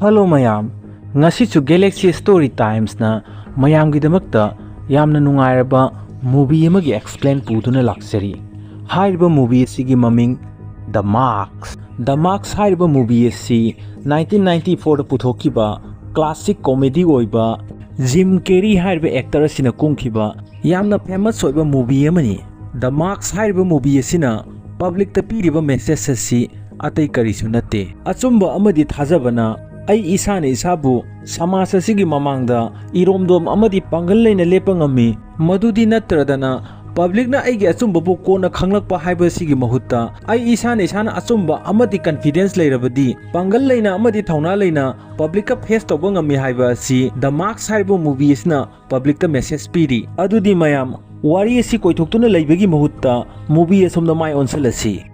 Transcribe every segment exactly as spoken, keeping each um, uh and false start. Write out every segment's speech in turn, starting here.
Hello ꯃꯌꯥꯝ, ꯉꯁꯤꯁꯨ Galaxy Story Timesꯅ ꯃꯌꯥꯝꯒꯤꯗꯃꯛꯇ ꯌꯥꯝꯅ ꯅꯨꯡꯉꯥꯏꯔꯕ movie ꯑꯃꯒꯤ explain ꯄꯨꯗꯨꯅ ꯂꯥꯛꯆꯔꯤ꯫ ꯍꯥꯏꯔꯤꯕ movie ꯑꯁꯤꯒꯤ ꯃꯃꯤꯡ The Marks꯫ The Marks ꯍꯥꯏꯔꯤꯕ movie ꯑꯁꯤ nineteen ninety fourꯗ ꯄꯨꯊꯣꯛꯈꯤꯕ classic comedy ꯑꯣꯏꯕ Jim Carrey ꯍꯥꯏꯔꯤꯕ actor ꯑꯁꯤꯅ ꯀꯨꯝꯈꯤꯕ ꯌꯥꯝꯅ famous ꯑꯣꯏꯕ movie ꯑꯃꯅꯤ꯫ The Marks ꯍꯥꯏꯔꯤꯕ movie ꯑꯁꯤꯅ publicꯇ ꯄꯤꯔꯤꯕ message ꯑꯁꯤ ꯑꯇꯩ ꯀꯔꯤꯁꯨ ꯅꯠꯇꯦ꯫ ꯑꯆꯨꯝꯕ ꯑꯃꯗꯤ ꯊꯥꯖꯕꯅ ꯑꯩ ꯏꯁꯥꯅ ꯏꯁꯥꯕꯨ ꯁꯃꯥꯖ ꯑꯁꯤꯒꯤ ꯃꯃꯥꯡꯗ ꯏꯔꯣꯝꯗꯣꯝ ꯑꯃꯗꯤ ꯄꯥꯡꯒꯜ ꯂꯩꯅ ꯂꯦꯞꯄ ꯉꯝꯃꯤ꯫ ꯃꯗꯨꯗꯤ ꯅꯠꯇ꯭ꯔꯗꯅ publicꯅ ꯑꯩꯒꯤ ꯑꯆꯨꯝꯕꯕꯨ ꯀꯣꯟꯅ ꯈꯪꯂꯛꯄ ꯍꯥꯏꯕ ꯑꯁꯤꯒꯤ ꯃꯍꯨꯠꯇ ꯑꯩ ꯏꯁꯥꯅ ꯏꯁꯥꯅ ꯑꯆꯨꯝꯕ ꯑꯃꯗꯤ confidence ꯂꯩꯔꯕꯗꯤ ꯄꯥꯡꯒꯜ ꯂꯩꯅ ꯑꯃꯗꯤ ꯊꯧꯅꯥ ꯂꯩꯅ publicꯀ face ꯇꯧꯕ ꯉꯝꯃꯤ ꯍꯥꯏꯕ ꯑꯁꯤ The Marks ꯍꯥꯏꯔꯤꯕ movie ꯑꯁꯤꯅ publicꯇ message ꯄꯤꯔꯤ꯫ ꯑꯗꯨꯗꯤ ꯃꯌꯥꯝ, ꯋꯥꯔꯤ ꯑꯁꯤ ꯀꯣꯏꯊꯣꯛꯇꯨꯅ ꯂꯩꯕꯒꯤ ꯃꯍꯨꯠꯇ movie ꯑꯁꯣꯝꯗ ꯃꯥꯏ ꯑꯣꯟꯁꯤꯜꯂꯁꯤ꯫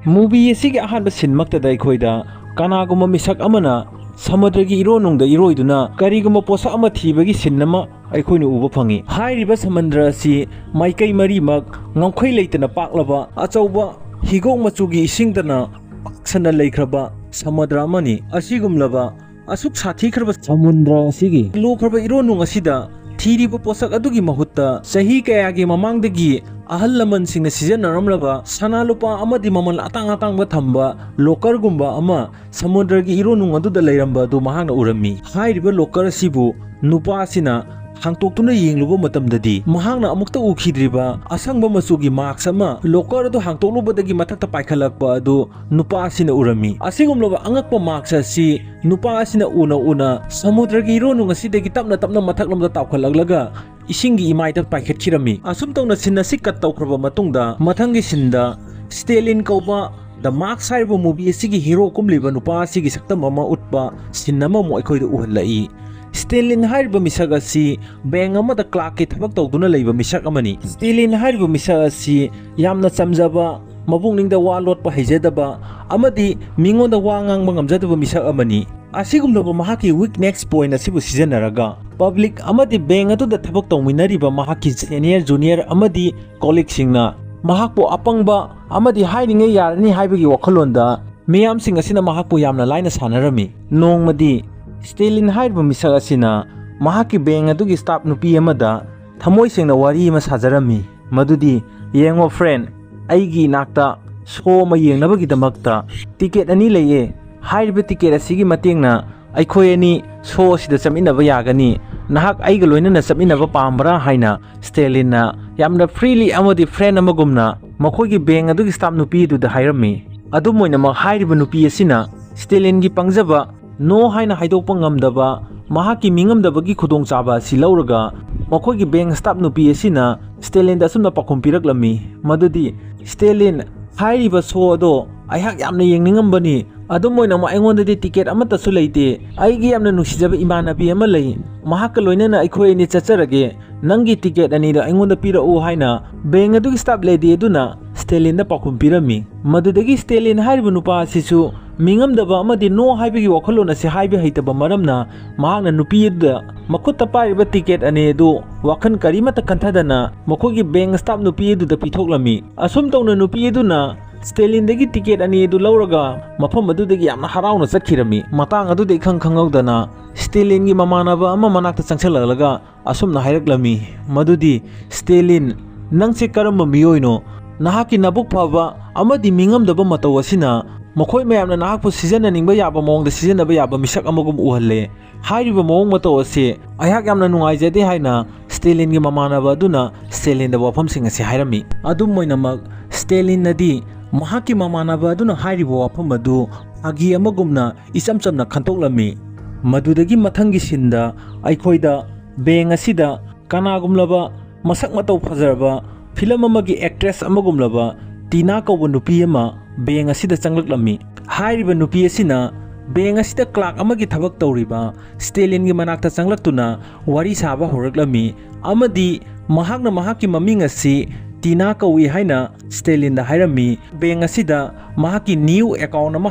Movie ꯑꯁꯤꯒꯤ ꯑꯍꯥꯟꯕ sceneꯃꯛꯇꯗ ꯑꯩꯈꯣꯏꯗ ꯀꯅꯥꯒꯨꯝꯕ ꯃꯤꯁꯛ ꯑꯃꯅ ꯁꯃꯨꯗ꯭ꯔꯒꯤ ꯏꯔꯣꯟꯅꯨꯡꯗ ꯏꯔꯣꯏꯗꯨꯅ ꯀꯔꯤꯒꯨꯝꯕ ꯄꯣꯠꯁꯛ ꯑꯃ ꯊꯤꯕꯒꯤ scene ꯑꯃ ꯑꯩꯈꯣꯏꯅ ꯎꯕ ꯐꯪꯉꯤ꯫ ꯍꯥꯏꯔꯤꯕ ꯁꯃꯨꯗ꯭ꯔ ꯑꯁꯤ ꯃꯥꯏꯀꯩ ꯃꯔꯤꯃꯛ ꯉꯝꯈꯩ ꯂꯩꯇꯅ ꯄꯥꯛꯂꯕ ꯑꯆꯧꯕ ꯍꯤꯒꯣꯛ ꯃꯆꯨꯒꯤ ꯏꯁꯤꯡꯗꯅ ꯄꯥꯛꯁꯟꯅ ꯂꯩꯈ꯭ꯔꯕ ꯁꯃꯨꯗ꯭ꯔ ꯑꯃꯅꯤ꯫ ꯑꯁꯤꯒꯨꯝꯂꯕ ꯑꯁꯨꯛ ꯁꯥꯊꯤꯈ꯭ꯔꯕ ꯁꯃꯨꯗ꯭ꯔ ꯑꯁꯤꯒꯤ ꯂꯨꯈ꯭ꯔꯕ ꯏꯔꯣꯟꯅꯨꯡ ꯑꯁꯤꯗ ꯊꯤꯔꯤꯕ ꯄꯣꯠꯁꯛ ꯑꯗꯨꯒꯤ ꯃꯍꯨꯠꯇ ꯆꯍꯤ ꯀꯌꯥꯒꯤ ꯃꯃꯥꯡꯗꯒꯤ ꯑꯍꯜ ꯂꯃꯟꯁꯤꯡꯅ ꯁꯤꯖꯤꯟꯅꯔꯝꯂꯕ ꯁꯅꯥ ꯂꯨꯄꯥ ꯑꯃꯗꯤ ꯃꯃꯜ ꯑꯇꯥꯡ ꯑꯇꯥꯡꯕ ꯊꯝꯕ lockerꯒꯨꯝꯕ ꯑꯃ ꯁꯃꯨꯗ꯭ꯔꯒꯤ ꯏꯔꯣꯟꯅꯨꯡ ꯑꯗꯨꯗ ꯂꯩꯔꯝꯕ ꯑꯗꯨ ꯃꯍꯥꯛꯅ ꯎꯔꯝꯃꯤ꯫ ꯍꯥꯏꯔꯤꯕ locker ꯑꯁꯤꯕꯨ ꯅꯨꯄꯥ ꯑꯁꯤꯅ ꯍꯥꯡꯇꯣꯛꯇꯨꯅ ꯌꯦꯡꯂꯨꯕ ꯃꯇꯝꯗꯗꯤ ꯃꯍꯥꯛꯅ ꯑꯃꯨꯛꯇ ꯎꯈꯤꯗ꯭ꯔꯤꯕ ꯑꯁꯪꯕ ꯃꯆꯨꯒꯤ mask ꯑꯃ locker ꯑꯗꯨ ꯍꯥꯡꯇꯣꯛꯂꯨꯕꯗꯒꯤ ꯃꯊꯛꯇ ꯄꯥꯏꯈꯠꯂꯛꯄ ꯑꯗꯨ ꯅꯨꯄꯥ ꯑꯁꯤꯅ ꯎꯔꯝꯃꯤ꯫ ꯑꯁꯤꯒꯨꯝꯂꯕ ꯑꯉꯛꯄ mask ꯑꯁꯤ ꯅꯨꯄꯥ ꯑꯁꯤꯅ ꯎꯅ ꯎꯅ ꯁꯃꯨꯗ꯭ꯔꯒꯤ ꯏꯔꯣꯟꯅꯨꯡ ꯑꯁꯤꯗꯒꯤ ꯇꯞꯅ ꯇꯞꯅ ꯃꯊꯛꯂꯣꯝꯗ ꯇꯥꯎꯈꯠꯂꯛꯂꯒ ꯏꯁꯤꯡꯒꯤ ꯏꯃꯥꯏꯗ ꯄꯥꯏꯈꯠꯈꯤꯔꯝꯃꯤ꯫ ꯑꯁꯨꯝ ꯇꯧꯅ scene ꯑꯁꯤ cut ꯇꯧꯈ꯭ꯔꯕ ꯃꯇꯨꯡꯗ ꯃꯊꯪꯒꯤ sceneꯗ Stalin ꯀꯧꯕ The Marks ꯍꯥꯏꯔꯤꯕ movie ꯑꯁꯤꯒꯤ hero ꯀꯨꯝꯂꯤꯕ ꯅꯨꯄꯥ ꯑꯁꯤꯒꯤ ꯁꯛꯇꯝ ꯑꯃ ꯎꯠꯄ scene ꯑꯃꯃꯨꯛ ꯑꯩꯈꯣꯏꯗ ꯎꯍꯜꯂꯛꯏ꯫ Stalin ꯍꯥꯏꯔꯤꯕ ꯃꯤꯁꯛ ꯑꯁꯤ bank ꯑꯃꯗ clerkꯀꯤ ꯊꯕꯛ ꯇꯧꯗꯨꯅ ꯂꯩꯕ ꯃꯤꯁꯛ ꯑꯃꯅꯤ꯫ Stalin ꯍꯥꯏꯔꯤꯕ ꯃꯤꯁꯛ ꯑꯁꯤ ꯌꯥꯝꯅ ꯆꯝꯖꯕ ꯃꯄꯨꯛꯅꯤꯡꯗ ꯋꯥ ꯂꯣꯠꯄ ꯍꯩꯖꯗꯕ ꯑꯃꯗꯤ ꯃꯤꯉꯣꯟꯗ ꯋꯥ ꯉꯥꯡꯕ ꯉꯝꯖꯗꯕ ꯃꯤꯁꯛ ꯑꯃꯅꯤ꯫ ꯑꯁꯤꯒꯨꯝꯂꯕ ꯃꯍꯥꯛꯀꯤ weakness point ꯑꯁꯤꯕꯨ ꯁꯤꯖꯤꯟꯅꯔꯒ public ꯑꯃꯗꯤ bank ꯑꯗꯨꯗ ꯊꯕꯛ ꯇꯧꯃꯤꯟꯅꯔꯤꯕ ꯃꯍꯥꯛꯀꯤ senior, junior ꯑꯃꯗꯤ colleagueꯁꯤꯡꯅ ꯃꯍꯥꯛꯄꯨ ꯑꯄꯪꯕ ꯑꯃꯗꯤ ꯍꯥꯏꯔꯤꯉꯩ ꯌꯥꯔꯅꯤ ꯍꯥꯏꯕꯒꯤ ꯋꯥꯈꯜꯂꯣꯟꯗ ꯃꯤꯌꯥꯝꯁꯤꯡ ꯑꯁꯤꯅ ꯃꯍꯥꯛꯄꯨ ꯌꯥꯝꯅ ꯂꯥꯏꯅ ꯁꯥꯟꯅꯔꯝꯃꯤ꯫ ꯅꯣꯡꯃꯗꯤ ꯁ꯭ꯇꯦꯂꯤꯟ ꯍꯥꯏꯔꯤꯕ ꯃꯤꯁꯛ ꯑꯁꯤꯅ ꯃꯍꯥꯛꯀꯤ bank ꯑꯗꯨꯒꯤ staff ꯅꯨꯄꯤ ꯑꯃꯗ ꯊꯃꯣꯏ ꯁꯦꯡꯅ ꯋꯥꯔꯤ ꯑꯃ ꯁꯥꯖꯔꯝꯃꯤ꯫ ꯃꯗꯨꯗꯤ, "ꯌꯦꯡꯉꯣ friend, ꯑꯩꯒꯤ ꯏꯅꯥꯛꯇ show ꯑꯃ ꯌꯦꯡꯅꯕꯒꯤꯗꯃꯛꯇ ticket ꯑꯅꯤ ꯂꯩꯌꯦ꯫ ꯍꯥꯏꯔꯤꯕ ticket ꯑꯁꯤꯒꯤ ꯃꯇꯦꯡꯅ ꯑꯩꯈꯣꯏ ꯑꯅꯤ show ꯑꯁꯤꯗ ꯆꯠꯃꯤꯟꯅꯕ ꯌꯥꯒꯅꯤ꯫ ꯅꯍꯥꯛ ꯑꯩꯒ ꯂꯣꯏꯅꯅ ꯆꯠꯃꯤꯟꯅꯕ ꯄꯥꯝꯕ꯭ꯔꯥ?" ꯍꯥꯏꯅ ꯁ꯭ꯇꯦꯂꯤꯟꯅ ꯌꯥꯝꯅ freely ꯑꯃꯗꯤ friend ꯑꯃꯒꯨꯝꯅ ꯃꯈꯣꯏꯒꯤ bank ꯑꯗꯨꯒꯤ staff ꯅꯨꯄꯤ ꯑꯗꯨꯗ ꯍꯥꯏꯔꯝꯃꯤ꯫ ꯑꯗꯨꯝ ꯑꯣꯏꯅꯃꯛ, ꯍꯥꯏꯔꯤꯕ ꯅꯨꯄꯤ ꯑꯁꯤꯅ ꯁ꯭ꯇꯦꯂꯤꯟꯒꯤ ꯄꯪꯖꯕ "no" ꯍꯥꯏꯅ ꯍꯥꯏꯗꯣꯛꯄ ꯉꯝꯗꯕ ꯃꯍꯥꯛꯀꯤ ꯃꯤꯉꯝꯗꯕꯒꯤ ꯈꯨꯗꯣꯡꯆꯥꯕ ꯑꯁꯤ ꯂꯧꯔꯒ ꯃꯈꯣꯏꯒꯤ bank staff ꯅꯨꯄꯤ ꯑꯁꯤꯅ ꯁ꯭ꯇꯦꯂꯤꯟꯗ ꯑꯁꯨꯝꯅ ꯄꯥꯎꯈꯨꯝ ꯄꯤꯔꯛꯂꯝꯃꯤ, ꯃꯗꯨꯗꯤ, "ꯁ꯭ꯇꯦꯂꯤꯟ, ꯍꯥꯏꯔꯤꯕ show ꯑꯗꯣ ꯑꯩꯍꯥꯛ ꯌꯥꯝꯅ ꯌꯦꯡꯅꯤꯡꯉꯝꯕꯅꯤ꯫ ꯑꯗꯨꯝ ꯑꯣꯏꯅꯃꯛ, ꯑꯩꯉꯣꯟꯗꯗꯤ ticket ꯑꯃꯠꯇꯁꯨ ꯂꯩꯇꯦ꯫ ꯑꯩꯒꯤ ꯌꯥꯝꯅ ꯅꯨꯡꯁꯤꯖꯕ ꯏꯃꯥꯟꯅꯕꯤ ꯑꯃ ꯂꯩ꯫ ꯃꯍꯥꯛꯀ ꯂꯣꯏꯅꯅ ꯑꯩꯈꯣꯏ ꯑꯅꯤ ꯆꯠꯆꯔꯒꯦ꯫ ꯅꯪꯒꯤ ticket ꯑꯅꯤꯗꯣ ꯑꯩꯉꯣꯟꯗ ꯄꯤꯔꯛꯎ" ꯍꯥꯏꯅ bank ꯑꯗꯨꯒꯤ staff lady ꯑꯗꯨꯅ ꯁ꯭ꯇꯦꯂꯤꯟꯗ ꯄꯥꯎꯈꯨꯝ ꯄꯤꯔꯝꯃꯤ꯫ ꯃꯗꯨꯗꯒꯤ ꯁ꯭ꯇꯦꯂꯤꯟ ꯍꯥꯏꯔꯤꯕ ꯅꯨꯄꯥ ꯑꯁꯤꯁꯨ ꯃꯤꯉꯝꯗꯕ ꯑꯃꯗꯤ "no" ꯍꯥꯏꯕꯒꯤ ꯋꯥꯈꯜꯂꯣꯟ ꯑꯁꯤ ꯍꯥꯏꯕ ꯍꯩꯇꯕ ꯃꯔꯝꯅ ꯃꯍꯥꯛꯅ ꯅꯨꯄꯤ ꯑꯗꯨꯗ ꯃꯈꯨꯠꯇ ꯄꯥꯏꯔꯤꯕ ticket ꯑꯅꯤ ꯑꯗꯨ ꯋꯥꯈꯜ ꯀꯔꯤꯃꯠꯇ ꯈꯟꯊꯗꯅ ꯃꯈꯣꯏꯒꯤ bank staff ꯅꯨꯄꯤ ꯑꯗꯨꯗ ꯄꯤꯊꯣꯛꯂꯝꯃꯤ꯫ ꯑꯁꯨꯝ ꯇꯧꯅ ꯅꯨꯄꯤ ꯑꯗꯨꯅ ꯁ꯭ꯇꯦꯂꯤꯟꯗꯒꯤ ticket ꯑꯅꯤ ꯑꯗꯨ ꯂꯧꯔꯒ ꯃꯐꯝ ꯑꯗꯨꯗꯒꯤ ꯌꯥꯝꯅ ꯍꯔꯥꯎꯅ ꯆꯠꯈꯤꯔꯝꯃꯤ꯫ ꯃꯇꯥꯡ ꯑꯗꯨꯗ ꯏꯈꯪ ꯈꯪꯍꯧꯗꯅ ꯁ꯭ꯇꯦꯂꯤꯟꯒꯤ ꯃꯃꯥꯟꯅꯕ ꯑꯃ ꯃꯅꯥꯛꯇ ꯆꯪꯁꯤꯜꯂꯛꯂꯒ ꯑꯁꯨꯝꯅ ꯍꯥꯏꯔꯛꯂꯝꯃꯤ, ꯃꯗꯨꯗꯤ, "ꯁ꯭ꯇꯦꯂꯤꯟ, ꯅꯪꯁꯦ ꯀꯔꯝꯕ ꯃꯤꯑꯣꯏꯅꯣ? ꯅꯍꯥꯛꯀꯤ ꯅꯕꯨꯛ ꯐꯕ ꯑꯃꯗꯤ ꯃꯤꯉꯝꯗꯕ ꯃꯇꯧ ꯑꯁꯤꯅ ꯃꯈꯣꯏ ꯃꯌꯥꯝꯅ ꯅꯍꯥꯛꯄꯨ ꯁꯤꯖꯤꯟꯅꯅꯤꯡꯕ ꯌꯥꯕ ꯃꯑꯣꯡꯗ ꯁꯤꯖꯤꯟꯅꯕ ꯌꯥꯕ ꯃꯤꯁꯛ ꯑꯃꯒꯨꯝ ꯎꯍꯜꯂꯦ꯫ ꯍꯥꯏꯔꯤꯕ ꯃꯑꯣꯡ ꯃꯇꯧ ꯑꯁꯤ ꯑꯩꯍꯥꯛ ꯌꯥꯝꯅ ꯅꯨꯡꯉꯥꯏꯖꯗꯦ" ꯍꯥꯏꯅ ꯁ꯭ꯇꯦꯂꯤꯟꯒꯤ ꯃꯃꯥꯟꯅꯕ ꯑꯗꯨꯅ ꯁ꯭ꯇꯦꯂꯤꯟꯗ ꯋꯥꯐꯝꯁꯤꯡ ꯑꯁꯤ ꯍꯥꯏꯔꯝꯃꯤ꯫ ꯑꯗꯨꯝ ꯑꯣꯏꯅꯃꯛ, ꯁ꯭ꯇꯦꯂꯤꯟꯅꯗꯤ ꯃꯍꯥꯛꯀꯤ ꯃꯃꯥꯟꯅꯕ ꯑꯗꯨꯅ ꯍꯥꯏꯔꯤꯕ ꯋꯥꯐꯝ ꯑꯗꯨ ꯐꯥꯒꯤ ꯑꯃꯒꯨꯝꯅ ꯏꯆꯝ ꯆꯝꯅ ꯈꯟꯇꯣꯛꯂꯝꯃꯤ꯫ ꯃꯗꯨꯗꯒꯤ ꯃꯊꯪꯒꯤ sceneꯗ ꯑꯩꯈꯣꯏꯗ bank ꯑꯁꯤꯗ ꯀꯅꯥꯒꯨꯝꯂꯕ ꯃꯁꯛ ꯃꯇꯧ ꯐꯖꯔꯕ film ꯑꯃꯒꯤ actress ꯑꯃꯒꯨꯝꯂꯕ ꯇꯤꯅꯥ ꯀꯧꯕ ꯅꯨꯄꯤ ꯑꯃ bank ꯑꯁꯤꯗ ꯆꯪꯂꯛꯂꯝꯃꯤ꯫ ꯍꯥꯏꯔꯤꯕ ꯅꯨꯄꯤ ꯑꯁꯤꯅ bank ꯑꯁꯤꯗ clerk ꯑꯃꯒꯤ ꯊꯕꯛ ꯇꯧꯔꯤꯕ ꯁ꯭ꯇꯦꯂꯤꯟꯒꯤ ꯃꯅꯥꯛꯇ ꯆꯪꯂꯛꯇꯨꯅ ꯋꯥꯔꯤ ꯁꯥꯕ ꯍꯧꯔꯛꯂꯝꯃꯤ ꯑꯃꯗꯤ ꯃꯍꯥꯛꯅ ꯃꯍꯥꯛꯀꯤ ꯃꯃꯤꯡ ꯑꯁꯤ ꯇꯤꯅꯥ ꯀꯧꯏ ꯍꯥꯏꯅ ꯁ꯭ꯇꯦꯂꯤꯟꯗ ꯍꯥꯏꯔꯝꯃꯤ꯫ ꯕꯦꯡ ꯑꯁꯤꯗ ꯃꯍꯥꯛꯀꯤ ꯅ꯭ꯌꯨ ꯑꯦꯀꯥꯎꯟ ꯑꯃ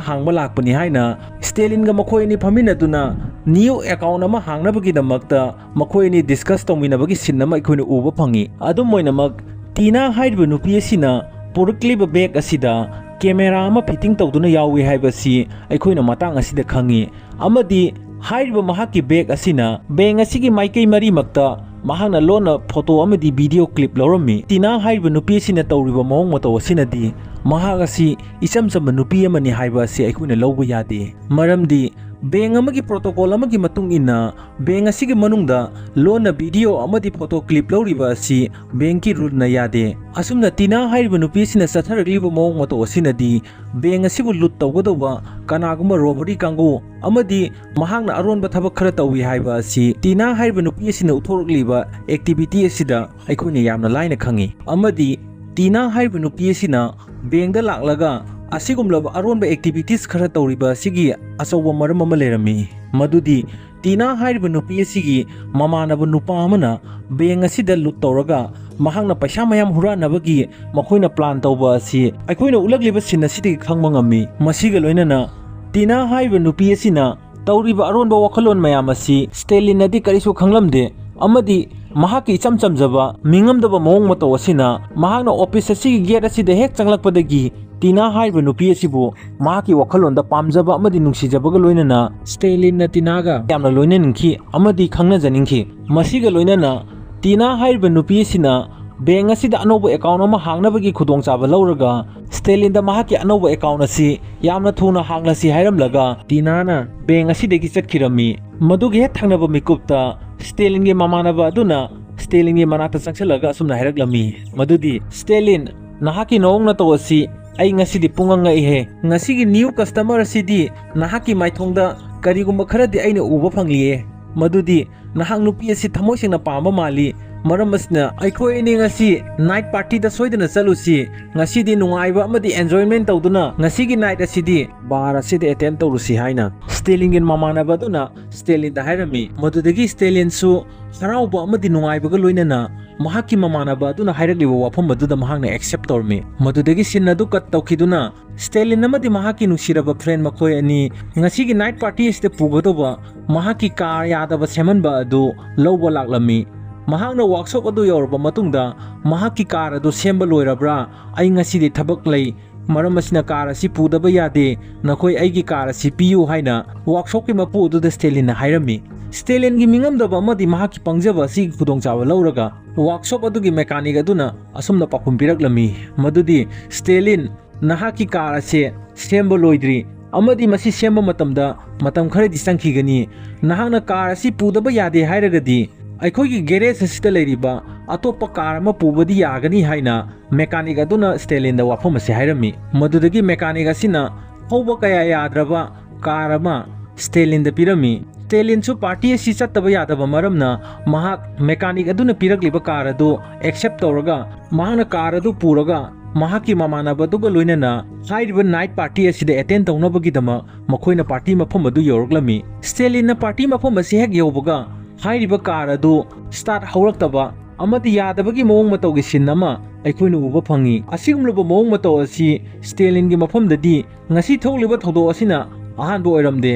ꯍꯥꯡꯕ ꯂꯥꯛꯄꯅꯤ ꯍꯥꯏꯅ ꯁ꯭ꯇꯦꯂꯤꯟꯒ ꯃꯈꯣꯏ ꯑꯅꯤ ꯐꯝꯃꯤꯟꯅꯗꯨꯅ ꯅ꯭ꯌꯨ ꯑꯦꯀꯥꯎꯟ ꯑꯃ ꯍꯥꯡꯅꯕꯒꯤꯗꯃꯛꯇ ꯃꯈꯣꯏ ꯑꯅꯤ ꯗꯤꯁꯀꯁ ꯇꯧꯃꯤꯟꯅꯕꯒꯤ ꯁꯤꯟ ꯑꯃ ꯑꯩꯈꯣꯏꯅ ꯎꯕ ꯐꯪꯉꯤ꯫ ꯑꯗꯨꯝ ꯑꯣꯏꯅꯃꯛ, ꯇꯤꯅꯥ ꯍꯥꯏꯔꯤꯕ ꯅꯨꯄꯤ ꯑꯁꯤꯅ ꯄꯨꯔꯛꯂꯤꯕ ꯕꯦꯒ ꯑꯁꯤꯗ ꯀꯦꯃꯦꯔꯥ ꯑꯃ ꯐꯤꯠꯇꯤꯡ ꯇꯧꯗꯨꯅ ꯌꯥꯎꯏ ꯍꯥꯏꯕ ꯑꯁꯤ ꯑꯩꯈꯣꯏꯅ ꯃꯇꯥꯡ ꯑꯁꯤꯗ ꯈꯪꯉꯤ꯫ ꯑꯃꯗꯤ ꯍꯥꯏꯔꯤꯕ ꯃꯍꯥꯛꯀꯤ ꯕꯦꯒ ꯑꯁꯤꯅ ꯕꯦꯡ ꯑꯁꯤꯒꯤ ꯃꯥꯏꯀꯩ ꯃꯔꯤꯃꯛꯇ ꯃꯍꯥꯛꯅ ꯂꯣꯟꯅ ꯐꯣꯇꯣ ꯑꯃꯗꯤ ꯚꯤꯗꯤꯑꯣ ꯀ꯭ꯂꯤꯞ ꯂꯧꯔꯝꯃꯤ꯫ ꯇꯤꯅꯥ ꯍꯥꯏꯔꯤꯕ ꯅꯨꯄꯤ ꯑꯁꯤꯅ ꯇꯧꯔꯤꯕ ꯃꯑꯣꯡ ꯃꯇꯧ ꯑꯁꯤꯅꯗꯤ ꯃꯍꯥꯛ ꯑꯁꯤ ꯏꯆꯝ ꯆꯝꯕ ꯅꯨꯄꯤ ꯑꯃꯅꯤ ꯍꯥꯏꯕ ꯑꯁꯤ ꯑꯩꯈꯣꯏꯅ ꯂꯧꯕ ꯌꯥꯗꯦ꯫ ꯃꯔꯝꯗꯤ ꯕꯦꯡ ꯑꯃꯒꯤ ꯄ꯭ꯔꯣꯇꯣꯀꯣꯜ ꯑꯃꯒꯤ ꯃꯇꯨꯡ ꯏꯟꯅ ꯕꯦꯡ ꯑꯁꯤꯒꯤ ꯃꯅꯨꯡꯗ ꯂꯣꯟꯅ ꯚꯤꯗꯤꯑꯣ ꯑꯃꯗꯤ ꯐꯣꯇꯣ ꯀ꯭ꯂꯤꯞ ꯂꯧꯔꯤꯕ ꯑꯁꯤ ꯕꯦꯡꯀꯤ ꯔꯨꯜꯅ ꯌꯥꯗꯦ꯫ ꯑꯁꯨꯝꯅ ꯇꯤꯅꯥ ꯍꯥꯏꯔꯤꯕ ꯅꯨꯄꯤ ꯑꯁꯤꯅ ꯆꯠꯊꯔꯛꯂꯤꯕ ꯃꯑꯣꯡ ꯃꯇꯧ ꯑꯁꯤꯅꯗꯤ ꯕꯦꯡ ꯑꯁꯤꯕꯨ ꯂꯨꯠ ꯇꯧꯒꯗꯧꯕ ꯀꯅꯥꯒꯨꯝꯕ ꯔꯣꯕꯔꯤ ꯀꯥꯡꯕꯨ ꯑꯃꯗꯤ ꯃꯍꯥꯛꯅ ꯑꯔꯣꯟꯕ ꯊꯕꯛ ꯈꯔ ꯇꯧꯏ ꯍꯥꯏꯕ ꯑꯁꯤ ꯇꯤꯅꯥ ꯍꯥꯏꯔꯤꯕ ꯅꯨꯄꯤ ꯑꯁꯤꯅ ꯎꯠꯊꯣꯔꯛꯂꯤꯕ ꯑꯦꯛꯇꯤꯚꯤꯇꯤ ꯑꯁꯤꯗ ꯑꯩꯈꯣꯏꯅ ꯌꯥꯝꯅ ꯂꯥꯏꯅ ꯈꯪꯉꯤ꯫ ꯑꯃꯗꯤ ꯇꯤꯅꯥ ꯍꯥꯏꯔꯤꯕ ꯅꯨꯄꯤ ꯑꯁꯤꯅ ꯕꯦꯡꯗ ꯂꯥꯛꯂꯒ ꯑꯁꯤꯒꯨꯝꯂꯕ ꯑꯔꯣꯟꯕ ꯑꯦꯛꯇꯤꯚꯤꯇꯤꯁ ꯈꯔ ꯇꯧꯔꯤꯕ ꯑꯁꯤꯒꯤ ꯑꯆꯧꯕ ꯃꯔꯝ ꯑꯃ ꯂꯩꯔꯝꯃꯤ꯫ ꯃꯗꯨꯗꯤ ꯇꯤꯅꯥ ꯍꯥꯏꯔꯤꯕ ꯅꯨꯄꯤ ꯑꯁꯤꯒꯤ ꯃꯃꯥꯟꯅꯕ ꯅꯨꯄꯥ ꯑꯃꯅ ꯕꯦꯡ ꯑꯁꯤꯗ ꯂꯨꯠ ꯇꯧꯔꯒ ꯃꯍꯥꯛꯅ ꯄꯩꯁꯥ ꯃꯌꯥꯝ ꯍꯨꯔꯥꯟꯅꯕꯒꯤ ꯃꯈꯣꯏꯅ ꯄ꯭ꯂꯥꯟ ꯇꯧꯕ ꯑꯁꯤ ꯑꯩꯈꯣꯏꯅ ꯎꯠꯂꯛꯂꯤꯕ ꯁꯤꯟ ꯑꯁꯤꯗꯒꯤ ꯈꯪꯕ ꯉꯝꯃꯤ꯫ ꯃꯁꯤꯒ ꯂꯣꯏꯅꯅ ꯇꯤꯅꯥ ꯍꯥꯏꯔꯤꯕ ꯅꯨꯄꯤ ꯑꯁꯤꯅ ꯇꯧꯔꯤꯕ ꯑꯔꯣꯟꯕ ꯋꯥꯈꯜꯂꯣꯟ ꯃꯌꯥꯝ ꯑꯁꯤ ꯁ꯭ꯇꯦꯂꯤꯟꯅꯗꯤ ꯀꯔꯤꯁꯨ ꯈꯪꯂꯝꯗꯦ ꯑꯃꯗꯤ ꯃꯍꯥꯛꯀꯤ ꯏꯆꯝ ꯆꯝꯖꯕ ꯃꯤꯉꯝꯗꯕ ꯃꯑꯣꯡ ꯃꯇꯧ ꯑꯁꯤꯅ ꯃꯍꯥꯛꯅ ꯑꯣꯐꯤꯁ ꯑꯁꯤꯒꯤ ꯒꯦꯠ ꯑꯁꯤꯗ ꯍꯦꯛ ꯆꯪꯂꯛꯄꯗꯒꯤ ꯇꯤꯅꯥ ꯍꯥꯏꯔꯤꯕ ꯅꯨꯄꯤ ꯑꯁꯤꯕꯨ ꯃꯍꯥꯛꯀꯤ ꯋꯥꯈꯜꯂꯣꯟꯗ ꯄꯥꯝꯖꯕ ꯑꯃꯗꯤ ꯅꯨꯡꯁꯤꯖꯕꯒ ꯂꯣꯏꯅꯅ ꯁ꯭ꯇꯦꯂꯤꯟꯅ ꯇꯤꯅꯥꯒ ꯌꯥꯝꯅ ꯂꯣꯏꯅꯅꯤꯡꯈꯤ ꯑꯃꯗꯤ ꯈꯪꯅꯖꯅꯤꯡꯈꯤ꯫ ꯃꯁꯤꯒ ꯂꯣꯏꯅꯅ ꯇꯤꯅꯥ ꯍꯥꯏꯔꯤꯕ ꯅꯨꯄꯤ ꯑꯁꯤꯅ ꯕꯦꯡ ꯑꯁꯤꯗ ꯑꯅꯧꯕ ꯑꯦꯀꯥꯎꯟ ꯑꯃ ꯍꯥꯡꯅꯕꯒꯤ ꯈꯨꯗꯣꯡꯆꯥꯕ ꯂꯧꯔꯒ ꯁ꯭ꯇꯦꯂꯤꯟꯗ ꯃꯍꯥꯛꯀꯤ ꯑꯅꯧꯕ ꯑꯦꯀꯥꯎꯟ ꯑꯁꯤ ꯌꯥꯝꯅ ꯊꯨꯅ ꯍꯥꯡꯂꯁꯤ ꯍꯥꯏꯔꯝꯂꯒ ꯇꯤꯅꯥꯅ ꯕꯦꯡ ꯑꯁꯤꯗꯒꯤ ꯆꯠꯈꯤꯔꯝꯃꯤ꯫ ꯃꯗꯨꯒꯤ ꯍꯦꯛ ꯊꯪꯅꯕ ꯃꯤꯀꯨꯞꯇ ꯁ꯭ꯇꯦꯂꯤꯟꯒꯤ ꯃꯃꯥꯟꯅꯕ ꯑꯗꯨꯅ ꯁ꯭ꯇꯦꯂꯤꯟꯒꯤ ꯃꯅꯥꯛꯇ ꯆꯪꯁꯤꯜꯂꯒ ꯑꯁꯨꯝꯅ ꯍꯥꯏꯔꯛꯂꯝꯃꯤ ꯃꯗꯨꯗꯤ, "ꯁ꯭ꯇꯦꯂꯤꯟ, ꯅꯍꯥꯛꯀꯤ ꯅꯑꯣꯡ ꯅꯇꯧ ꯑꯁꯤ ꯑꯩ ꯉꯁꯤꯗꯤ ꯄꯨꯡꯉꯛ ꯉꯛꯏꯍꯦ꯫ ꯉꯁꯤꯒꯤ ꯅ꯭ꯌꯨ ꯀꯁꯇꯃꯔ ꯑꯁꯤꯗꯤ ꯅꯍꯥꯛꯀꯤ ꯃꯥꯏꯊꯣꯡꯗ ꯀꯔꯤꯒꯨꯝꯕ ꯈꯔꯗꯤ ꯑꯩꯅ ꯎꯕ ꯐꯪꯂꯤꯌꯦ꯫ ꯃꯗꯨꯗꯤ ꯅꯍꯥꯛ ꯅꯨꯄꯤ ꯑꯁꯤ ꯊꯃꯣꯏ ꯁꯦꯡꯅ ꯄꯥꯝꯕ ꯃꯥꯜꯂꯤ꯫ ꯃꯔꯝ ꯑꯁꯤꯅ ꯑꯩꯈꯣꯏ ꯑꯅꯤ ꯉꯁꯤ ꯅꯥꯏꯠ ꯄꯥꯔꯇꯤꯗ ꯁꯣꯏꯗꯅ ꯆꯠꯂꯨꯁꯤ꯫ ꯉꯁꯤꯗꯤ ꯅꯨꯡꯉꯥꯏꯕ ꯑꯃꯗꯤ ꯑꯦꯟꯖꯣꯏꯃꯦꯟ ꯇꯧꯗꯨꯅ ꯉꯁꯤꯒꯤ ꯅꯥꯏꯠ ꯑꯁꯤꯗꯤ ꯕꯥꯔ ꯑꯁꯤꯗ ꯑꯦꯇꯦꯟ ꯇꯧꯔꯨꯁꯤ" ꯍꯥꯏꯅ ꯁ꯭ꯇꯦꯂꯤꯟꯒꯤ ꯃꯃꯥꯟꯅꯕ ꯑꯗꯨꯅ ꯁ꯭ꯇꯦꯂꯤꯟꯗ ꯍꯥꯏꯔꯝꯃꯤ꯫ ꯃꯗꯨꯗꯒꯤ ꯁ꯭ꯇꯦꯂꯤꯟꯁꯨ ꯍꯔꯥꯎꯕ ꯑꯃꯗꯤ ꯅꯨꯡꯉꯥꯏꯕꯒ ꯂꯣꯏꯅꯅ ꯃꯍꯥꯛꯀꯤ ꯃꯃꯥꯟꯅꯕ ꯑꯗꯨꯅ ꯍꯥꯏꯔꯛꯂꯤꯕ ꯋꯥꯐꯝ ꯑꯗꯨꯗ ꯃꯍꯥꯛꯅ accept ꯇꯧꯔꯝꯃꯤ꯫ ꯃꯗꯨꯗꯒꯤ scene ꯑꯗꯨ cut ꯇꯧꯈꯤꯗꯨꯅ ꯁ꯭ꯇꯦꯂꯤꯟ ꯑꯃꯗꯤ ꯃꯍꯥꯛꯀꯤ ꯅꯨꯡꯁꯤꯔꯕ friend ꯃꯈꯣꯏ ꯑꯅꯤ ꯉꯁꯤꯒꯤ night party ꯑꯁꯤꯗ ꯄꯨꯒꯗꯧꯕ ꯃꯍꯥꯛꯀꯤ car ꯌꯥꯗꯕ ꯁꯦꯝꯍꯟꯕ ꯑꯗꯨ ꯂꯧꯕ ꯂꯥꯛꯂꯝꯃꯤ꯫ ꯃꯍꯥꯛꯅ workshop ꯑꯗꯨ ꯌꯧꯔꯕ ꯃꯇꯨꯡꯗ ꯃꯍꯥꯛꯀꯤ car ꯑꯗꯨ ꯁꯦꯝꯕ ꯂꯣꯏꯔꯕ꯭ꯔꯥ? ꯑꯩ ꯉꯁꯤꯗꯤ ꯊꯕꯛ ꯂꯩ, ꯃꯔꯝ ꯑꯁꯤꯅ car ꯑꯁꯤ ꯄꯨꯗꯕ ꯌꯥꯗꯦ, ꯅꯈꯣꯏ ꯑꯩꯒꯤ car ꯑꯁꯤ ꯄꯤꯌꯨ ꯍꯥꯏꯅ workshopꯀꯤ ꯃꯄꯨ ꯑꯗꯨꯗ ꯁ꯭ꯇꯦꯂꯤꯟꯅ ꯍꯥꯏꯔꯝꯃꯤ꯫ ꯁ꯭ꯇꯦꯂꯤꯟꯒꯤ ꯅꯤꯡꯉꯝꯗꯕ ꯑꯃꯗꯤ ꯃꯍꯥꯛꯀꯤ ꯄꯪꯖꯕ ꯑꯁꯤꯒꯤ ꯈꯨꯗꯣꯡꯆꯥꯕ ꯂꯧꯔꯒ workshop ꯑꯗꯨꯒꯤ mechanic ꯑꯗꯨꯅ ꯑꯁꯨꯝꯅ ꯄꯥꯎꯈꯨꯝ ꯄꯤꯔꯛꯂꯝꯃꯤ, ꯃꯗꯨꯗꯤ, ꯁ꯭ꯇꯦꯂꯤꯟ, ꯅꯍꯥꯛꯀꯤ car ꯑꯁꯤ ꯁꯦꯝꯕ ꯂꯣꯏꯗ꯭ꯔꯤ ꯑꯃꯗꯤ ꯃꯁꯤ ꯁꯦꯝꯕ ꯃꯇꯝꯗ ꯃꯇꯝ ꯈꯔꯗꯤ ꯆꯪꯈꯤꯒꯅꯤ꯫ ꯅꯍꯥꯛꯅ car ꯑꯁꯤ ꯄꯨꯗꯕ ꯌꯥꯗꯦ ꯍꯥꯏꯔꯒꯗꯤ ꯑꯩꯈꯣꯏꯒꯤ garage ꯑꯁꯤꯗ ꯂꯩꯔꯤꯕ ꯑꯇꯣꯞꯄ car ꯑꯃ ꯄꯨꯕꯗꯤ ꯌꯥꯒꯅꯤ ꯍꯥꯏꯅ mechanic ꯑꯗꯨꯅ ꯁ꯭ꯇꯦꯂꯤꯟꯗ ꯋꯥꯐꯝ ꯑꯁꯤ ꯍꯥꯏꯔꯝꯃꯤ꯫ ꯃꯗꯨꯗꯒꯤ mechanic ꯑꯁꯤꯅ ꯊꯧꯕ ꯀꯌꯥ ꯌꯥꯗ꯭ꯔꯕ car ꯑꯃ ꯁ꯭ꯇꯦꯂꯤꯟꯗ ꯄꯤꯔꯝꯃꯤ꯫ ꯁ꯭ꯇꯦꯂꯤꯟꯁꯨ party ꯑꯁꯤ ꯆꯠꯇꯕ ꯌꯥꯗꯕ ꯃꯔꯝꯅ ꯃꯍꯥꯛ mechanic ꯑꯗꯨꯅ ꯄꯤꯔꯛꯂꯤꯕ car ꯑꯗꯨ accept ꯇꯧꯔꯒ ꯃꯍꯥꯛꯅ car ꯑꯗꯨ ꯄꯨꯔꯒ ꯃꯍꯥꯛꯀꯤ ꯃꯃꯥꯟꯅꯕꯗꯨꯒ ꯂꯣꯏꯅꯅ ꯍꯥꯏꯔꯤꯕ night party ꯑꯁꯤꯗ attend ꯇꯧꯅꯕꯒꯤꯗꯃꯛ ꯃꯈꯣꯏꯅ party ꯃꯐꯝ ꯑꯗꯨ ꯌꯧꯔꯛꯂꯝꯃꯤ꯫ ꯁ꯭ꯇꯦꯂꯤꯟꯅ party ꯃꯐꯝ ꯑꯁꯤ ꯍꯦꯛ ꯌꯧꯕꯒ ꯍꯥꯏꯔꯤꯕ car ꯑꯗꯨ start ꯍꯧꯔꯛꯇꯕ ꯑꯃꯗꯤ ꯌꯥꯗꯕꯒꯤ ꯃꯑꯣꯡ ꯃꯇꯧꯒꯤ scene ꯑꯃ ꯑꯩꯈꯣꯏꯅ ꯎꯕ ꯐꯪꯉꯤ꯫ ꯑꯁꯤꯒꯨꯝꯂꯕ ꯃꯑꯣꯡ ꯃꯇꯧ ꯑꯁꯤ ꯁ꯭ꯇꯦꯂꯤꯟꯒꯤ ꯃꯐꯝꯗꯗꯤ ꯉꯁꯤ ꯊꯣꯛꯂꯤꯕ ꯊꯧꯗꯣꯛ ꯑꯁꯤꯅ ꯑꯍꯥꯟꯕ ꯑꯣꯏꯔꯝꯗꯦ꯫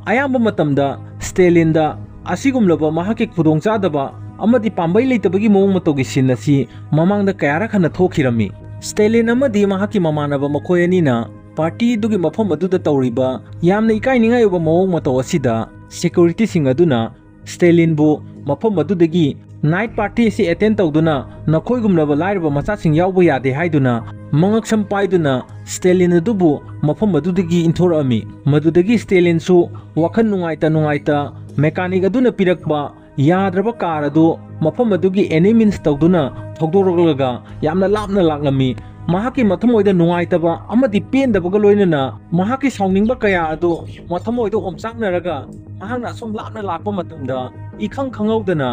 ꯑꯌꯥꯝꯕ ꯃꯇꯝꯗ ꯁ꯭ꯇꯦꯂꯤꯟꯗ ꯑꯁꯤꯒꯨꯝꯂꯕ ꯃꯍꯥꯛꯀꯤ ꯈꯨꯗꯣꯡꯆꯥꯗꯕ ꯑꯃꯗꯤ ꯄꯥꯝꯕꯩ ꯂꯩꯇꯕꯒꯤ ꯃꯑꯣꯡ ꯃꯇꯧꯒꯤ scene ꯑꯁꯤ ꯃꯃꯥꯡꯗ ꯀꯌꯥꯔꯛ ꯍꯟꯅ ꯊꯣꯛꯈꯤꯔꯝꯃꯤ꯫ ꯁ꯭ꯇꯦꯂꯤꯟ ꯑꯃꯗꯤ ꯃꯍꯥꯛꯀꯤ ꯃꯃꯥꯟꯅꯕ ꯃꯈꯣꯏ ꯑꯅꯤꯅ party ꯑꯗꯨꯒꯤ ꯃꯐꯝ ꯑꯗꯨꯗ ꯇꯧꯔꯤꯕ ꯌꯥꯝꯅ ꯏꯀꯥꯏꯅꯤꯡꯉꯥꯏ ꯑꯣꯏꯕ ꯃꯑꯣꯡ ꯃꯇꯧ ꯑꯁꯤꯗ securityꯁꯤꯡ ꯑꯗꯨꯅ ꯁ꯭ꯇꯦꯂꯤꯟꯕꯨ ꯃꯐꯝ ꯑꯗꯨꯗꯒꯤ night party ꯑꯁꯤ attend ꯇꯧꯗꯨꯅ ꯅꯈꯣꯏꯒꯨꯝꯂꯕ ꯂꯥꯏꯔꯕ ꯃꯆꯥꯁꯤꯡ ꯌꯥꯎꯕ ꯌꯥꯗꯦ ꯍꯥꯏꯗꯨꯅ ꯃꯉꯛꯁꯝ ꯄꯥꯏꯗꯨꯅ ꯁ꯭ꯇꯦꯂꯤꯟ ꯑꯗꯨꯕꯨ ꯃꯐꯝ ꯑꯗꯨꯗꯒꯤ ꯏꯟꯊꯣꯔꯛꯑꯝꯃꯤ꯫ ꯃꯗꯨꯗꯒꯤ ꯁ꯭ꯇꯦꯂꯤꯟꯁꯨ ꯋꯥꯈꯜ ꯅꯨꯡꯉꯥꯏꯇ ꯅꯨꯡꯉꯥꯏꯇ mechanic ꯑꯗꯨꯅ ꯄꯤꯔꯛꯄ ꯌꯥꯗ꯭ꯔꯕ car ꯑꯗꯨ ꯃꯐꯝ ꯑꯗꯨꯒꯤ any means ꯇꯧꯗꯨꯅ ꯊꯧꯗꯣꯔꯛꯂꯒ ꯌꯥꯝꯅ ꯂꯥꯞꯅ ꯂꯥꯛꯂꯝꯃꯤ꯫ ꯃꯍꯥꯛꯀꯤ ꯃꯊꯃꯣꯏꯗ ꯅꯨꯡꯉꯥꯏꯇꯕ ꯑꯃꯗꯤ ꯄꯦꯟꯗꯕꯒ ꯂꯣꯏꯅꯅ ꯃꯍꯥꯛꯀꯤ ꯁꯥꯎꯅꯤꯡꯕ ꯀꯌꯥ ꯑꯗꯨ ꯃꯊꯃꯣꯏꯗ ꯑꯣꯝꯆꯥꯛꯅꯔꯒ ꯃꯍꯥꯛꯅ ꯑꯁꯨꯝ ꯂꯥꯞꯅ ꯂꯥꯛꯄ ꯃꯇꯝꯗ ꯏꯈꯪ ꯈꯪꯍꯧꯗꯅ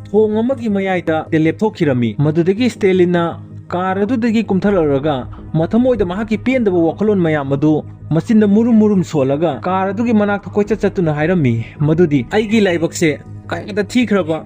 ꯊꯣꯡ ꯑꯃꯒꯤ ꯃꯌꯥꯏꯗ ꯂꯦꯞꯊꯣꯛꯈꯤꯔꯝꯃꯤ꯫ ꯃꯗꯨꯗꯒꯤ ꯁ꯭ꯇꯦꯂꯤꯟꯅ car ꯑꯗꯨꯗꯒꯤ ꯀꯨꯝꯊꯔꯛꯂꯒ ꯃꯊꯃꯣꯏꯗ ꯃꯍꯥꯛꯀꯤ ꯄꯦꯟꯗꯕ ꯋꯥꯈꯜꯂꯣꯟ ꯃꯌꯥꯝ ꯑꯗꯨ ꯃꯆꯤꯟꯗ ꯃꯨꯔꯨꯝ ꯃꯨꯔꯨꯝ ꯁꯣꯜꯂꯒ car ꯑꯗꯨꯒꯤ ꯃꯅꯥꯛꯇ ꯀꯣꯏꯆꯠ ꯆꯠꯇꯨꯅ ꯍꯥꯏꯔꯝꯃꯤ, ꯃꯗꯨꯗꯤ, "ꯑꯩꯒꯤ ꯂꯥꯏꯕꯛꯁꯦ ꯀꯌꯥꯗ ꯊꯤꯈ꯭ꯔꯕ!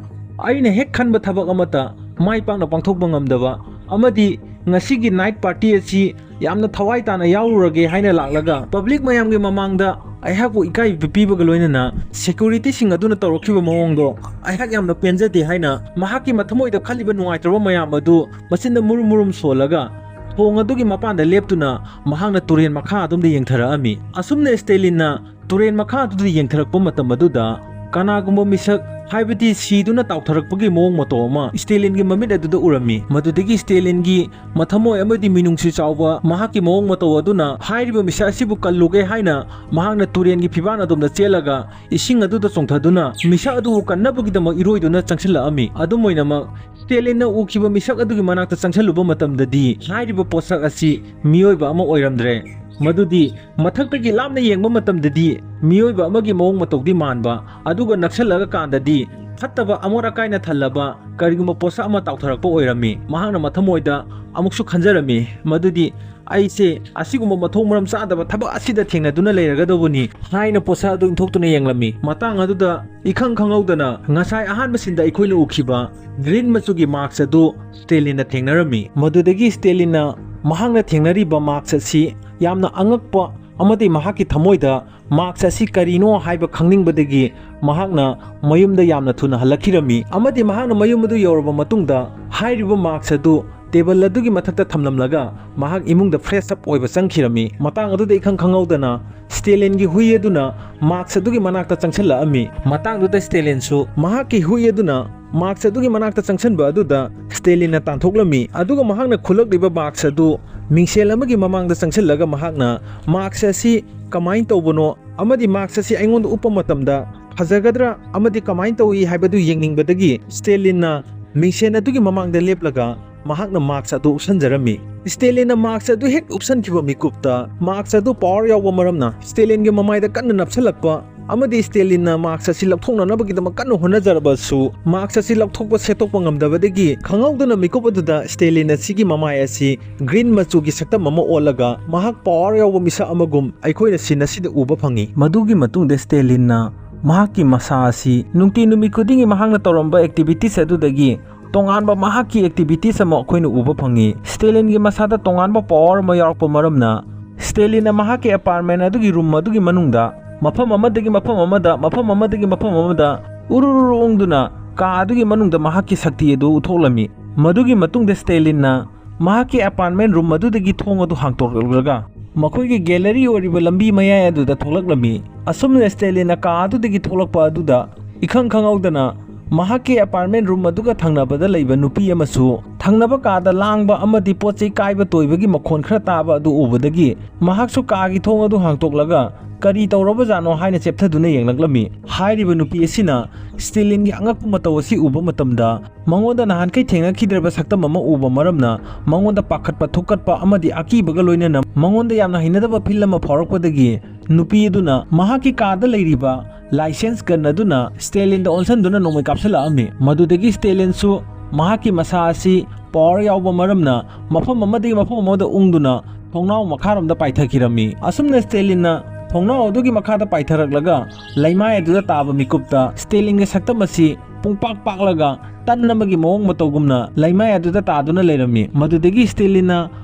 ꯑꯩꯅ ꯍꯦꯛ ꯈꯟꯕ ꯊꯕꯛ ꯑꯃꯠꯇ ꯃꯥꯏ ꯄꯥꯛꯅ ꯄꯥꯡꯊꯣꯛꯄ ꯉꯝꯗꯕ, ꯑꯃꯗꯤ ꯉꯁꯤꯒꯤ night party ꯑꯁꯤ ꯌꯥꯝꯅ ꯊꯋꯥꯏ ꯇꯥꯅ ꯌꯥꯎꯔꯨꯔꯒꯦ ꯍꯥꯏꯅ ꯂꯥꯛꯂꯒ public ꯃꯌꯥꯝꯒꯤ ꯃꯃꯥꯡꯗ ꯑꯩꯍꯥꯛꯄꯨ ꯏꯀꯥꯏꯕ ꯄꯤꯕꯒ ꯂꯣꯏꯅꯅ securityꯁꯤꯡ ꯑꯗꯨꯅ ꯇꯧꯔꯛꯈꯤꯕ ꯃꯑꯣꯡꯗꯣ ꯑꯩꯍꯥꯛ ꯌꯥꯝꯅ ꯄꯦꯟꯖꯗꯦ ꯍꯥꯏꯅ ꯃꯍꯥꯛꯀꯤ ꯃꯊꯃꯣꯏꯗ ꯈꯜꯂꯤꯕ ꯅꯨꯡꯉꯥꯏꯇ꯭ꯔꯕ ꯃꯌꯥꯝ ꯑꯗꯨ ꯃꯆꯤꯟꯗ ꯃꯨꯔꯨꯝ ꯃꯨꯔꯨꯝ ꯁꯣꯜꯂꯒ ꯊꯣꯡ ꯑꯗꯨꯒꯤ ꯃꯄꯥꯟꯗ ꯂꯦꯞꯇꯨꯅ ꯃꯍꯥꯛꯅ ꯇꯨꯔꯦꯜ ꯃꯈꯥ ꯑꯗꯣꯝꯗ ꯌꯦꯡꯊꯔꯛꯑꯝꯃꯤ꯫ ꯑꯁꯨꯝꯅ ꯁ꯭ꯇꯦꯂꯤꯟꯅ ꯇꯨꯔꯦꯜ ꯃꯈꯥ ꯑꯗꯨꯗ ꯌꯦꯡꯊꯔꯛꯄ ꯃꯇꯝ ꯑꯗꯨꯗ ꯀꯅꯥꯒꯨꯝꯕ ꯃꯤꯁꯛ, ꯍꯥꯏꯕꯗꯤ ꯁꯤꯗꯨꯅ ꯇꯥꯎꯊꯔꯛꯄꯒꯤ ꯃꯑꯣꯡ ꯃꯇꯧ ꯑꯃ ꯁ꯭ꯇꯦꯂꯤꯟꯒꯤ ꯃꯃꯤꯠ ꯑꯗꯨꯗ ꯎꯔꯝꯃꯤ꯫ ꯃꯗꯨꯗꯒꯤ ꯁ꯭ꯇꯦꯂꯤꯟꯒꯤ ꯃꯊꯃꯣꯏ ꯑꯃꯗꯤ ꯃꯤꯅꯨꯡꯁꯤ ꯆꯥꯎꯕ ꯃꯍꯥꯛꯀꯤ ꯃꯑꯣꯡ ꯃꯇꯧ ꯑꯗꯨꯅ ꯍꯥꯏꯔꯤꯕ ꯃꯤꯁꯛ ꯑꯁꯤꯕꯨ ꯀꯜꯂꯨꯒꯦ ꯍꯥꯏꯅ ꯃꯍꯥꯛꯅ ꯇꯨꯔꯦꯜꯒꯤ ꯐꯤꯕꯥꯟ ꯑꯗꯣꯝꯗ ꯆꯦꯜꯂꯒ ꯏꯁꯤꯡ ꯑꯗꯨꯗ ꯆꯣꯡꯊꯗꯨꯅ ꯃꯤꯁꯛ ꯑꯗꯨꯕꯨ ꯀꯟꯅꯕꯒꯤꯗꯃꯛ ꯏꯔꯣꯏꯗꯨꯅ ꯆꯪꯁꯤꯜꯂꯛꯑꯝꯃꯤ꯫ ꯑꯗꯨꯝ ꯑꯣꯏꯅꯃꯛ, ꯁ꯭ꯇꯦꯂꯤꯟꯅ ꯎꯈꯤꯕ ꯃꯤꯁꯛ ꯑꯗꯨꯒꯤ ꯃꯅꯥꯛꯇ ꯆꯪꯁꯤꯜꯂꯨꯕ ꯃꯇꯝꯗꯗꯤ ꯍꯥꯏꯔꯤꯕ ꯄꯣꯠꯁꯛ ꯑꯁꯤ ꯃꯤꯑꯣꯏꯕ ꯑꯃ ꯑꯣꯏꯔꯝꯗ꯭ꯔꯦ꯫ ꯃꯗꯨꯗꯤ ꯃꯊꯛꯇꯒꯤ ꯂꯥꯞꯅ ꯌꯦꯡꯕ ꯃꯇꯝꯗꯗꯤ ꯃꯤꯑꯣꯏꯕ ꯑꯃꯒꯤ ꯃꯑꯣꯡ ꯃꯇꯧꯗꯤ ꯃꯥꯟꯕ, ꯑꯗꯨꯒ ꯅꯛꯁꯜꯂꯒ ꯀꯥꯟꯗꯗꯤ ꯐꯠꯇꯕ ꯑꯃꯣꯠ ꯑꯀꯥꯏꯅ ꯊꯜꯂꯕ ꯀꯔꯤꯒꯨꯝꯕ ꯄꯣꯠꯁꯛ ꯑꯃ ꯇꯥꯎꯊꯔꯛꯄ ꯑꯣꯏꯔꯝꯃꯤ꯫ ꯃꯍꯥꯛꯅ ꯃꯊꯃꯣꯏꯗ ꯑꯃꯨꯛꯁꯨ ꯈꯟꯖꯔꯝꯃꯤ, ꯃꯗꯨꯗꯤ "ꯑꯩꯁꯦ ꯑꯁꯤꯒꯨꯝꯕ ꯃꯊꯣꯡ ꯃꯔꯝ ꯆꯥꯗꯕ ꯊꯕꯛ ꯑꯁꯤꯗ ꯊꯦꯡꯅꯗꯨꯅ ꯂꯩꯔꯒꯗꯧꯕꯅꯤ" ꯍꯥꯏꯅ ꯄꯣꯠꯁꯛ ꯑꯗꯨ ꯏꯟꯊꯣꯛꯇꯨꯅ ꯌꯦꯡꯂꯝꯃꯤ꯫ ꯃꯇꯥꯡ ꯑꯗꯨꯗ ꯏꯈꯪ ꯈꯪꯍꯧꯗꯅ ꯉꯁꯥꯏ ꯑꯍꯥꯟꯕ ꯁꯤꯟꯗ ꯑꯩꯈꯣꯏꯅ ꯎꯈꯤꯕ green ꯃꯆꯨꯒꯤ mask ꯑꯗꯨ ꯁ꯭ꯇꯦꯂꯤꯟꯅ ꯊꯦꯡꯅꯔꯝꯃꯤ꯫ ꯃꯗꯨꯗꯒꯤ ꯁ꯭ꯇꯦꯂꯤꯟꯅ ꯃꯍꯥꯛꯅ ꯊꯦꯡꯅꯔꯤꯕ mask ꯑꯁꯤ ꯌꯥꯝꯅ ꯑꯉꯛꯄ ꯑꯃꯗꯤ ꯃꯍꯥꯛꯀꯤ ꯊꯃꯣꯏꯗ mask ꯑꯁꯤ ꯀꯔꯤꯅꯣ ꯍꯥꯏꯕ ꯈꯪꯅꯤꯡꯕꯗꯒꯤ ꯃꯍꯥꯛꯅ ꯃꯌꯨꯝꯗ ꯌꯥꯝꯅ ꯊꯨꯅ ꯍꯜꯂꯛꯈꯤꯔꯝꯃꯤ꯫ ꯑꯃꯗꯤ ꯃꯍꯥꯛꯅ ꯃꯌꯨꯝ ꯑꯗꯨ ꯌꯧꯔꯕ ꯃꯇꯨꯡꯗ ꯍꯥꯏꯔꯤꯕ mask ꯑꯗꯨ table ꯑꯗꯨꯒꯤ ꯃꯊꯛꯇ ꯊꯝꯂꯝꯂꯒ ꯃꯍꯥꯛ ꯏꯃꯨꯡꯗ fresh up ꯑꯣꯏꯕ ꯆꯪꯈꯤꯔꯝꯃꯤ꯫ ꯃꯇꯥꯡ ꯑꯗꯨꯗ ꯏꯈꯪ ꯈꯪꯍꯧꯗꯅ ꯁ꯭ꯇꯦꯂꯤꯟꯒꯤ ꯍꯨꯏ ꯑꯗꯨꯅ mask ꯑꯗꯨꯒꯤ ꯃꯅꯥꯛꯇ ꯆꯪꯁꯤꯜꯂꯛꯑꯝꯃꯤ꯫ ꯃꯇꯥꯡꯗꯨꯗ ꯁ꯭ꯇꯦꯂꯤꯟꯁꯨ ꯃꯍꯥꯛꯀꯤ ꯍꯨꯏ ꯑꯗꯨꯅ mask ꯑꯗꯨꯒꯤ ꯃꯅꯥꯛꯇ ꯆꯪꯁꯤꯟꯕ ꯑꯗꯨꯗ ꯁ꯭ꯇꯦꯂꯤꯟꯅ ꯇꯥꯟꯊꯣꯛꯂꯝꯃꯤ꯫ ꯑꯗꯨꯒ ꯃꯍꯥꯛꯅ ꯈꯨꯜꯂꯛꯂꯤꯕ mask ꯑꯗꯨ ꯃꯤꯡꯁꯦꯜ ꯑꯃꯒꯤ ꯃꯃꯥꯡꯗ ꯆꯪꯁꯤꯜꯂꯒ ꯃꯍꯥꯛꯅ mask ꯑꯁꯤ ꯀꯃꯥꯏꯅ ꯇꯧꯕꯅꯣ ꯑꯃꯗꯤ mask ꯑꯁꯤ ꯑꯩꯉꯣꯟꯗ ꯎꯞꯄ ꯃꯇꯝꯗ ꯐꯖꯒꯗ꯭ꯔꯥ ꯑꯃꯗꯤ ꯀꯃꯥꯏꯅ ꯇꯧꯏ ꯍꯥꯏꯕꯗꯨ ꯌꯦꯡꯅꯤꯡꯕꯗꯒꯤ ꯁ꯭ꯇꯦꯂꯤꯟꯅ ꯃꯤꯡꯁꯦꯜ ꯑꯗꯨꯒꯤ ꯃꯃꯥꯡꯗ ꯂꯦꯞꯂꯒ ꯃꯍꯥꯛꯅ mask ꯑꯗꯨ ꯎꯞꯁꯟꯖꯔꯝꯃꯤ꯫ ꯁ꯭ꯇꯦꯂꯤꯟꯅ mask ꯑꯗꯨ ꯍꯦꯛ ꯎꯞꯁꯟꯈꯤꯕ ꯃꯤꯀꯨꯞꯇ mask ꯑꯗꯨ power ꯌꯥꯎꯕ ꯃꯔꯝꯅ ꯁ꯭ꯇꯦꯂꯤꯟꯒꯤ ꯃꯃꯥꯏꯗ ꯀꯟꯅ ꯅꯞꯁꯜꯂꯛꯄ ꯑꯃꯗꯤ ꯁ꯭ꯇꯦꯂꯤꯟꯅ mask ꯑꯁꯤ ꯂꯧꯊꯣꯛꯅꯅꯕꯒꯤꯗꯃꯛ ꯀꯟꯅ ꯍꯣꯠꯅꯖꯔꯕꯁꯨ mask ꯑꯁꯤ ꯂꯧꯊꯣꯛꯄ ꯁꯦꯠꯇꯣꯛꯄ ꯉꯝꯗꯕꯗꯒꯤ ꯈꯪꯍꯧꯗꯅ ꯃꯤꯀꯨꯞ ꯑꯗꯨꯗ ꯁ꯭ꯇꯦꯂꯤꯟ ꯑꯁꯤꯒꯤ ꯃꯃꯥꯏ ꯑꯁꯤ green ꯃꯆꯨꯒꯤ ꯁꯛꯇꯝ ꯑꯃ ꯑꯣꯜꯂꯒ ꯃꯍꯥꯛ power ꯌꯥꯎꯕ ꯃꯤꯁꯛ ꯑꯃꯒꯨꯝ ꯑꯩꯈꯣꯏꯅ ꯁꯤꯟ ꯑꯁꯤꯗ ꯎꯕ ꯐꯪꯉꯤ꯫ ꯃꯗꯨꯒꯤ ꯃꯇꯨꯡꯗ ꯁ꯭ꯇꯦꯂꯤꯟꯅ ꯃꯍꯥꯛꯀꯤ ꯃꯁꯥ ꯑꯁꯤ ꯅꯨꯡꯇꯤ ꯅꯨꯃꯤꯠ ꯈꯨꯗꯤꯡꯒꯤ ꯃꯍꯥꯛꯅ ꯇꯧꯔꯝꯕ activities ꯑꯗꯨꯗꯒꯤ ꯇꯣꯉꯥꯟꯕ ꯃꯍꯥꯛꯀꯤ ꯑꯦꯛꯇꯤꯚꯤꯇꯤꯁ ꯑꯃ ꯑꯩꯈꯣꯏꯅ ꯎꯕ ꯐꯪꯉꯤ꯫ ꯁ꯭ꯇꯦꯂꯤꯟꯒꯤ ꯃꯁꯥꯗ ꯇꯣꯉꯥꯟꯕ ꯄꯥꯋꯔ ꯑꯃ ꯌꯥꯎꯔꯛꯄ ꯃꯔꯝꯅ ꯁ꯭ꯇꯦꯂꯤꯟꯅ ꯃꯍꯥꯛꯀꯤ ꯑꯦꯄꯥꯔꯠꯃꯦꯟ ꯑꯗꯨꯒꯤ ꯔꯨꯝ ꯑꯗꯨꯒꯤ ꯃꯅꯨꯡꯗ ꯃꯐꯝ ꯑꯃꯗꯒꯤ ꯃꯐꯝ ꯑꯃꯗ, ꯃꯐꯝ ꯑꯃꯗꯒꯤ ꯃꯐꯝ ꯑꯃꯗ ꯎꯔꯨꯔꯨꯔꯨ ꯎꯪꯗꯨꯅ ꯀꯥ ꯑꯗꯨꯒꯤ ꯃꯅꯨꯡꯗ ꯃꯍꯥꯛꯀꯤ ꯁꯛꯇꯤ ꯑꯗꯨ ꯎꯠꯊꯣꯛꯂꯝꯃꯤ꯫ ꯃꯗꯨꯒꯤ ꯃꯇꯨꯡꯗ ꯁ꯭ꯇꯦꯂꯤꯟꯅ ꯃꯍꯥꯛꯀꯤ ꯑꯦꯄꯥꯔꯠꯃꯦꯟ ꯔꯨꯝ ꯑꯗꯨꯗꯒꯤ ꯊꯣꯡ ꯑꯗꯨ ꯍꯥꯡꯗꯣꯛꯂꯛꯂꯒ ꯃꯈꯣꯏꯒꯤ ꯒꯦꯂꯔꯤ ꯑꯣꯏꯔꯤꯕ ꯂꯝꯕꯤ ꯃꯌꯥꯏ ꯑꯗꯨꯗ ꯊꯣꯛꯂꯛꯂꯝꯃꯤ꯫ ꯑꯁꯨꯝꯅ ꯁ꯭ꯇꯦꯂꯤꯟꯅ ꯀꯥ ꯑꯗꯨꯗꯒꯤ ꯊꯣꯛꯂꯛꯄ ꯑꯗꯨꯗ ꯏꯈꯪ ꯈꯪꯍꯧꯗꯅ ꯃꯍꯥꯛꯀꯤ ꯑꯦꯄꯥꯔꯠꯃꯦꯟ ꯔꯨꯝ ꯑꯗꯨꯒ ꯊꯪꯅꯕꯗ ꯂꯩꯕ ꯅꯨꯄꯤ ꯑꯃꯁꯨ ꯊꯪꯅꯕ ꯀꯥꯗ ꯂꯥꯡꯕ ꯑꯃꯗꯤ ꯄꯣꯠ ꯆꯩ ꯀꯥꯏꯕ ꯇꯣꯏꯕꯒꯤ ꯃꯈꯣꯟ ꯈꯔ ꯇꯥꯕ ꯑꯗꯨ ꯎꯕꯗꯒꯤ ꯃꯍꯥꯛꯁꯨ ꯀꯥꯒꯤ ꯊꯣꯡ ꯑꯗꯨ ꯍꯥꯡꯗꯣꯛꯂꯒ ꯀꯔꯤ ꯇꯧꯔꯕꯖꯥꯠꯅꯣ ꯍꯥꯏꯅ ꯆꯦꯞꯊꯗꯨꯅ ꯌꯦꯡꯂꯛꯂꯝꯃꯤ꯫ ꯍꯥꯏꯔꯤꯕ ꯅꯨꯄꯤ ꯑꯁꯤꯅ ꯁ꯭ꯇꯦꯂꯤꯟꯒꯤ ꯑꯉꯛꯄ ꯃꯇꯧ ꯑꯁꯤ ꯎꯕ ꯃꯇꯝꯗ ꯃꯉꯣꯟꯗ ꯅꯍꯥꯟꯈꯩ ꯊꯦꯡꯅꯈꯤꯗ꯭ꯔꯕ ꯁꯛꯇꯝ ꯑꯃ ꯎꯕ ꯃꯔꯝꯅ ꯃꯉꯣꯟꯗ ꯄꯥꯈꯠꯄ, ꯊꯨꯛꯀꯠꯄ ꯑꯃꯗꯤ ꯑꯀꯤꯕꯒ ꯂꯣꯏꯅꯅ ꯃꯉꯣꯟꯗ ꯌꯥꯝꯅ ꯍꯩꯅꯗꯕ ꯐꯤꯜ ꯑꯃ ꯐꯥꯎꯔꯛꯄꯗꯒꯤ ꯅꯨꯄꯤ ꯑꯗꯨꯅ ꯃꯍꯥꯛꯀꯤ ꯀꯥꯗ ꯂꯩꯔꯤꯕ ꯂꯥꯏꯁꯦꯟꯁ ꯒꯟ ꯑꯗꯨꯅ ꯁ꯭ꯇꯦꯂꯤꯟꯗ ꯑꯣꯟꯁꯤꯟꯗꯨꯅ ꯅꯣꯡꯃꯩ ꯀꯥꯞꯁꯤꯜꯂꯛꯂꯝꯃꯤ꯫ ꯃꯗꯨꯗꯒꯤ ꯁ꯭ꯇꯦꯂꯤꯟꯁꯨ ꯃꯍꯥꯛꯀꯤ ꯃꯁꯥ ꯑꯁꯤ ꯄꯥꯋꯔ ꯌꯥꯎꯕ ꯃꯔꯝꯅ ꯃꯐꯝ ꯑꯃꯗꯒꯤ ꯃꯐꯝ ꯑꯃꯗ ꯎꯪꯗꯨꯅ ꯊꯣꯡꯅꯥꯎ ꯃꯈꯥꯔꯣꯝꯗ ꯄꯥꯏꯊꯈꯤꯔꯝꯃꯤ꯫ ꯑꯁꯨꯝꯅ ꯁ꯭ꯇꯦꯂꯤꯟꯅ ꯊꯣꯡꯅꯥꯎ ꯑꯗꯨꯒꯤ ꯃꯈꯥꯗ ꯄꯥꯏꯊꯔꯛꯂꯒ ꯂꯩꯃꯥꯏ ꯑꯗꯨꯗ ꯇꯥꯕ ꯃꯤꯀꯨꯞꯇ ꯁ꯭ꯇꯦꯂꯤꯟꯒꯤ ꯁꯛꯇꯝ ꯑꯁꯤ ꯄꯨꯡꯄꯥꯛ ꯄꯥꯛꯂꯒ ꯇꯟ ꯑꯃꯒꯤ ꯃꯑꯣꯡ ꯃꯇꯧꯒꯨꯝꯅ ꯂꯩꯃꯥꯏ ꯑꯗꯨꯗ ꯇꯥꯗꯨꯅ ꯂꯩꯔꯝꯃꯤ꯫ ꯃꯗꯨꯗꯒꯤ ꯁ꯭ꯇꯦꯂꯤꯟꯅ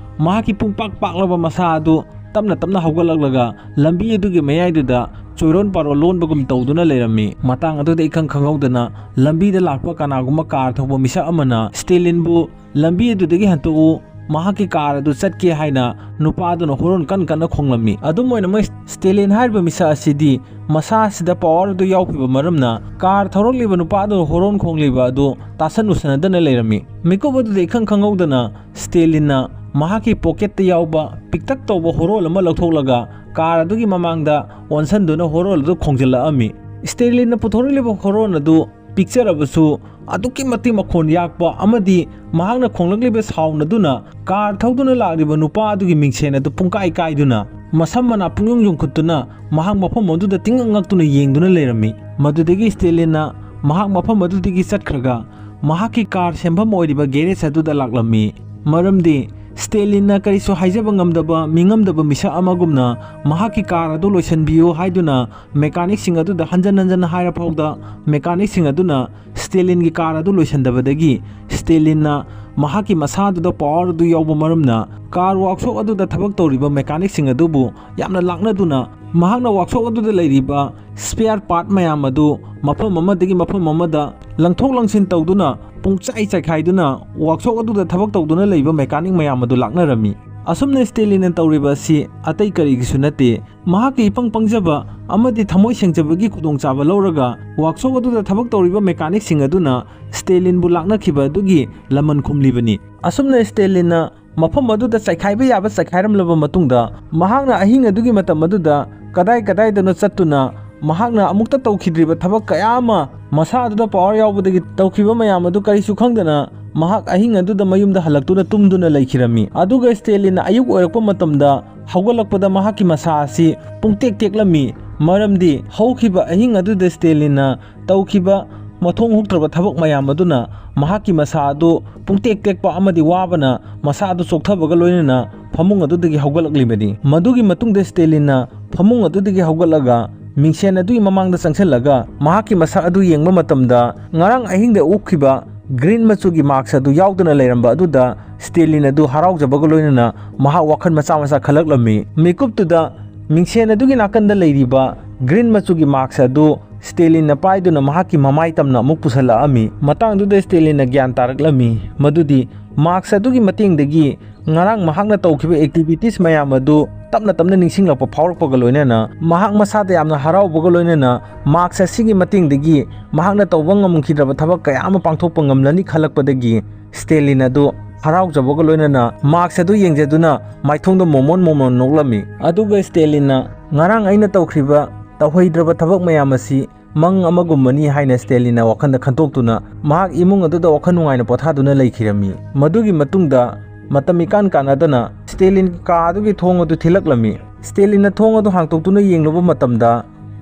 ꯃꯍꯥꯛꯀꯤ ꯄꯨꯡꯄꯥꯛ ꯄꯥꯛꯂꯕ ꯃꯁꯥ ꯑꯗꯨ ꯇꯞꯅ ꯇꯞꯅ ꯍꯧꯒꯠꯂꯛꯂꯒ ꯂꯝꯕꯤ ꯑꯗꯨꯒꯤ ꯃꯌꯥꯏꯗꯨꯗ ꯆꯣꯏꯔꯣꯟ ꯄꯥꯔꯣꯟ ꯂꯣꯟꯕꯒꯨꯝ ꯇꯧꯗꯨꯅ ꯂꯩꯔꯝꯃꯤ꯫ ꯃꯇꯥꯡ ꯑꯗꯨꯗ ꯏꯈꯪ ꯈꯪꯍꯧꯗꯅ ꯂꯝꯕꯤꯗ ꯂꯥꯛꯄ ꯀꯅꯥꯒꯨꯝꯕ ꯀꯥꯔ ꯊꯧꯕ ꯃꯤꯁꯛ ꯑꯃꯅ ꯁ꯭ꯇꯦꯂꯤꯟꯕꯨ ꯂꯝꯕꯤ ꯑꯗꯨꯗꯒꯤ ꯍꯟꯇꯣꯛꯎ, ꯃꯍꯥꯛꯀꯤ ꯀꯥꯔ ꯑꯗꯨ ꯆꯠꯀꯦ ꯍꯥꯏꯅ ꯅꯨꯄꯥ ꯑꯗꯨꯅ ꯍꯣꯔꯣꯟ ꯀꯟ ꯀꯟꯅ ꯈꯣꯡꯂꯝꯃꯤ꯫ ꯑꯗꯨꯝ ꯑꯣꯏꯅꯃꯛ ꯁ꯭ꯇꯦꯂꯤꯟ ꯍꯥꯏꯔꯤꯕ ꯃꯤꯁꯛ ꯑꯁꯤꯗꯤ ꯃꯁꯥ ꯑꯁꯤꯗ ꯄꯥꯋꯔ ꯑꯗꯨ ꯌꯥꯎꯈꯤꯕ ꯃꯔꯝꯅ ꯀꯥꯔ ꯊꯧꯔꯛꯂꯤꯕ ꯅꯨꯄꯥ ꯑꯗꯨꯅ ꯍꯣꯔꯣꯟ ꯈꯣꯡꯂꯤꯕ ꯑꯗꯨ ꯇꯥꯁꯟ ꯎꯁꯟꯅꯗꯅ ꯂꯩꯔꯝꯃꯤ꯫ ꯃꯤꯀꯨꯞ ꯑꯗꯨꯗ ꯏꯈꯪ ꯈꯪꯍꯧꯗꯅ ꯁ꯭ꯇꯦꯂꯤꯟꯅ ꯃꯍꯥꯛꯀꯤ ꯄꯣꯀꯦꯠꯇ ꯌꯥꯎꯕ ꯄꯤꯛꯇꯛ ꯇꯧꯕ ꯍꯣꯔꯣꯜ ꯑꯃ ꯂꯧꯊꯣꯛꯂꯒ ꯀꯥꯔ ꯑꯗꯨꯒꯤ ꯃꯃꯥꯡꯗ ꯑꯣꯟꯁꯟꯗꯨꯅ ꯍꯣꯔꯣꯜ ꯑꯗꯨ ꯈꯣꯡꯖꯤꯜꯂꯛꯂꯝꯃꯤ꯫ ꯁ꯭ꯇꯦꯂꯤꯟꯅ ꯄꯨꯊꯣꯔꯛꯂꯤꯕ ꯍꯣꯔꯣꯜ ꯑꯗꯨ ꯄꯤꯛꯆꯔꯕꯁꯨ ꯑꯗꯨꯛꯀꯤ ꯃꯇꯤꯛ ꯃꯈꯣꯟ ꯌꯥꯛꯄ ꯑꯃꯗꯤ ꯃꯍꯥꯛꯅ ꯈꯣꯡꯂꯛꯂꯤꯕ ꯁꯥꯎꯟ ꯑꯗꯨꯅ ꯀꯥꯔ ꯊꯧꯗꯨꯅ ꯂꯥꯛꯂꯤꯕ ꯅꯨꯄꯥ ꯑꯗꯨꯒꯤ ꯃꯤꯡꯁꯦꯟ ꯑꯗꯨ ꯄꯨꯡꯀꯥꯏ ꯀꯥꯏꯗꯨꯅ ꯃꯁꯝ ꯃꯅꯥ ꯄꯨꯡꯌꯨꯡ ꯌꯨꯡꯈꯠꯇꯨꯅ ꯃꯍꯥꯛ ꯃꯐꯝ ꯑꯗꯨꯗ ꯇꯤꯡꯉꯛ ꯉꯛꯇꯨꯅ ꯌꯦꯡꯗꯨꯅ ꯂꯩꯔꯝꯃꯤ꯫ ꯃꯗꯨꯗꯒꯤ ꯁ꯭ꯇꯦꯂꯤꯟꯅ ꯃꯍꯥꯛ ꯃꯐꯝ ꯑꯗꯨꯗꯒꯤ ꯆꯠꯈ꯭ꯔꯒ ꯃꯍꯥꯛꯀꯤ ꯀꯥꯔ ꯁꯦꯝꯐꯝ ꯑꯣꯏꯔꯤꯕ ꯒꯦꯔꯦꯖ ꯑꯗꯨꯗ ꯂꯥꯛꯂꯝꯃꯤ꯫ ꯃꯔꯝꯗꯤ ꯁ꯭ꯇꯦꯂꯤꯟꯅ ꯀꯔꯤꯁꯨ ꯍꯥꯏꯖꯕ ꯉꯝꯗꯕ ꯃꯤꯉꯝꯗꯕ ꯃꯤꯁꯛ ꯑꯃꯒꯨꯝꯅ ꯃꯍꯥꯛꯀꯤ ꯀꯥꯔ ꯑꯗꯨ ꯂꯣꯏꯁꯤꯟꯕꯤꯌꯨ ꯍꯥꯏꯗꯨꯅ ꯃꯦꯀꯥꯅꯤꯛꯁꯤꯡ ꯑꯗꯨꯗ ꯍꯟꯖꯟ ꯍꯟꯖꯟꯅ ꯍꯥꯏꯔ ꯐꯥꯎꯗ, ꯃꯦꯀꯥꯅꯤꯛꯁꯤꯡ ꯑꯗꯨꯅ ꯁ꯭ꯇꯦꯂꯤꯟꯒꯤ ꯀꯥꯔ ꯑꯗꯨ ꯂꯣꯏꯁꯤꯟꯗꯕꯗꯒꯤ ꯁ꯭ꯇꯦꯂꯤꯟꯅ ꯃꯍꯥꯛꯀꯤ ꯃꯁꯥꯗꯨꯗ ꯄꯋꯥꯔ ꯑꯗꯨ ꯌꯥꯎꯕ ꯃꯔꯝꯅ ꯀꯥꯔ ꯋꯥꯛꯁꯣꯞ ꯑꯗꯨꯗ ꯊꯕꯛ ꯇꯧꯔꯤꯕ ꯃꯦꯀꯥꯅꯤꯛꯁꯤꯡ ꯑꯗꯨꯕꯨ ꯌꯥꯝꯅ ꯂꯥꯛꯅꯗꯨꯅ ꯃꯍꯥꯛꯅ ꯋꯥꯛꯁꯣꯞ ꯑꯗꯨꯗ ꯂꯩꯔꯤꯕ ꯁ꯭ꯄꯦꯌꯔ ꯄꯥꯔꯠ ꯃꯌꯥꯝ ꯑꯗꯨ ꯃꯐꯝ ꯑꯃꯗꯒꯤ ꯃꯐꯝ ꯑꯃꯗ ꯂꯪꯊꯣꯛ ꯂꯪꯁꯤꯟ ꯇꯧꯗꯨꯅ ꯄꯨꯡꯆꯥꯏ ꯆꯥꯏꯈꯥꯏꯗꯨꯅ ꯋꯥꯛꯁꯣꯞ ꯑꯗꯨꯗ ꯊꯕꯛ ꯇꯧꯗꯨꯅ ꯂꯩꯕ ꯃꯦꯀꯥꯅꯤꯛ ꯃꯌꯥꯝ ꯑꯗꯨ ꯂꯥꯛꯅꯔꯝꯃꯤ꯫ ꯑꯁꯨꯝꯅ ꯁ꯭ꯇꯦꯂꯤꯟꯅ ꯇꯧꯔꯤꯕ ꯑꯁꯤ ꯑꯇꯩ ꯀꯔꯤꯒꯤꯁꯨ ꯅꯠꯇꯦ, ꯃꯍꯥꯛꯀꯤ ꯏꯄꯪ ꯄꯪꯖꯕ ꯑꯃꯗꯤ ꯊꯃꯣꯏ ꯁꯦꯡꯖꯕꯒꯤ ꯈꯨꯗꯣꯡꯆꯥꯕ ꯂꯧꯔꯒ ꯋꯥꯛꯁꯣꯞ ꯑꯗꯨꯗ ꯊꯕꯛ ꯇꯧꯔꯤꯕ ꯃꯦꯀꯥꯅꯤꯛꯁꯤꯡ ꯑꯗꯨꯅ ꯁ꯭ꯇꯦꯂꯤꯟꯕꯨ ꯂꯥꯛꯅꯈꯤꯕ ꯑꯗꯨꯒꯤ ꯂꯃꯟ ꯈꯨꯝꯂꯤꯕꯅꯤ꯫ ꯑꯁꯨꯝꯅ ꯁ꯭ꯇꯦꯂꯤꯟꯅ ꯃꯐꯝ ꯑꯗꯨꯗ ꯆꯥꯏꯈꯥꯏꯕ ꯌꯥꯕ ꯆꯥꯏꯈꯥꯏꯔꯝꯂꯕ ꯃꯇꯨꯡꯗ, ꯃꯍꯥꯛꯅ ꯑꯍꯤꯡ ꯑꯗꯨꯒꯤ ꯃꯇꯝ ꯑꯗꯨꯗ ꯀꯗꯥꯏ ꯀꯗꯥꯏꯗꯅꯣ ꯆꯠꯇꯨꯅ ꯃꯍꯥꯛꯅ ꯑꯃꯨꯛꯇ ꯇꯧꯈꯤꯗ꯭ꯔꯤꯕ ꯊꯕꯛ ꯀꯌꯥ ꯑꯃ, ꯃꯁꯥ ꯑꯗꯨꯗ ꯄꯋꯥꯔ ꯌꯥꯎꯕꯗꯒꯤ ꯇꯧꯈꯤꯕ ꯃꯌꯥꯝ ꯑꯗꯨ ꯀꯔꯤꯁꯨ ꯈꯪꯗꯅ ꯃꯍꯥꯛ ꯑꯍꯤꯡ ꯑꯗꯨꯗ ꯃꯌꯨꯝꯗ ꯍꯜꯂꯛꯇꯨꯅ ꯇꯨꯝꯗꯨꯅ ꯂꯩꯈꯤꯔꯝꯃꯤ꯫ ꯑꯗꯨꯒ ꯁ꯭ꯇꯦꯂꯤꯟꯅ ꯑꯌꯨꯛ ꯑꯣꯏꯔꯛꯄ ꯃꯇꯝꯗ ꯍꯧꯒꯠꯂꯛꯄꯗ ꯃꯍꯥꯛꯀꯤ ꯃꯁꯥ ꯑꯁꯤ ꯄꯨꯡꯇꯦꯛ ꯇꯦꯛꯂꯝꯃꯤ, ꯃꯔꯝꯗꯤ ꯍꯧꯈꯤꯕ ꯑꯍꯤꯡ ꯑꯗꯨꯗ ꯁ꯭ꯇꯦꯂꯤꯟꯅ ꯇꯧꯈꯤꯕ ꯃꯊꯣꯡ ꯍꯨꯛꯇ꯭ꯔꯕ ꯊꯕꯛ ꯃꯌꯥꯝ ꯑꯗꯨꯅ ꯃꯍꯥꯛꯀꯤ ꯃꯁꯥ ꯑꯗꯨ ꯄꯨꯡꯇꯦꯛ ꯇꯦꯛꯄ ꯑꯃꯗꯤ ꯋꯥꯕꯅ ꯃꯁꯥ ꯑꯗꯨ ꯆꯣꯛꯊꯕꯒ ꯂꯣꯏꯅꯅ ꯐꯃꯨꯡ ꯑꯗꯨꯗꯒꯤ ꯍꯧꯒꯠꯂꯛꯂꯤꯕꯅꯤ꯫ ꯃꯗꯨꯒꯤ ꯃꯇꯨꯡꯗ ꯁ꯭ꯇꯦꯂꯤꯟꯅ ꯐꯃꯨꯡ ꯑꯗꯨꯗꯒꯤ ꯍꯧꯒꯠꯂꯒ ꯃꯤꯡꯁꯦꯟ ꯑꯗꯨꯒꯤ ꯃꯃꯥꯡꯗ ꯆꯪꯁꯤꯜꯂꯒ ꯃꯍꯥꯛꯀꯤ ꯃꯁꯛ ꯑꯗꯨ ꯌꯦꯡꯕ ꯃꯇꯝꯗ, ꯉꯔꯥꯡ ꯑꯍꯤꯡꯗ ꯎꯞꯈꯤꯕ ꯒ꯭ꯔꯤꯟ ꯃꯆꯨꯒꯤ ꯃꯥꯛꯁ ꯑꯗꯨ ꯌꯥꯎꯗꯅ ꯂꯩꯔꯝꯕ ꯑꯗꯨꯗ ꯁ꯭ꯇꯦꯂꯤꯟ ꯑꯗꯨ ꯍꯔꯥꯎꯖꯕꯒ ꯂꯣꯏꯅꯅ ꯃꯍꯥꯛ ꯋꯥꯈꯜ ꯃꯆꯥ ꯃꯆꯥ ꯈꯜꯂꯛꯂꯝꯃꯤ꯫ ꯃꯤꯀꯨꯞꯇꯨꯗ ꯃꯤꯡꯁꯦꯟ ꯑꯗꯨꯒꯤ ꯅꯥꯀꯟꯗ ꯂꯩꯔꯤꯕ ꯒ꯭ꯔꯤꯟ ꯃꯆꯨꯒꯤ ꯃꯥꯛꯁ ꯑꯗꯨ ꯁ꯭ꯇꯦꯂꯤꯟꯅ ꯄꯥꯏꯗꯨꯅ ꯃꯍꯥꯛꯀꯤ ꯃꯃꯥꯏ ꯇꯝꯅ ꯑꯃꯨꯛ ꯄꯨꯁꯜꯂꯛꯑꯝꯃꯤ꯫ ꯃꯇꯥꯡꯗꯨꯗ ꯁ꯭ꯇꯦꯂꯤꯟꯅ ꯒ꯭ꯌꯥꯟ ꯇꯥꯔꯛꯂꯝꯃꯤ ꯃꯗꯨꯗꯤ ꯃꯥꯛꯁ ꯑꯗꯨꯒꯤ ꯃꯇꯦꯡꯗꯒꯤ ꯉꯔꯥꯡ ꯃꯍꯥꯛꯅ ꯇꯧꯈꯤꯕ ꯑꯦꯛꯇꯤꯚꯤꯇꯤꯁ ꯃꯌꯥꯝ ꯑꯗꯨ ꯇꯞꯅ ꯇꯞꯅ ꯅꯤꯡꯁꯤꯡꯂꯛꯄ ꯐꯥꯎꯔꯛꯄꯒ ꯂꯣꯏꯅꯅ ꯃꯍꯥꯛ ꯃꯁꯥꯗ ꯌꯥꯝꯅ ꯍꯔꯥꯎꯕꯒ ꯂꯣꯏꯅꯅ ꯃꯥꯛꯁ ꯑꯁꯤꯒꯤ ꯃꯇꯦꯡꯗꯒꯤ ꯃꯍꯥꯛꯅ ꯇꯧꯕ ꯉꯝꯈꯤꯗ꯭ꯔꯕ ꯊꯕꯛ ꯀꯌꯥ ꯑꯃ ꯄꯥꯡꯊꯣꯛꯄ ꯉꯝꯂꯅꯤ ꯈꯜꯂꯛꯄꯗꯒꯤ ꯁ꯭ꯇꯦꯂꯤꯟ ꯑꯗꯨ ꯍꯔꯥꯎꯖꯕꯒ ꯂꯣꯏꯅꯅ ꯃꯥꯛꯁ ꯑꯗꯨ ꯌꯦꯡꯖꯗꯨꯅ ꯃꯥꯏꯊꯣꯡꯗ ꯃꯣꯃꯣꯟ ꯃꯣꯃꯣꯟ ꯅꯣꯛꯂꯝꯃꯤ꯫ ꯑꯗꯨꯒ ꯁ꯭ꯇꯦꯂꯤꯟꯅ ꯉꯔꯥꯡ ꯑꯩꯅ ꯇꯧꯈ꯭ꯔꯤꯕ ꯇꯧꯍꯩꯗ꯭ꯔꯕ ꯊꯕꯛ ꯃꯌꯥꯝ ꯑꯁꯤ ꯃꯪ ꯑꯃꯒꯨꯝꯕꯅꯤ ꯍꯥꯏꯅ ꯁ꯭ꯇꯦꯂꯤꯟꯅ ꯋꯥꯈꯜꯗ ꯈꯟꯇꯣꯛꯇꯨꯅ ꯃꯍꯥꯛ ꯏꯃꯨꯡ ꯑꯗꯨꯗ ꯋꯥꯈꯜ ꯅꯨꯡꯉꯥꯏꯅ ꯄꯣꯊꯥꯗꯨꯅ ꯂꯩꯈꯤꯔꯝꯃꯤ꯫ ꯃꯗꯨꯒꯤ ꯃꯇꯨꯡꯗ ꯃꯇꯝ ꯏꯀꯥꯟ ꯀꯥꯟꯅꯗꯅ ꯁ꯭ꯇꯦꯂꯤꯟ ꯀꯥ ꯑꯗꯨꯒꯤ ꯊꯣꯡ ꯑꯗꯨ ꯊꯤꯜꯂꯛꯂꯝꯃꯤ꯫ ꯁ꯭ꯇꯦꯂꯤꯟꯅ ꯊꯣꯡ ꯑꯗꯨ ꯍꯥꯡꯇꯣꯛꯇꯨꯅ ꯌꯦꯡꯂꯨꯕ ꯃꯇꯝꯗ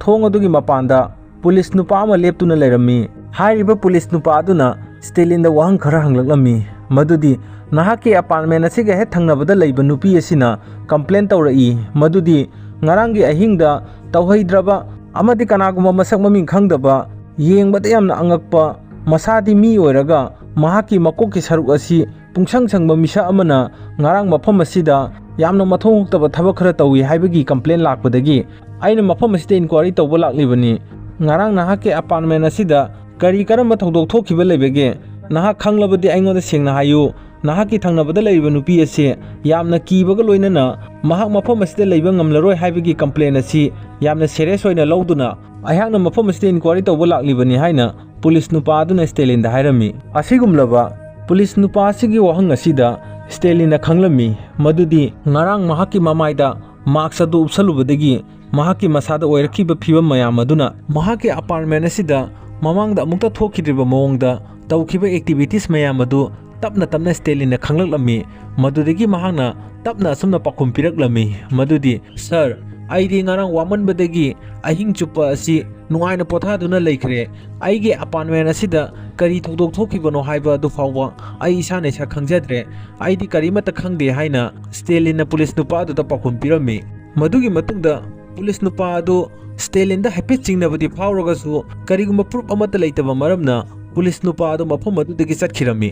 ꯊꯣꯡ ꯑꯗꯨꯒꯤ ꯃꯄꯥꯟꯗ ꯄꯨꯂꯤꯁ ꯅꯨꯄꯥ ꯑꯃ ꯂꯦꯞꯇꯨꯅ ꯂꯩꯔꯝꯃꯤ꯫ ꯍꯥꯏꯔꯤꯕ ꯄꯨꯂꯤꯁ ꯅꯨꯄꯥ ꯑꯗꯨꯅ ꯁ꯭ꯇꯦꯂꯤꯟꯗ ꯋꯥꯍꯪ ꯈꯔ ꯍꯪꯂꯛꯂꯝꯃꯤ, ꯃꯗꯨꯗꯤ ꯅꯍꯥꯛꯀꯤ ꯑꯦꯄꯥꯔꯠꯃꯦꯟ ꯑꯁꯤꯒ ꯍꯦꯛ ꯊꯪꯅꯕꯗ ꯂꯩꯕ ꯅꯨꯄꯤ ꯑꯁꯤꯅ ꯀꯝꯄ꯭ꯂꯦꯟ ꯇꯧꯔꯛꯏ ꯃꯗꯨꯗꯤ ꯉꯔꯥꯡꯒꯤ ꯑꯍꯤꯡꯗ ꯇꯧꯍꯩꯗ꯭ꯔꯕ ꯑꯃꯗꯤ ꯀꯅꯥꯒꯨꯝꯕ ꯃꯁꯛ ꯃꯃꯤꯡ ꯈꯪꯗꯕ, ꯌꯦꯡꯕꯗ ꯌꯥꯝꯅ ꯑꯉꯛꯄ, ꯃꯁꯥꯗꯤ ꯃꯤ ꯑꯣꯏꯔꯒ ꯃꯍꯥꯛꯀꯤ ꯃꯀꯣꯛꯀꯤ ꯁꯔꯨꯛ ꯑꯁꯤ ꯄꯨꯡꯁꯪ ꯁꯪꯕ ꯃꯤꯁꯛ ꯑꯃꯅ ꯉꯔꯥꯡ ꯃꯐꯝ ꯑꯁꯤꯗ ꯌꯥꯝꯅ ꯃꯊꯣꯡ ꯍꯨꯛꯇꯕ ꯊꯕꯛ ꯈꯔ ꯇꯧꯏ ꯍꯥꯏꯕꯒꯤ ꯀꯝꯄ꯭ꯂꯦꯟ ꯂꯥꯛꯄꯗꯒꯤ ꯑꯩꯅ ꯃꯐꯝ ꯑꯁꯤꯗ ꯏꯟꯀ꯭ꯋꯥꯏꯔꯤ ꯇꯧꯕ ꯂꯥꯛꯂꯤꯕꯅꯤ꯫ ꯉꯔꯥꯡ ꯅꯍꯥꯛꯀꯤ ꯑꯦꯄꯥꯔꯠꯃꯦꯟ ꯑꯁꯤꯗ ꯀꯔꯤ ꯀꯔꯝꯕ ꯊꯧꯗꯣꯛ ꯊꯣꯛꯈꯤꯕ ꯂꯩꯕꯒꯦ? ꯅꯍꯥꯛ ꯈꯪꯂꯕꯗꯤ ꯑꯩꯉꯣꯟꯗ ꯁꯦꯡꯅ ꯍꯥꯏꯌꯨ꯫ ꯅꯍꯥꯛꯀꯤ ꯊꯪꯅꯕꯗ ꯂꯩꯔꯤꯕ ꯅꯨꯄꯤ ꯑꯁꯤ ꯌꯥꯝꯅ ꯀꯤꯕꯒ ꯂꯣꯏꯅꯅ ꯃꯍꯥꯛ ꯃꯐꯝ ꯑꯁꯤꯗ ꯂꯩꯕ ꯉꯝꯂꯔꯣꯏ ꯍꯥꯏꯕꯒꯤ ꯀꯝꯄ꯭ꯂꯦꯟ ꯑꯁꯤ ꯌꯥꯝꯅ ꯁꯦꯔꯤꯌꯁ ꯑꯣꯏꯅ ꯂꯧꯗꯨꯅ ꯑꯩꯍꯥꯛꯅ ꯃꯐꯝ ꯑꯁꯤꯗ ꯏꯟꯀ꯭ꯋꯥꯏꯔꯤ ꯇꯧꯕ ꯂꯥꯛꯂꯤꯕꯅꯤ ꯍꯥꯏꯅ ꯄꯨꯂꯤꯁ ꯅꯨꯄꯥ ꯑꯗꯨꯅ ꯁ꯭ꯇꯦꯂꯤꯟꯗ ꯍꯥꯏꯔꯝꯃꯤ꯫ ꯑꯁꯤꯒꯨꯝꯂꯕ ꯄꯨꯂꯤꯁ ꯅꯨꯄꯥ ꯑꯁꯤꯒꯤ ꯋꯥꯍꯪ ꯑꯁꯤꯗ ꯁ꯭ꯇꯦꯂꯤꯟꯅ ꯈꯪꯂꯝꯃꯤ ꯃꯗꯨꯗꯤ ꯉꯔꯥꯡ ꯃꯍꯥꯛꯀꯤ ꯃꯃꯥꯏꯗ ꯃꯥꯛꯁ ꯑꯗꯨ ꯎꯞꯁꯜꯂꯨꯕꯗꯒꯤ ꯃꯍꯥꯛꯀꯤ ꯃꯁꯥꯗ ꯑꯣꯏꯔꯛꯈꯤꯕ ꯐꯤꯕꯝ ꯃꯌꯥꯝ ꯑꯗꯨꯅ ꯃꯍꯥꯛꯀꯤ ꯑꯄꯥꯔꯠꯃꯦꯟ ꯑꯁꯤꯗ ꯃꯃꯥꯡꯗ ꯑꯃꯨꯛꯇ ꯊꯣꯛꯈꯤꯗ꯭ꯔꯤꯕ ꯃꯑꯣꯡꯗ ꯇꯧꯈꯤꯕ ꯑꯦꯛꯇꯤꯚꯤꯇꯤꯁ ꯃꯌꯥꯝ ꯑꯗꯨ ꯇꯞꯅ ꯇꯞꯅ ꯁ꯭ꯇꯦꯂꯤꯟꯅ ꯈꯪꯂꯛꯂꯝꯃꯤ꯫ ꯃꯗꯨꯗꯒꯤ ꯃꯍꯥꯛꯅ ꯇꯞꯅ ꯑꯁꯨꯝꯅ ꯄꯥꯎꯈꯨꯝ ꯄꯤꯔꯛꯂꯝꯃꯤ ꯃꯗꯨꯗꯤ, "ꯁꯥꯔ, ꯑꯩꯗꯤ ꯉꯔꯥꯡ ꯋꯥꯃꯟꯕꯗꯒꯤ ꯑꯍꯤꯡ ꯆꯨꯞꯄ ꯑꯁꯤ ꯅꯨꯡꯉꯥꯏꯅ ꯄꯣꯊꯥꯗꯨꯅ ꯂꯩꯈ꯭ꯔꯦ꯫ ꯑꯩꯒꯤ ꯑꯄꯥꯔꯠꯃꯦꯟ ꯑꯁꯤꯗ ꯀꯔꯤ ꯊꯧꯗꯣꯛ ꯊꯣꯛꯈꯤꯕꯅꯣ ꯍꯥꯏꯕ ꯑꯗꯨ ꯐꯥꯎꯕ ꯑꯩ ꯏꯁꯥꯅ ꯏꯁꯥ ꯈꯪꯖꯗ꯭ꯔꯦ꯫ ꯑꯩꯗꯤ ꯀꯔꯤꯃꯠꯇ ꯈꯪꯗꯦ" ꯍꯥꯏꯅ ꯁ꯭ꯇꯦꯂꯤꯟꯅ ꯄꯨꯂꯤꯁ ꯅꯨꯄꯥ ꯑꯗꯨꯗ ꯄꯥꯎꯈꯨꯝ ꯄꯤꯔꯝꯃꯤ꯫ ꯃꯗꯨꯒꯤ ꯃꯇꯨꯡꯗ ꯄꯨꯂꯤꯁ ꯅꯨꯄꯥ ꯑꯗꯨ ꯁ꯭ꯇꯦꯂꯤꯟꯗ ꯍꯥꯏꯐꯦꯠ ꯆꯤꯡꯅꯕꯗꯤ ꯐꯥꯎꯔꯒꯁꯨ ꯀꯔꯤꯒꯨꯝꯕ ꯄ꯭ꯔꯨꯐ ꯑꯃꯠꯇ ꯂꯩꯇꯕ ꯃꯔꯝꯅ ꯄꯨꯂꯤꯁ ꯅꯨꯄꯥ ꯑꯗꯨ ꯃꯐꯝ ꯑꯗꯨꯗꯒꯤ ꯆꯠꯈꯤꯔꯝꯃꯤ꯫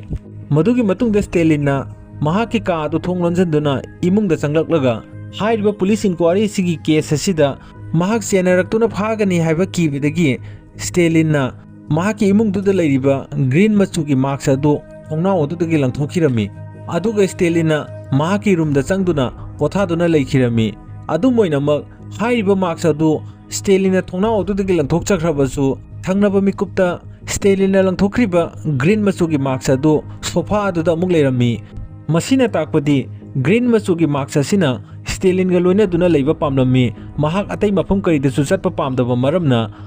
ꯃꯗꯨꯒꯤ ꯃꯇꯨꯡꯗ ꯁ꯭ꯇꯦꯂꯤꯟꯅ ꯃꯍꯥꯛꯀꯤ ꯀꯥ ꯑꯗꯨ ꯊꯣꯡ ꯂꯣꯟꯁꯤꯟꯗꯨꯅ ꯏꯃꯨꯡꯗ ꯆꯪꯂꯛꯂꯒ ꯍꯥꯏꯔꯤꯕ ꯄꯨꯂꯤꯁ ꯏꯟꯀ꯭ꯋꯥꯔꯤ ꯑꯁꯤꯒꯤ ꯀꯦꯁ ꯑꯁꯤꯗ ꯃꯍꯥꯛ ꯆꯦꯟꯅꯔꯛꯇꯨꯅ ꯐꯥꯒꯅꯤ ꯍꯥꯏꯕ ꯀꯤꯕꯗꯒꯤ ꯁ꯭ꯇꯦꯂꯤꯟꯅ ꯃꯍꯥꯛꯀꯤ ꯏꯃꯨꯡꯗꯨꯗ ꯂꯩꯔꯤꯕ ꯒ꯭ꯔꯤꯟ ꯃꯆꯨꯒꯤ ꯃꯥꯛꯁ ꯑꯗꯨ ꯊꯣꯡꯅꯥꯎ ꯑꯗꯨꯗꯒꯤ ꯂꯪꯊꯣꯛꯈꯤꯔꯝꯃꯤ꯫ ꯑꯗꯨꯒ ꯁ꯭ꯇꯦꯂꯤꯟꯅ ꯃꯍꯥꯛꯀꯤ ꯔꯨꯝꯗ ꯆꯪꯗꯨꯅ ꯄꯣꯊꯥꯗꯨꯅ ꯂꯩꯈꯤꯔꯝꯃꯤ꯫ ꯑꯗꯨꯝ ꯑꯣꯏꯅꯃꯛ ꯍꯥꯏꯔꯤꯕ ꯃꯥꯛꯁ ꯑꯗꯨ ꯁ꯭ꯇꯦꯂꯤꯟꯅ ꯊꯣꯡꯅꯥꯎ ꯑꯗꯨꯗꯒꯤ ꯂꯪꯊꯣꯛꯆꯈ꯭ꯔꯕꯁꯨ ꯊꯪꯅꯕ ꯃꯤꯀꯨꯞꯇ ꯁ꯭ꯇꯦꯂꯤꯟꯅ ꯂꯪꯊꯣꯛꯈ꯭ꯔꯤꯕ ꯒ꯭ꯔꯤꯟ ꯃꯆꯨꯒꯤ ꯃꯥꯛꯁ ꯑꯗꯨ ꯁꯣꯐꯥ ꯑꯗꯨꯗ ꯑꯃꯨꯛ ꯂꯩꯔꯝꯃꯤ꯫ ꯃꯁꯤꯅ ꯇꯥꯛꯄꯗꯤ ꯒ꯭ꯔꯤꯟ ꯃꯆꯨꯒꯤ ꯃꯥꯛꯁ ꯑꯁꯤꯅ ꯁ꯭ꯇꯦꯂꯤꯟꯒ ꯂꯣꯏꯅꯗꯨꯅ ꯂꯩꯕ ꯄꯥꯝꯂꯝꯃꯤ꯫ ꯃꯍꯥꯛ ꯑꯇꯩ ꯃꯐꯝ ꯀꯔꯤꯗꯁꯨ ꯆꯠꯄ ꯄꯥꯝꯗꯕ ꯃꯔꯝꯅ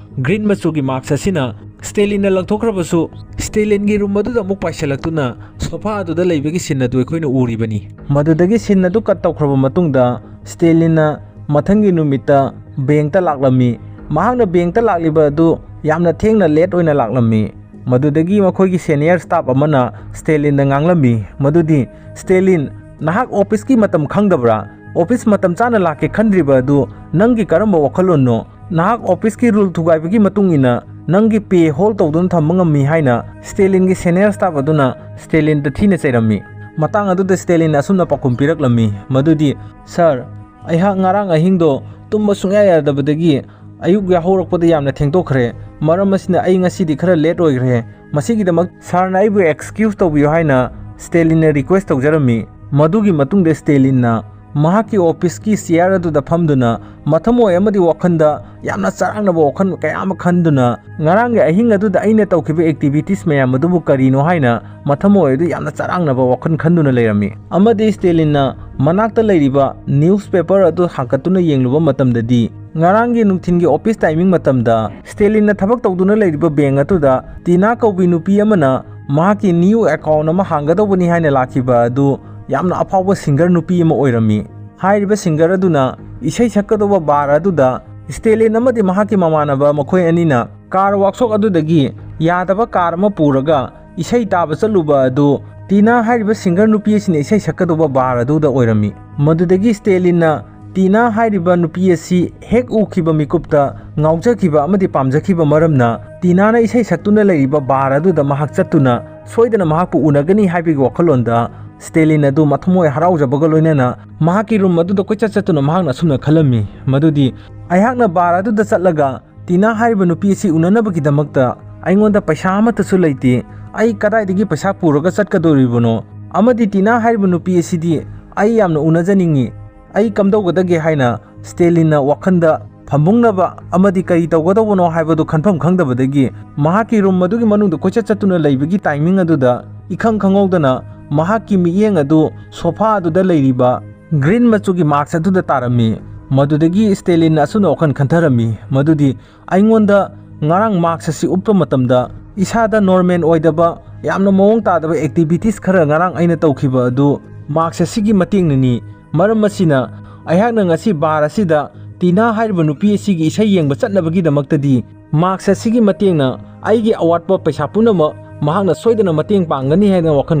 ꯒ꯭ꯔꯤꯟ ꯃꯆꯨꯒꯤ ꯃꯥꯛꯁ ꯑꯁꯤꯅ ꯁ꯭ꯇꯦꯂꯤꯟꯅ ꯂꯪꯊꯣꯛꯈ꯭ꯔꯕꯁꯨ ꯁ꯭ꯇꯦꯂꯤꯟꯒꯤ ꯔꯨꯝ ꯑꯗꯨꯗ ꯑꯃꯨꯛ ꯄꯥꯏꯁꯤꯜꯂꯛꯇꯨꯅ ꯁꯣꯐꯥ ꯑꯗꯨꯗ ꯂꯩꯕꯒꯤ ꯁꯤꯟ ꯑꯗꯨ ꯑꯩꯈꯣꯏꯅ ꯎꯔꯤꯕꯅꯤ꯫ ꯃꯗꯨꯗꯒꯤ ꯁꯤꯟ ꯑꯗꯨ ꯀꯠ ꯇꯧꯈ꯭ꯔꯕ ꯃꯇꯨꯡꯗ ꯁ꯭ꯇꯦꯂꯤꯟꯅ ꯃꯊꯪꯒꯤ ꯅꯨꯃꯤꯠꯇ ꯕꯦꯡꯛꯇ ꯂꯥꯛꯂꯝꯃꯤ꯫ ꯃꯍꯥꯛꯅ ꯕꯦꯡꯛꯇ ꯂꯥꯛꯂꯤꯕ ꯑꯗꯨ ꯌꯥꯝꯅ ꯊꯦꯡꯅ ꯂꯦꯠ ꯑꯣꯏꯅ ꯂꯥꯛꯂꯝꯃꯤ꯫ ꯃꯗꯨꯗꯒꯤ ꯃꯈꯣꯏꯒꯤ senior staff ꯑꯃꯅ ꯁ꯭ꯇꯦꯂꯤꯟꯗ ꯉꯥꯡꯂꯝꯃꯤ ꯃꯗꯨꯗꯤ, "ꯁ꯭ꯇꯦꯂꯤꯟ, ꯅꯍꯥꯛ ꯑꯣꯐꯤꯁꯀꯤ ꯃꯇꯝ ꯈꯪꯗꯕ꯭ꯔꯥ? ꯑꯣꯐꯤꯁ ꯃꯇꯝ ꯆꯥꯅ ꯂꯥꯛꯀꯦ ꯈꯟꯗ꯭ꯔꯤꯕ ꯑꯗꯨ ꯅꯪꯒꯤ ꯀꯔꯝꯕ ꯋꯥꯈꯜꯂꯣꯟꯅꯣ? ꯅꯍꯥꯛ ꯑꯣꯐꯤꯁꯀꯤ rule ꯊꯨꯒꯥꯏꯕꯒꯤ ꯃꯇꯨꯡ ꯏꯟꯅ ꯅꯪꯒꯤ pay hold ꯇꯧꯗꯨꯅ ꯊꯝꯕ ꯉꯝꯃꯤ" ꯍꯥꯏꯅ ꯁ꯭ꯇꯦꯂꯤꯟꯒꯤ senior staff ꯑꯗꯨꯅ ꯁ꯭ꯇꯦꯂꯤꯟꯗ ꯊꯤꯅ ꯆꯩꯔꯝꯃꯤ꯫ ꯃꯇꯥꯡ ꯑꯗꯨꯗ ꯁ꯭ꯇꯦꯂꯤꯟꯅ ꯑꯁꯨꯝꯅ ꯄꯥꯎꯈꯨꯝ ꯄꯤꯔꯛꯂꯝꯃꯤ ꯃꯗꯨꯗꯤ, "Sir, ꯑꯩꯍꯥꯛ ꯉꯔꯥꯡ ꯑꯍꯤꯡꯗꯣ ꯇꯨꯝꯕ ꯁꯨꯡꯌꯥ ꯌꯥꯗꯕꯗꯒꯤ ꯑꯌꯨꯛ ꯌꯥꯍꯧꯔꯛꯄꯗ ꯌꯥꯝꯅ ꯊꯦꯡꯗꯣꯛꯈ꯭ꯔꯦ꯫ ꯃꯔꯝ ꯑꯁꯤꯅ ꯑꯩ ꯉꯁꯤꯗꯤ ꯈꯔ late ꯑꯣꯏꯈ꯭ꯔꯦ꯫ ꯃꯁꯤꯒꯤꯗꯃꯛ sirꯅ ꯑꯩꯕꯨ excuse ꯇꯧꯕꯤꯌꯨ" ꯍꯥꯏꯅ ꯁ꯭ꯇꯦꯂꯤꯟꯅ request ꯇꯧꯖꯔꯝꯃꯤ꯫ ꯃꯗꯨꯒꯤ ꯃꯇꯨꯡꯗ ꯁ꯭ꯇꯦꯂꯤꯟꯅ ꯃꯍꯥꯛꯀꯤ ꯑꯣꯐꯤꯁꯀꯤ chair ꯑꯗꯨꯗ ꯐꯝꯗꯨꯅ ꯃꯊꯃꯣꯏ ꯑꯃꯗꯤ ꯋꯥꯈꯜꯗ ꯌꯥꯝꯅ ꯆꯔꯥꯡꯅꯕ ꯋꯥꯈꯜ ꯀꯌꯥ ꯑꯃ ꯈꯟꯗꯨꯅ, ꯉꯔꯥꯡꯒꯤ ꯑꯍꯤꯡ ꯑꯗꯨꯗ ꯑꯩꯅ ꯇꯧꯈꯤꯕ activities ꯃꯌꯥꯝ ꯑꯗꯨꯕꯨ ꯀꯔꯤꯅꯣ ꯍꯥꯏꯅ ꯃꯊꯃꯣꯏ ꯑꯗꯨ ꯌꯥꯝꯅ ꯆꯔꯥꯡꯅꯕ ꯋꯥꯈꯜ ꯈꯟꯗꯨꯅ ꯂꯩꯔꯝꯃꯤ꯫ ꯑꯃꯗꯤ ꯁ꯭ꯇꯦꯂꯤꯟꯅ ꯃꯅꯥꯛꯇ ꯂꯩꯔꯤꯕ newspaper ꯑꯗꯨ ꯍꯥꯡꯀꯠꯇꯨꯅ ꯌꯦꯡꯂꯨꯕ ꯃꯇꯝꯗꯗꯤ, ꯉꯔꯥꯡꯒꯤ ꯅꯨꯡꯊꯤꯟꯒꯤ office timing ꯃꯇꯝꯗ ꯁ꯭ꯇꯦꯂꯤꯟꯅ ꯊꯕꯛ ꯇꯧꯗꯨꯅ ꯂꯩꯔꯤꯕ bank ꯑꯗꯨꯗ ꯇꯤꯅꯥ ꯀꯧꯕꯤ ꯅꯨꯄꯤ ꯑꯃꯅ ꯃꯍꯥꯛꯀꯤ new account ꯑꯃ ꯍꯥꯡꯒꯗꯧꯕꯅꯤ ꯍꯥꯏꯅ ꯂꯥꯛꯈꯤꯕ ꯑꯗꯨ ꯌꯥꯝꯅ ꯑꯐꯥꯎꯕ singer ꯅꯨꯄꯤ ꯑꯃ ꯑꯣꯏꯔꯝꯃꯤ꯫ ꯍꯥꯏꯔꯤꯕ singer ꯑꯗꯨꯅ ꯏꯁꯩ ꯁꯛꯀꯗꯧꯕ bar ꯑꯗꯨꯗ ꯁ꯭ꯇꯦꯂꯤꯟ ꯑꯃꯗꯤ ꯃꯍꯥꯛꯀꯤ ꯃꯃꯥꯟꯅꯕ ꯃꯈꯣꯏ ꯑꯅꯤꯅ car workshop ꯑꯗꯨꯗꯒꯤ ꯌꯥꯗꯕ car ꯑꯃ ꯄꯨꯔꯒ ꯏꯁꯩ ꯇꯥꯕ ꯆꯠꯂꯨꯕ ꯑꯗꯨ ꯇꯤꯅꯥ ꯍꯥꯏꯔꯤꯕ singer ꯅꯨꯄꯤ ꯑꯁꯤꯅ ꯏꯁꯩ ꯁꯛꯀꯗꯧꯕ bar ꯑꯗꯨꯗ ꯑꯣꯏꯔꯝꯃꯤ꯫ ꯃꯗꯨꯗꯒꯤ ꯁ꯭ꯇꯦꯂꯤꯟꯅ ꯇꯤꯅꯥ ꯍꯥꯏꯔꯤꯕ ꯅꯨꯄꯤ ꯑꯁꯤ ꯍꯦꯛ ꯎꯈꯤꯕ ꯃꯤꯀꯨꯞꯇ ꯉꯥꯎꯖꯈꯤꯕ ꯑꯃꯗꯤ ꯄꯥꯝꯖꯈꯤꯕ ꯃꯔꯝꯅ, ꯇꯤꯅꯥꯅ ꯏꯁꯩ ꯁꯛꯇꯨꯅ ꯂꯩꯔꯤꯕ bar ꯑꯗꯨꯗ ꯃꯍꯥꯛ ꯆꯠꯇꯨꯅ ꯁꯣꯏꯗꯅ ꯃꯍꯥꯛꯄꯨ ꯎꯅꯒꯅꯤ ꯍꯥꯏꯕꯒꯤ ꯋꯥꯈꯜꯂꯣꯟꯗ ꯁ꯭ꯇꯦꯂꯤꯟ ꯑꯗꯨ ꯃꯊꯃꯣꯏ ꯍꯔꯥꯎꯖꯕꯒ ꯂꯣꯏꯅꯅ ꯃꯍꯥꯛꯀꯤ room ꯑꯗꯨꯗ ꯀꯣꯏꯆꯠ ꯆꯠꯇꯨꯅ ꯃꯍꯥꯛꯅ ꯑꯁꯨꯝꯅ ꯈꯜꯂꯝꯃꯤ ꯃꯗꯨꯗꯤ, "ꯑꯩꯍꯥꯛꯅ bar ꯑꯗꯨꯗ ꯆꯠꯂꯒ ꯇꯤꯅꯥ ꯍꯥꯏꯔꯤꯕ ꯅꯨꯄꯤ ꯑꯁꯤ ꯎꯅꯅꯕꯒꯤꯗꯃꯛꯇ ꯑꯩꯉꯣꯟꯗ ꯄꯩꯁꯥ ꯑꯃꯠꯇꯁꯨ ꯂꯩꯇꯦ꯫ ꯑꯩ ꯀꯗꯥꯏꯗꯒꯤ ꯄꯩꯁꯥ ꯄꯨꯔꯒ ꯆꯠꯀꯗꯧꯔꯤꯕꯅꯣ? ꯑꯃꯗꯤ ꯇꯤꯅꯥ ꯍꯥꯏꯔꯤꯕ ꯅꯨꯄꯤ ꯑꯁꯤꯗꯤ ꯑꯩ ꯌꯥꯝꯅ ꯎꯅꯖꯅꯤꯡꯏ꯫ ꯑꯩ ꯀꯝꯗꯧꯒꯗꯒꯦ?" ꯍꯥꯏꯅ ꯁ꯭ꯇꯦꯂꯤꯟꯅ ꯋꯥꯈꯜꯗ ꯐꯝꯕꯨꯡꯅꯕ ꯑꯃꯗꯤ ꯀꯔꯤ ꯇꯧꯒꯗꯧꯕꯅꯣ ꯍꯥꯏꯕꯗꯨ ꯈꯟꯐꯝ ꯈꯪꯗꯕꯗꯒꯤ ꯃꯍꯥꯛꯀꯤ room ꯑꯗꯨꯒꯤ ꯃꯅꯨꯡꯗ ꯀꯣꯏꯆꯠ ꯆꯠꯇꯨꯅ ꯂꯩꯕꯒꯤ timing ꯑꯗꯨꯗ ꯏꯈꯪ ꯈꯪꯍꯧꯗꯅ ꯃꯍꯥꯛꯀꯤ ꯃꯤꯠꯌꯦꯡ ꯑꯗꯨ sofa ꯑꯗꯨꯗ ꯂꯩꯔꯤꯕ green ꯃꯆꯨꯒꯤ mask ꯑꯗꯨꯗ ꯇꯥꯔꯝꯃꯤ꯫ ꯃꯗꯨꯗꯒꯤ ꯁ꯭ꯇꯦꯂꯤꯟꯅ ꯑꯁꯨꯝꯅ ꯋꯥꯈꯜ ꯈꯟꯊꯔꯝꯃꯤ ꯃꯗꯨꯗꯤ, "ꯑꯩꯉꯣꯟꯗ ꯉꯔꯥꯡ mask ꯑꯁꯤ ꯎꯞꯄ ꯃꯇꯝꯗ ꯏꯁꯥꯗ normal ꯑꯣꯏꯗꯕ, ꯌꯥꯝꯅ ꯃꯑꯣꯡ ꯇꯥꯗꯕ activities ꯈꯔ ꯉꯔꯥꯡ ꯑꯩꯅ ꯇꯧꯈꯤꯕ ꯑꯗꯨ mask ꯑꯁꯤꯒꯤ ꯃꯇꯦꯡꯅꯅꯤ꯫ ꯃꯔꯝ ꯑꯁꯤꯅ ꯑꯩꯍꯥꯛꯅ ꯉꯁꯤ bar ꯑꯁꯤꯗ ꯇꯤꯅꯥ ꯍꯥꯏꯔꯤꯕ ꯅꯨꯄꯤ ꯑꯁꯤꯒꯤ ꯏꯁꯩ ꯌꯦꯡꯕ ꯆꯠꯅꯕꯒꯤꯗꯃꯛꯇꯗꯤ ꯃꯥꯛꯁ ꯑꯁꯤꯒꯤ ꯃꯇꯦꯡꯅ ꯑꯩꯒꯤ ꯑꯋꯥꯠꯄ ꯄꯩꯁꯥ ꯄꯨꯝꯅꯃꯛ ꯃꯍꯥꯛꯅ ꯁꯣꯏꯗꯅ ꯃꯇꯦꯡ ꯄꯥꯡꯒꯅꯤ ꯍꯥꯏꯅ ꯋꯥꯈꯜ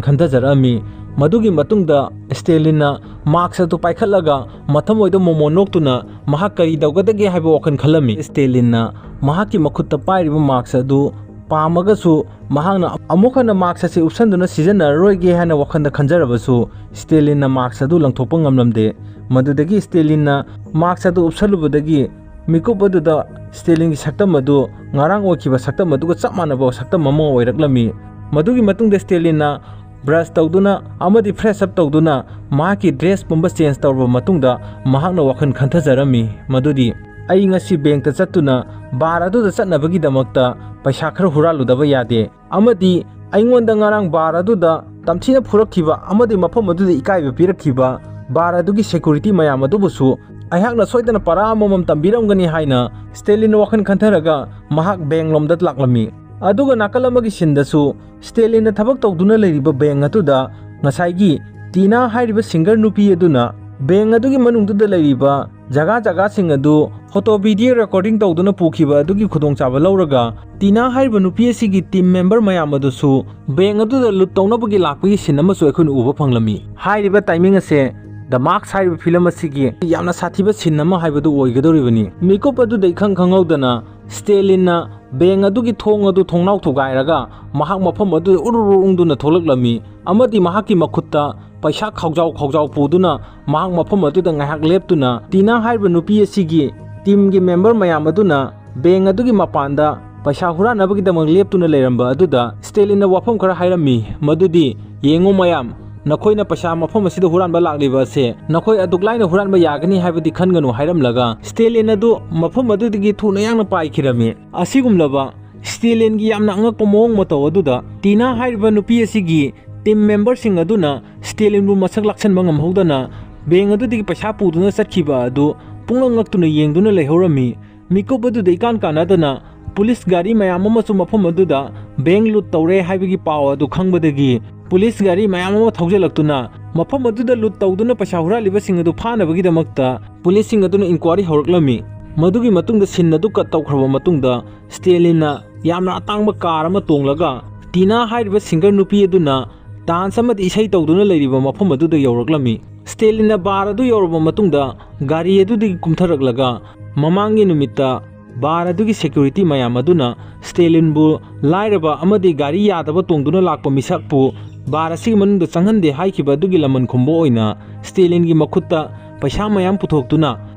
ꯈꯟꯊꯖꯔꯛꯑꯝꯃꯤ꯫ ꯃꯗꯨꯒꯤ ꯃꯇꯨꯡꯗ ꯁ꯭ꯇꯦꯂꯤꯟꯅ ꯃꯥꯛꯁ ꯑꯗꯨ ꯄꯥꯏꯈꯠꯂꯒ ꯃꯊꯃꯣꯏꯗ ꯃꯣꯃꯣꯟ ꯅꯣꯛꯇꯨꯅ ꯃꯍꯥꯛ ꯀꯔꯤ ꯇꯧꯒꯗꯒꯦ ꯍꯥꯏꯕ ꯋꯥꯈꯜ ꯈꯜꯂꯝꯃꯤ꯫ ꯁ꯭ꯇꯦꯂꯤꯟꯅ ꯃꯍꯥꯛꯀꯤ ꯃꯈꯨꯠꯇ ꯄꯥꯏꯔꯤꯕ ꯃꯥꯛꯁ ꯑꯗꯨ ꯄꯥꯝꯃꯒꯁꯨ ꯃꯍꯥꯛꯅ ꯑꯃꯨꯛ ꯍꯟꯅ ꯃꯥꯛꯁ ꯑꯁꯤ ꯎꯞꯁꯟꯗꯨꯅ ꯁꯤꯖꯤꯟꯅꯔꯔꯣꯏꯒꯦ ꯍꯥꯏꯅ ꯋꯥꯈꯜꯗ ꯈꯟꯖꯔꯕꯁꯨ ꯁ꯭ꯇꯦꯂꯤꯟꯅ ꯃꯥꯛꯁ ꯑꯗꯨ ꯂꯪꯊꯣꯛꯄ ꯉꯝꯂꯝꯗꯦ꯫ ꯃꯗꯨꯗꯒꯤ ꯁ꯭ꯇꯦꯂꯤꯟꯅ ꯃꯥꯛꯁ ꯑꯗꯨ ꯎꯞꯁꯜꯂꯨꯕꯗꯒꯤ ꯃꯤꯀꯨꯞ ꯑꯗꯨꯗ ꯁ꯭ꯇꯦꯂꯤꯟꯒꯤ ꯁꯛꯇꯝ ꯑꯗꯨ ꯉꯔꯥꯡ ꯑꯣꯏꯈꯤꯕ ꯁꯛꯇꯝ ꯑꯗꯨꯒ ꯆꯞ ꯃꯥꯟꯅꯕ ꯁꯛꯇꯝ ꯑꯃ ꯑꯣꯏꯔꯛꯂꯝꯃꯤ꯫ ꯃꯗꯨꯒꯤ ꯃꯇꯨꯡꯗ ꯁ꯭ꯇꯦꯂꯤꯟꯅ ꯕ꯭ꯔꯁ ꯇꯧꯗꯨꯅ ꯑꯃꯗꯤ ꯐ꯭ꯔꯦꯁ ꯑꯞ ꯇꯧꯗꯨꯅ ꯃꯍꯥꯛꯀꯤ ꯗ꯭ꯔꯦꯁ ꯄꯨꯝꯕ ꯆꯦꯟꯖ ꯇꯧꯔꯕ ꯃꯇꯨꯡꯗ ꯃꯍꯥꯛꯅ ꯋꯥꯈꯜ ꯈꯟꯊꯖꯔꯝꯃꯤ ꯃꯗꯨꯗꯤ, "ꯑꯩ ꯉꯁꯤ ꯕꯦꯡꯛꯇ ꯆꯠꯇꯨꯅ ꯕꯥꯔ ꯑꯗꯨꯗ ꯆꯠꯅꯕꯒꯤꯗꯃꯛꯇ ꯄꯩꯁꯥ ꯈꯔ ꯍꯨꯔꯥꯜꯂꯨꯗꯕ ꯌꯥꯗꯦ, ꯑꯃꯗꯤ ꯑꯩꯉꯣꯟꯗ ꯉꯔꯥꯡ ꯕꯥꯔ ꯑꯗꯨꯗ ꯇꯝꯊꯤꯅ ꯐꯨꯔꯛꯈꯤꯕ ꯑꯃꯗꯤ ꯃꯐꯝ ꯑꯗꯨꯗ ꯏꯀꯥꯏꯕ ꯄꯤꯔꯛꯈꯤꯕ ꯕꯥꯔ ꯑꯗꯨꯒꯤ ꯁꯦꯀ꯭ꯌꯨꯔꯤꯇꯤ ꯃꯌꯥꯝ ꯑꯗꯨꯕꯨꯁꯨ ꯑꯩꯍꯥꯛꯅ ꯁꯣꯏꯗꯅ ꯄꯔꯥ ꯑꯃꯃꯝ ꯇꯝꯕꯤꯔꯝꯒꯅꯤ" ꯍꯥꯏꯅ ꯁ꯭ꯇꯦꯂꯤꯟꯅ ꯋꯥꯈꯜ ꯈꯟꯊꯔꯒ ꯃꯍꯥꯛ ꯕꯦꯡꯛ ꯂꯣꯝꯗ ꯂꯥꯛꯂꯝꯃꯤ꯫ ꯑꯗꯨꯒ ꯅꯥꯀꯜ ꯑꯃꯒꯤ ꯁꯤꯟꯗꯁꯨ ꯁ꯭ꯇꯦꯂꯤꯟꯅ ꯊꯕꯛ ꯇꯧꯗꯨꯅ ꯂꯩꯔꯤꯕ ꯕꯦꯡꯛ ꯑꯗꯨꯗ ꯉꯁꯥꯏꯒꯤ ꯇꯤꯅꯥ ꯍꯥꯏꯔꯤꯕ ꯁꯤꯡꯒꯔ ꯅꯨꯄꯤ ꯑꯗꯨꯅ ꯕꯦꯡꯛ ꯑꯗꯨꯒꯤ ꯃꯅꯨꯡꯗꯨꯗ ꯂꯩꯔꯤꯕ ꯖꯒꯥ ꯖꯒꯥꯁꯤꯡ ꯑꯗꯨ ꯐꯣꯇꯣ ꯚꯤꯗꯤꯑꯣ ꯔꯦꯀꯣꯔꯗꯤꯡ ꯇꯧꯗꯨꯅ ꯄꯨꯈꯤꯕ ꯑꯗꯨꯒꯤ ꯈꯨꯗꯣꯡꯆꯥꯕ ꯂꯧꯔꯒ ꯇꯤꯅꯥ ꯍꯥꯏꯔꯤꯕ ꯅꯨꯄꯤ ꯑꯁꯤꯒꯤ ꯇꯤꯝ ꯃꯦꯝꯕꯔ ꯃꯌꯥꯝ ꯑꯗꯨꯁꯨ ꯕꯦꯡꯛ ꯑꯗꯨꯗ ꯂꯨꯠ ꯇꯧꯅꯕꯒꯤ ꯂꯥꯛꯄꯒꯤ ꯁꯤꯟ ꯑꯃꯁꯨ ꯑꯩꯈꯣꯏꯅ ꯎꯕ ꯐꯪꯂꯝꯃꯤ꯫ ꯍꯥꯏꯔꯤꯕ ꯇꯥꯏꯃꯤꯡ ꯑꯁꯦ ꯗ ꯃꯥꯛꯁ ꯍꯥꯏꯔꯤꯕ ꯐꯤꯂꯝ ꯑꯁꯤꯒꯤ ꯌꯥꯝꯅ ꯁꯥꯊꯤꯕ ꯁꯤꯟ ꯑꯃ ꯍꯥꯏꯕꯗꯨ ꯑꯣꯏꯒꯗꯧꯔꯤꯕꯅꯤ꯫ ꯃꯤꯀꯨꯞ ꯑꯗꯨꯗ ꯏꯈꯪ ꯈꯪꯍꯧꯗꯅ ꯁ꯭ꯇꯦꯂꯤꯟꯅ ꯕꯦꯡꯛ ꯑꯗꯨꯒꯤ ꯊꯣꯡ ꯑꯗꯨ ꯊꯣꯡꯅꯥꯎ ꯊꯨꯒꯥꯏꯔꯒ ꯃꯍꯥꯛ ꯃꯐꯝ ꯑꯗꯨꯗ ꯎꯔꯨꯔꯨ ꯎꯪꯗꯨꯅ ꯊꯣꯛꯂꯛꯂꯝꯃꯤ ꯑꯃꯗꯤ ꯃꯍꯥꯛꯀꯤ ꯃꯈꯨꯠꯇ ꯄꯩꯁꯥ ꯈꯥꯎꯖꯥꯎ ꯈꯥꯎꯖꯥꯎ ꯄꯨꯗꯨꯅ ꯃꯍꯥꯛ ꯃꯐꯝ ꯑꯗꯨꯗ ꯉꯥꯏꯍꯥꯛ ꯂꯦꯞꯇꯨꯅ ꯇꯤꯅꯥ ꯍꯥꯏꯔꯤꯕ ꯅꯨꯄꯤ ꯑꯁꯤꯒꯤ ꯇꯤꯝꯒꯤ ꯃꯦꯝꯕꯔ ꯃꯌꯥꯝ ꯑꯗꯨꯅ ꯕꯦꯡꯛ ꯑꯗꯨꯒꯤ ꯃꯄꯥꯟꯗ ꯄꯩꯁꯥ ꯍꯨꯔꯥꯟꯅꯕꯒꯤꯗꯃꯛ ꯂꯦꯞꯇꯨꯅ ꯂꯩꯔꯝꯕ ꯑꯗꯨꯗ ꯁ꯭ꯇꯦꯂꯤꯟꯅ ꯋꯥꯐꯝ ꯈꯔ ꯍꯥꯏꯔꯝꯃꯤ, ꯃꯗꯨꯗꯤ, "ꯌꯦꯡꯉꯨ ꯃꯌꯥꯝ, ꯅꯈꯣꯏꯅ ꯄꯩꯁꯥ ꯃꯐꯝ ꯑꯁꯤꯗ ꯍꯨꯔꯥꯟꯕ ꯂꯥꯛꯂꯤꯕ ꯑꯁꯦ ꯅꯈꯣꯏ ꯑꯗꯨꯛ ꯂꯥꯏꯅ ꯍꯨꯔꯥꯟꯕ ꯌꯥꯒꯅꯤ ꯍꯥꯏꯕꯗꯤ ꯈꯟꯒꯅꯨ" ꯍꯥꯏꯔꯝꯂꯒ ꯁ꯭ꯇꯦꯂꯤꯟ ꯑꯗꯨ ꯃꯐꯝ ꯑꯗꯨꯗꯒꯤ ꯊꯨꯅ ꯌꯥꯡꯅ ꯄꯥꯏꯈꯤꯔꯝꯃꯤ꯫ ꯑꯁꯤꯒꯨꯝꯂꯕ ꯁ꯭ꯇꯦꯂꯤꯟꯒꯤ ꯌꯥꯝꯅ ꯑꯉꯛꯄ ꯃꯑꯣꯡ ꯃꯇꯧ ꯑꯗꯨꯗ ꯇꯤꯅꯥ ꯍꯥꯏꯔꯤꯕ ꯅꯨꯄꯤ ꯑꯁꯤꯒꯤ ꯇꯤꯝ ꯃꯦꯝꯕꯔꯁꯤꯡ ꯑꯗꯨꯅ ꯁ꯭ꯇꯦꯂꯤꯟꯕꯨ ꯃꯁꯛ ꯂꯥꯛꯁꯟꯕ ꯉꯝꯍꯧꯗꯅ ꯕꯦꯡꯛ ꯑꯗꯨꯗꯒꯤ ꯄꯩꯁꯥ ꯄꯨꯗꯨꯅ ꯆꯠꯈꯤꯕ ꯑꯗꯨ ꯄꯨꯡꯉꯛ ꯉꯛꯇꯨꯅ ꯌꯦꯡꯗꯨꯅ ꯂꯩꯍꯧꯔꯝꯃꯤ꯫ ꯃꯤꯀꯨꯞ ꯑꯗꯨꯗ ꯏꯀꯥꯟ ꯀꯥꯟꯅꯗꯅ ꯄꯨꯂꯤꯁ ꯒꯥꯔꯤ ꯃꯌꯥꯝ ꯑꯃꯁꯨ ꯃꯐꯝ ꯑꯗꯨꯗ ꯕꯦꯡꯛ ꯂꯨꯠ ꯇꯧꯔꯦ ꯍꯥꯏꯕꯒꯤ ꯄꯥꯎ ꯑꯗꯨ ꯈꯪꯕꯗꯒꯤ ꯄꯨꯂꯤꯁ ꯒꯥꯔꯤ ꯃꯌꯥꯝ ꯑꯃ ꯊꯧꯖꯤꯜꯂꯛꯇꯨꯅ ꯃꯐꯝ ꯑꯗꯨꯗ ꯂꯨꯠ ꯇꯧꯗꯨꯅ ꯄꯩꯁꯥ ꯍꯨꯔꯥꯜꯂꯤꯕꯁꯤꯡ ꯑꯗꯨ ꯐꯥꯅꯕꯒꯤꯗꯃꯛꯇ ꯄꯨꯂꯤꯁꯁꯤꯡ ꯑꯗꯨꯅ ꯏꯟꯀ꯭ꯋꯥꯔꯤ ꯍꯧꯔꯛꯂꯝꯃꯤ꯫ ꯃꯗꯨꯒꯤ ꯃꯇꯨꯡꯗ scene ꯑꯗꯨ cut ꯇꯧꯈ꯭ꯔꯕ ꯃꯇꯨꯡꯗ, ꯁ꯭ꯇꯦꯂꯤꯟꯅ ꯌꯥꯝꯅ ꯑꯇꯥꯡꯕ car ꯑꯃ ꯇꯣꯡꯂꯒ ꯇꯤꯅꯥ ꯍꯥꯏꯔꯤꯕ singer ꯅꯨꯄꯤ ꯑꯗꯨꯅ dance ꯑꯃꯗꯤ ꯏꯁꯩ ꯇꯧꯗꯨꯅ ꯂꯩꯔꯤꯕ ꯃꯐꯝ ꯑꯗꯨꯗ ꯌꯧꯔꯛꯂꯝꯃꯤ꯫ ꯁ꯭ꯇꯦꯂꯤꯟꯅ bar ꯑꯗꯨ ꯌꯧꯔꯕ ꯃꯇꯨꯡꯗ ꯒꯥꯔꯤ ꯑꯗꯨꯗꯒꯤ ꯀꯨꯝꯊꯔꯛꯂꯒ, ꯃꯃꯥꯡꯒꯤ ꯅꯨꯃꯤꯠꯇ bar ꯑꯗꯨꯒꯤ security ꯃꯌꯥꯝ ꯑꯗꯨꯅ ꯁ꯭ꯇꯦꯂꯤꯟꯕꯨ ꯂꯥꯏꯔꯕ ꯑꯃꯗꯤ ꯒꯥꯔꯤ ꯌꯥꯗꯕ ꯇꯣꯡꯗꯨꯅ ꯂꯥꯛꯄ ꯃꯤꯁꯛꯄꯨ bar ꯑꯁꯤꯒꯤ ꯃꯅꯨꯡꯗ ꯆꯪꯍꯟꯗꯦ ꯍꯥꯏꯈꯤꯕ ꯑꯗꯨꯒꯤ ꯂꯃꯟ ꯈꯨꯝꯕ ꯑꯣꯏꯅ ꯁ꯭ꯇꯦꯂꯤꯟꯒꯤ ꯃꯈꯨꯠꯇ ꯄꯩꯁꯥ ꯃꯌꯥꯝ ꯄꯨꯊꯣꯛꯇꯨꯅ,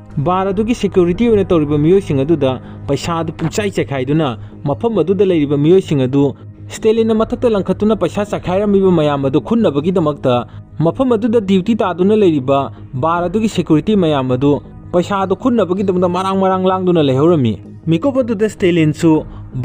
bar ꯑꯗꯨꯒꯤ security ꯑꯣꯏꯅ ꯇꯧꯔꯤꯕ ꯃꯤꯑꯣꯏꯁꯤꯡ ꯑꯗꯨꯗ ꯄꯩꯁꯥ ꯑꯗꯨ ꯄꯨꯡꯆꯥꯏ ꯆꯥꯏꯈꯥꯏꯗꯨꯅ, ꯃꯐꯝ ꯑꯗꯨꯗ ꯂꯩꯔꯤꯕ ꯃꯤꯑꯣꯏꯁꯤꯡ ꯑꯗꯨ ꯁ꯭ꯇꯦꯂꯤꯟꯅ ꯃꯊꯛꯇ ꯂꯪꯈꯠꯇꯨꯅ ꯄꯩꯁꯥ ꯆꯥꯏꯈꯥꯏꯔꯝꯃꯤꯕ ꯃꯌꯥꯝ ꯑꯗꯨ ꯈꯨꯠꯅꯕꯒꯤꯗꯃꯛꯇ ꯃꯐꯝ ꯑꯗꯨꯗ duty ꯇꯥꯗꯨꯅ ꯂꯩꯔꯤꯕ bar ꯑꯗꯨꯒꯤ security ꯃꯌꯥꯝ ꯑꯗꯨ ꯄꯩꯁꯥ ꯑꯗꯨ ꯈꯨꯠꯅꯕꯒꯤꯗꯃꯛꯇ ꯃꯔꯥꯡ ꯃꯔꯥꯡ ꯂꯥꯡꯗꯨꯅ ꯂꯩꯍꯧꯔꯝꯃꯤ꯫ ꯃꯤꯀꯨꯞ ꯑꯗꯨꯗ ꯁ꯭ꯇꯦꯂꯤꯟꯁꯨ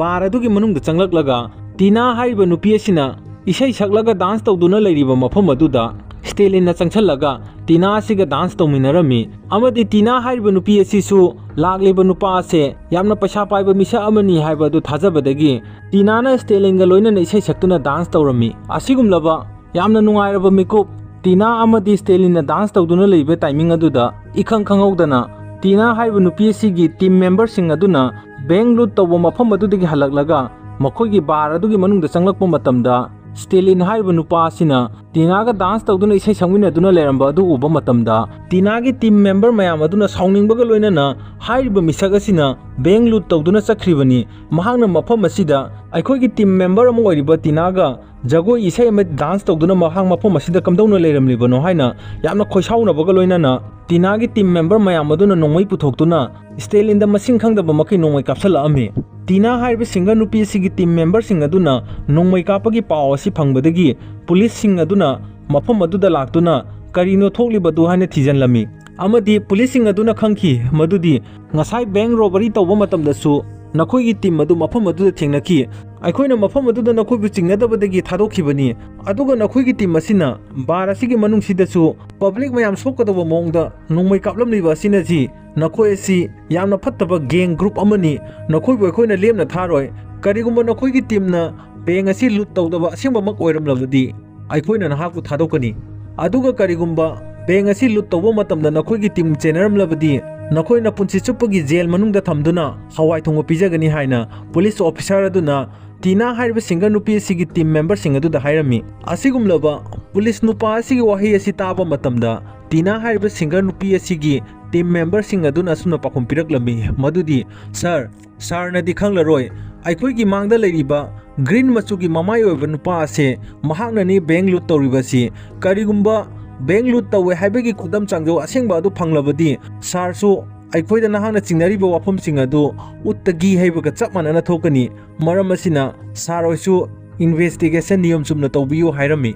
bar ꯑꯗꯨꯒꯤ ꯃꯅꯨꯡꯗ ꯆꯪꯂꯛꯂꯒ ꯇꯤꯅꯥ ꯍꯥꯏꯔꯤꯕ ꯅꯨꯄꯤ ꯑꯁꯤꯅ ꯏꯁꯩ ꯁꯛꯂꯒ dance ꯇꯧꯗꯨꯅ ꯂꯩꯔꯤꯕ ꯃꯐꯝ ꯑꯗꯨꯗ ꯁ꯭ꯇꯦꯂꯤꯟꯅ ꯆꯪꯁꯜꯂꯒ ꯇꯤꯅꯥ ꯑꯁꯤꯒ dance ꯇꯧꯃꯤꯟꯅꯔꯝꯃꯤ꯫ ꯑꯃꯗꯤ ꯇꯤꯅꯥ ꯍꯥꯏꯔꯤꯕ ꯅꯨꯄꯤ ꯑꯁꯤꯁꯨ ꯂꯥꯛꯂꯤꯕ ꯅꯨꯄꯥ ꯑꯁꯦ ꯌꯥꯝꯅ ꯄꯩꯁꯥ ꯄꯥꯏꯕ ꯃꯤꯁꯛ ꯑꯃꯅꯤ ꯍꯥꯏꯕ ꯑꯗꯨ ꯊꯥꯖꯕꯗꯒꯤ ꯇꯤꯅꯥꯅ ꯁ꯭ꯇꯦꯂꯤꯟꯒ ꯂꯣꯏꯅꯅ ꯏꯁꯩ ꯁꯛꯇꯨꯅ dance ꯇꯧꯔꯝꯃꯤ꯫ ꯑꯁꯤꯒꯨꯝꯂꯕ ꯌꯥꯝꯅ ꯅꯨꯡꯉꯥꯏꯔꯕ ꯃꯤꯀꯨꯞ ꯇꯤꯅꯥ ꯑꯃꯗꯤ ꯁ꯭ꯇꯦꯂꯤꯟꯅ dance ꯇꯧꯗꯨꯅ ꯂꯩꯕ timing ꯑꯗꯨꯗ ꯏꯈꯪ ꯈꯪꯍꯧꯗꯅ ꯇꯤꯅꯥ ꯍꯥꯏꯔꯤꯕ ꯅꯨꯄꯤ ꯑꯁꯤꯒꯤ team memberꯁꯤꯡ ꯑꯗꯨꯅ bank loot ꯇꯧꯕ ꯃꯐꯝ ꯑꯗꯨꯗꯒꯤ ꯍꯜꯂꯛꯂꯒ ꯃꯈꯣꯏꯒꯤ bar ꯑꯗꯨꯒꯤ ꯃꯅꯨꯡꯗ ꯆꯪꯂꯛꯄ ꯃꯇꯝꯗ ꯁ꯭ꯇꯦꯂꯤꯟ ꯍꯥꯏꯔꯤꯕ ꯅꯨꯄꯥ ꯑꯁꯤꯅ ꯇꯤꯅꯥꯒ dance ꯇꯧꯗꯨꯅ ꯏꯁꯩ ꯁꯛꯃꯤꯟꯅꯗꯨꯅ ꯂꯩꯔꯝꯕ ꯑꯗꯨ ꯎꯕ ꯃꯇꯝꯗ ꯇꯤꯅꯥꯒꯤ team member ꯃꯌꯥꯝ ꯑꯗꯨꯅ ꯁꯥꯎꯅꯤꯡꯕꯒ ꯂꯣꯏꯅꯅ ꯍꯥꯏꯔꯤꯕ ꯃꯤꯁꯛ ꯑꯁꯤꯅ bank loot ꯇꯧꯗꯨꯅ ꯆꯠꯈ꯭ꯔꯤꯕꯅꯤ, ꯃꯍꯥꯛꯅ ꯃꯐꯝ ꯑꯁꯤꯗ ꯑꯩꯈꯣꯏꯒꯤ team member ꯑꯃ ꯑꯣꯏꯔꯤꯕ ꯇꯤꯅꯥꯒ ꯖꯒꯣꯏ ꯏꯁꯩ ꯑꯃ dance ꯇꯧꯗꯨꯅ ꯃꯍꯥꯛ ꯃꯐꯝ ꯑꯁꯤꯗ ꯀꯝꯗꯧꯅ ꯂꯩꯔꯝꯂꯤꯕꯅꯣ ꯍꯥꯏꯅ ꯌꯥꯝꯅ ꯈꯣꯏꯁꯥꯎꯅꯕꯒ ꯂꯣꯏꯅꯅ ꯇꯤꯅꯥꯒꯤ team member ꯃꯌꯥꯝ ꯑꯗꯨꯅ ꯅꯣꯡꯃꯩ ꯄꯨꯊꯣꯛꯇꯨꯅ ꯁ꯭ꯇꯦꯂꯤꯟꯗ ꯃꯁꯤꯡ ꯈꯪꯗꯕ ꯃꯈꯩ ꯅꯣꯡꯃꯩ ꯀꯥꯞꯁꯤꯜꯂꯛꯑꯝꯃꯤ꯫ ꯇꯤꯅꯥ ꯍꯥꯏꯔꯤꯕ singer ꯅꯨꯄꯤ ꯑꯁꯤꯒꯤ team memberꯁꯤꯡ ꯑꯗꯨꯅ ꯅꯣꯡꯃꯩ ꯀꯥꯞꯄꯒꯤ ꯄꯥꯎ ꯑꯁꯤ ꯐꯪꯕꯗꯒꯤ policeꯁꯤꯡ ꯑꯗꯨꯅ ꯃꯐꯝ ꯑꯗꯨꯗ ꯂꯥꯛꯇꯨꯅ ꯀꯔꯤꯅꯣ ꯊꯣꯛꯂꯤꯕꯗꯨ ꯍꯥꯏꯅ ꯊꯤꯖꯤꯜꯂꯝꯃꯤ꯫ ꯑꯃꯗꯤ policeꯁꯤꯡ ꯑꯗꯨꯅ ꯈꯪꯈꯤ ꯃꯗꯨꯗꯤ ꯉꯁꯥꯏ bank robbery ꯇꯧꯕ ꯃꯇꯝꯗꯁꯨ ꯅꯈꯣꯏꯒꯤ team ꯑꯗꯨ ꯃꯐꯝ ꯑꯗꯨꯗ ꯊꯦꯡꯅꯈꯤ꯫ ꯑꯩꯈꯣꯏꯅ ꯃꯐꯝ ꯑꯗꯨꯗ ꯅꯈꯣꯏꯕꯨ ꯆꯤꯡꯅꯗꯕꯗꯒꯤ ꯊꯥꯗꯣꯛꯈꯤꯕꯅꯤ꯫ ꯑꯗꯨꯒ ꯅꯈꯣꯏꯒꯤ team ꯑꯁꯤꯅ bar ꯑꯁꯤꯒꯤ ꯃꯅꯨꯡꯁꯤꯗꯁꯨ public ꯃꯌꯥꯝ ꯁꯣꯛꯀꯗꯧꯕ ꯃꯑꯣꯡꯗ ꯅꯣꯡꯃꯩ ꯀꯥꯞꯂꯝꯂꯤꯕ ꯑꯁꯤꯅꯗꯤ ꯅꯈꯣꯏ ꯑꯁꯤ ꯌꯥꯝꯅ ꯐꯠꯇꯕ gang group ꯑꯃꯅꯤ꯫ ꯅꯈꯣꯏꯕꯨ ꯑꯩꯈꯣꯏꯅ ꯂꯦꯝꯅ ꯊꯥꯔꯣꯏ꯫ ꯀꯔꯤꯒꯨꯝꯕ ꯅꯈꯣꯏꯒꯤ teamꯅ bank ꯑꯁꯤ loot ꯇꯧꯗꯕ ꯑꯁꯦꯡꯕꯃꯛ ꯑꯣꯏꯔꯝꯂꯕꯗꯤ ꯑꯩꯈꯣꯏꯅ ꯅꯍꯥꯛꯄꯨ ꯊꯥꯗꯣꯛꯀꯅꯤ꯫ ꯑꯗꯨꯒ ꯀꯔꯤꯒꯨꯝꯕ bank ꯑꯁꯤ loot ꯇꯧꯕ ꯃꯇꯝꯗ ꯅꯈꯣꯏꯒꯤ team ꯆꯦꯟꯅꯔꯝꯂꯕꯗꯤ "ꯅꯈꯣꯏꯅ ꯄꯨꯟꯁꯤ ꯆꯨꯞꯄꯒꯤ ꯖꯦꯜ ꯃꯅꯨꯡꯗ ꯊꯝꯗꯨꯅ ꯍꯋꯥꯏ ꯊꯣꯡꯕ ꯄꯤꯖꯒꯅꯤ" ꯍꯥꯏꯅ ꯄꯨꯂꯤꯁ ꯑꯣꯐꯤꯁꯥꯔ ꯑꯗꯨꯅ ꯇꯤꯅꯥ ꯍꯥꯏꯔꯤꯕ ꯁꯤꯡꯒꯔ ꯅꯨꯄꯤ ꯑꯁꯤꯒꯤ ꯇꯤꯝ ꯃꯦꯝꯕꯔꯁꯤꯡ ꯑꯗꯨꯗ ꯍꯥꯏꯔꯝꯃꯤ꯫ ꯑꯁꯤꯒꯨꯝꯂꯕ ꯄꯨꯂꯤꯁ ꯅꯨꯄꯥ ꯑꯁꯤꯒꯤ ꯋꯥꯍꯩ ꯑꯁꯤ ꯇꯥꯕ ꯃꯇꯝꯗ, ꯇꯤꯅꯥ ꯍꯥꯏꯔꯤꯕ ꯁꯤꯡꯒꯔ ꯅꯨꯄꯤ ꯑꯁꯤꯒꯤ ꯇꯤꯝ ꯃꯦꯝꯕꯔꯁꯤꯡ ꯑꯗꯨꯅ ꯑꯁꯨꯝꯅ ꯄꯥꯎꯈꯨꯝ ꯄꯤꯔꯛꯂꯝꯃꯤ, ꯃꯗꯨꯗꯤ, "ꯁꯥꯔ, ꯁꯥꯔꯅꯗꯤ ꯈꯪꯂꯔꯣꯏ, ꯑꯩꯈꯣꯏꯒꯤ ꯃꯥꯡꯗ ꯂꯩꯔꯤꯕ ꯒ꯭ꯔꯤꯟ ꯃꯆꯨꯒꯤ ꯃꯃꯥꯏ ꯑꯣꯏꯕ ꯅꯨꯄꯥ ꯑꯁꯦ ꯃꯍꯥꯛꯅꯅꯤ ꯕꯦꯡ ꯂꯨꯠ ꯇꯧꯔꯤꯕꯁꯤ꯫ ꯀꯔꯤꯒꯨꯝꯕ ꯕꯦꯡ ꯂꯨꯠ ꯇꯧꯋꯦ ꯍꯥꯏꯕꯒꯤ ꯈꯨꯗꯝ ꯆꯥꯡꯖꯧ ꯑꯁꯦꯡꯕ ꯑꯗꯨ ꯐꯪꯂꯕꯗꯤ, ꯁꯥꯔꯁꯨ ꯑꯩꯈꯣꯏꯗ ꯅꯍꯥꯛꯅ ꯆꯤꯡꯅꯔꯤꯕ ꯋꯥꯐꯝꯁꯤꯡ ꯑꯗꯨ ꯎꯠꯇꯒꯤ ꯍꯩꯕꯒ ꯆꯞ ꯃꯥꯟꯅꯅ ꯊꯣꯛꯀꯅꯤ꯫ ꯃꯔꯝ ꯑꯁꯤꯅ ꯁꯥꯔ ꯍꯣꯏꯁꯨ ꯏꯟꯚꯦꯁꯇꯤꯒꯦꯁꯟ ꯅꯤꯌꯣꯝ ꯆꯨꯝꯅ ꯇꯧꯕꯤꯌꯨ" ꯍꯥꯏꯔꯝꯃꯤ꯫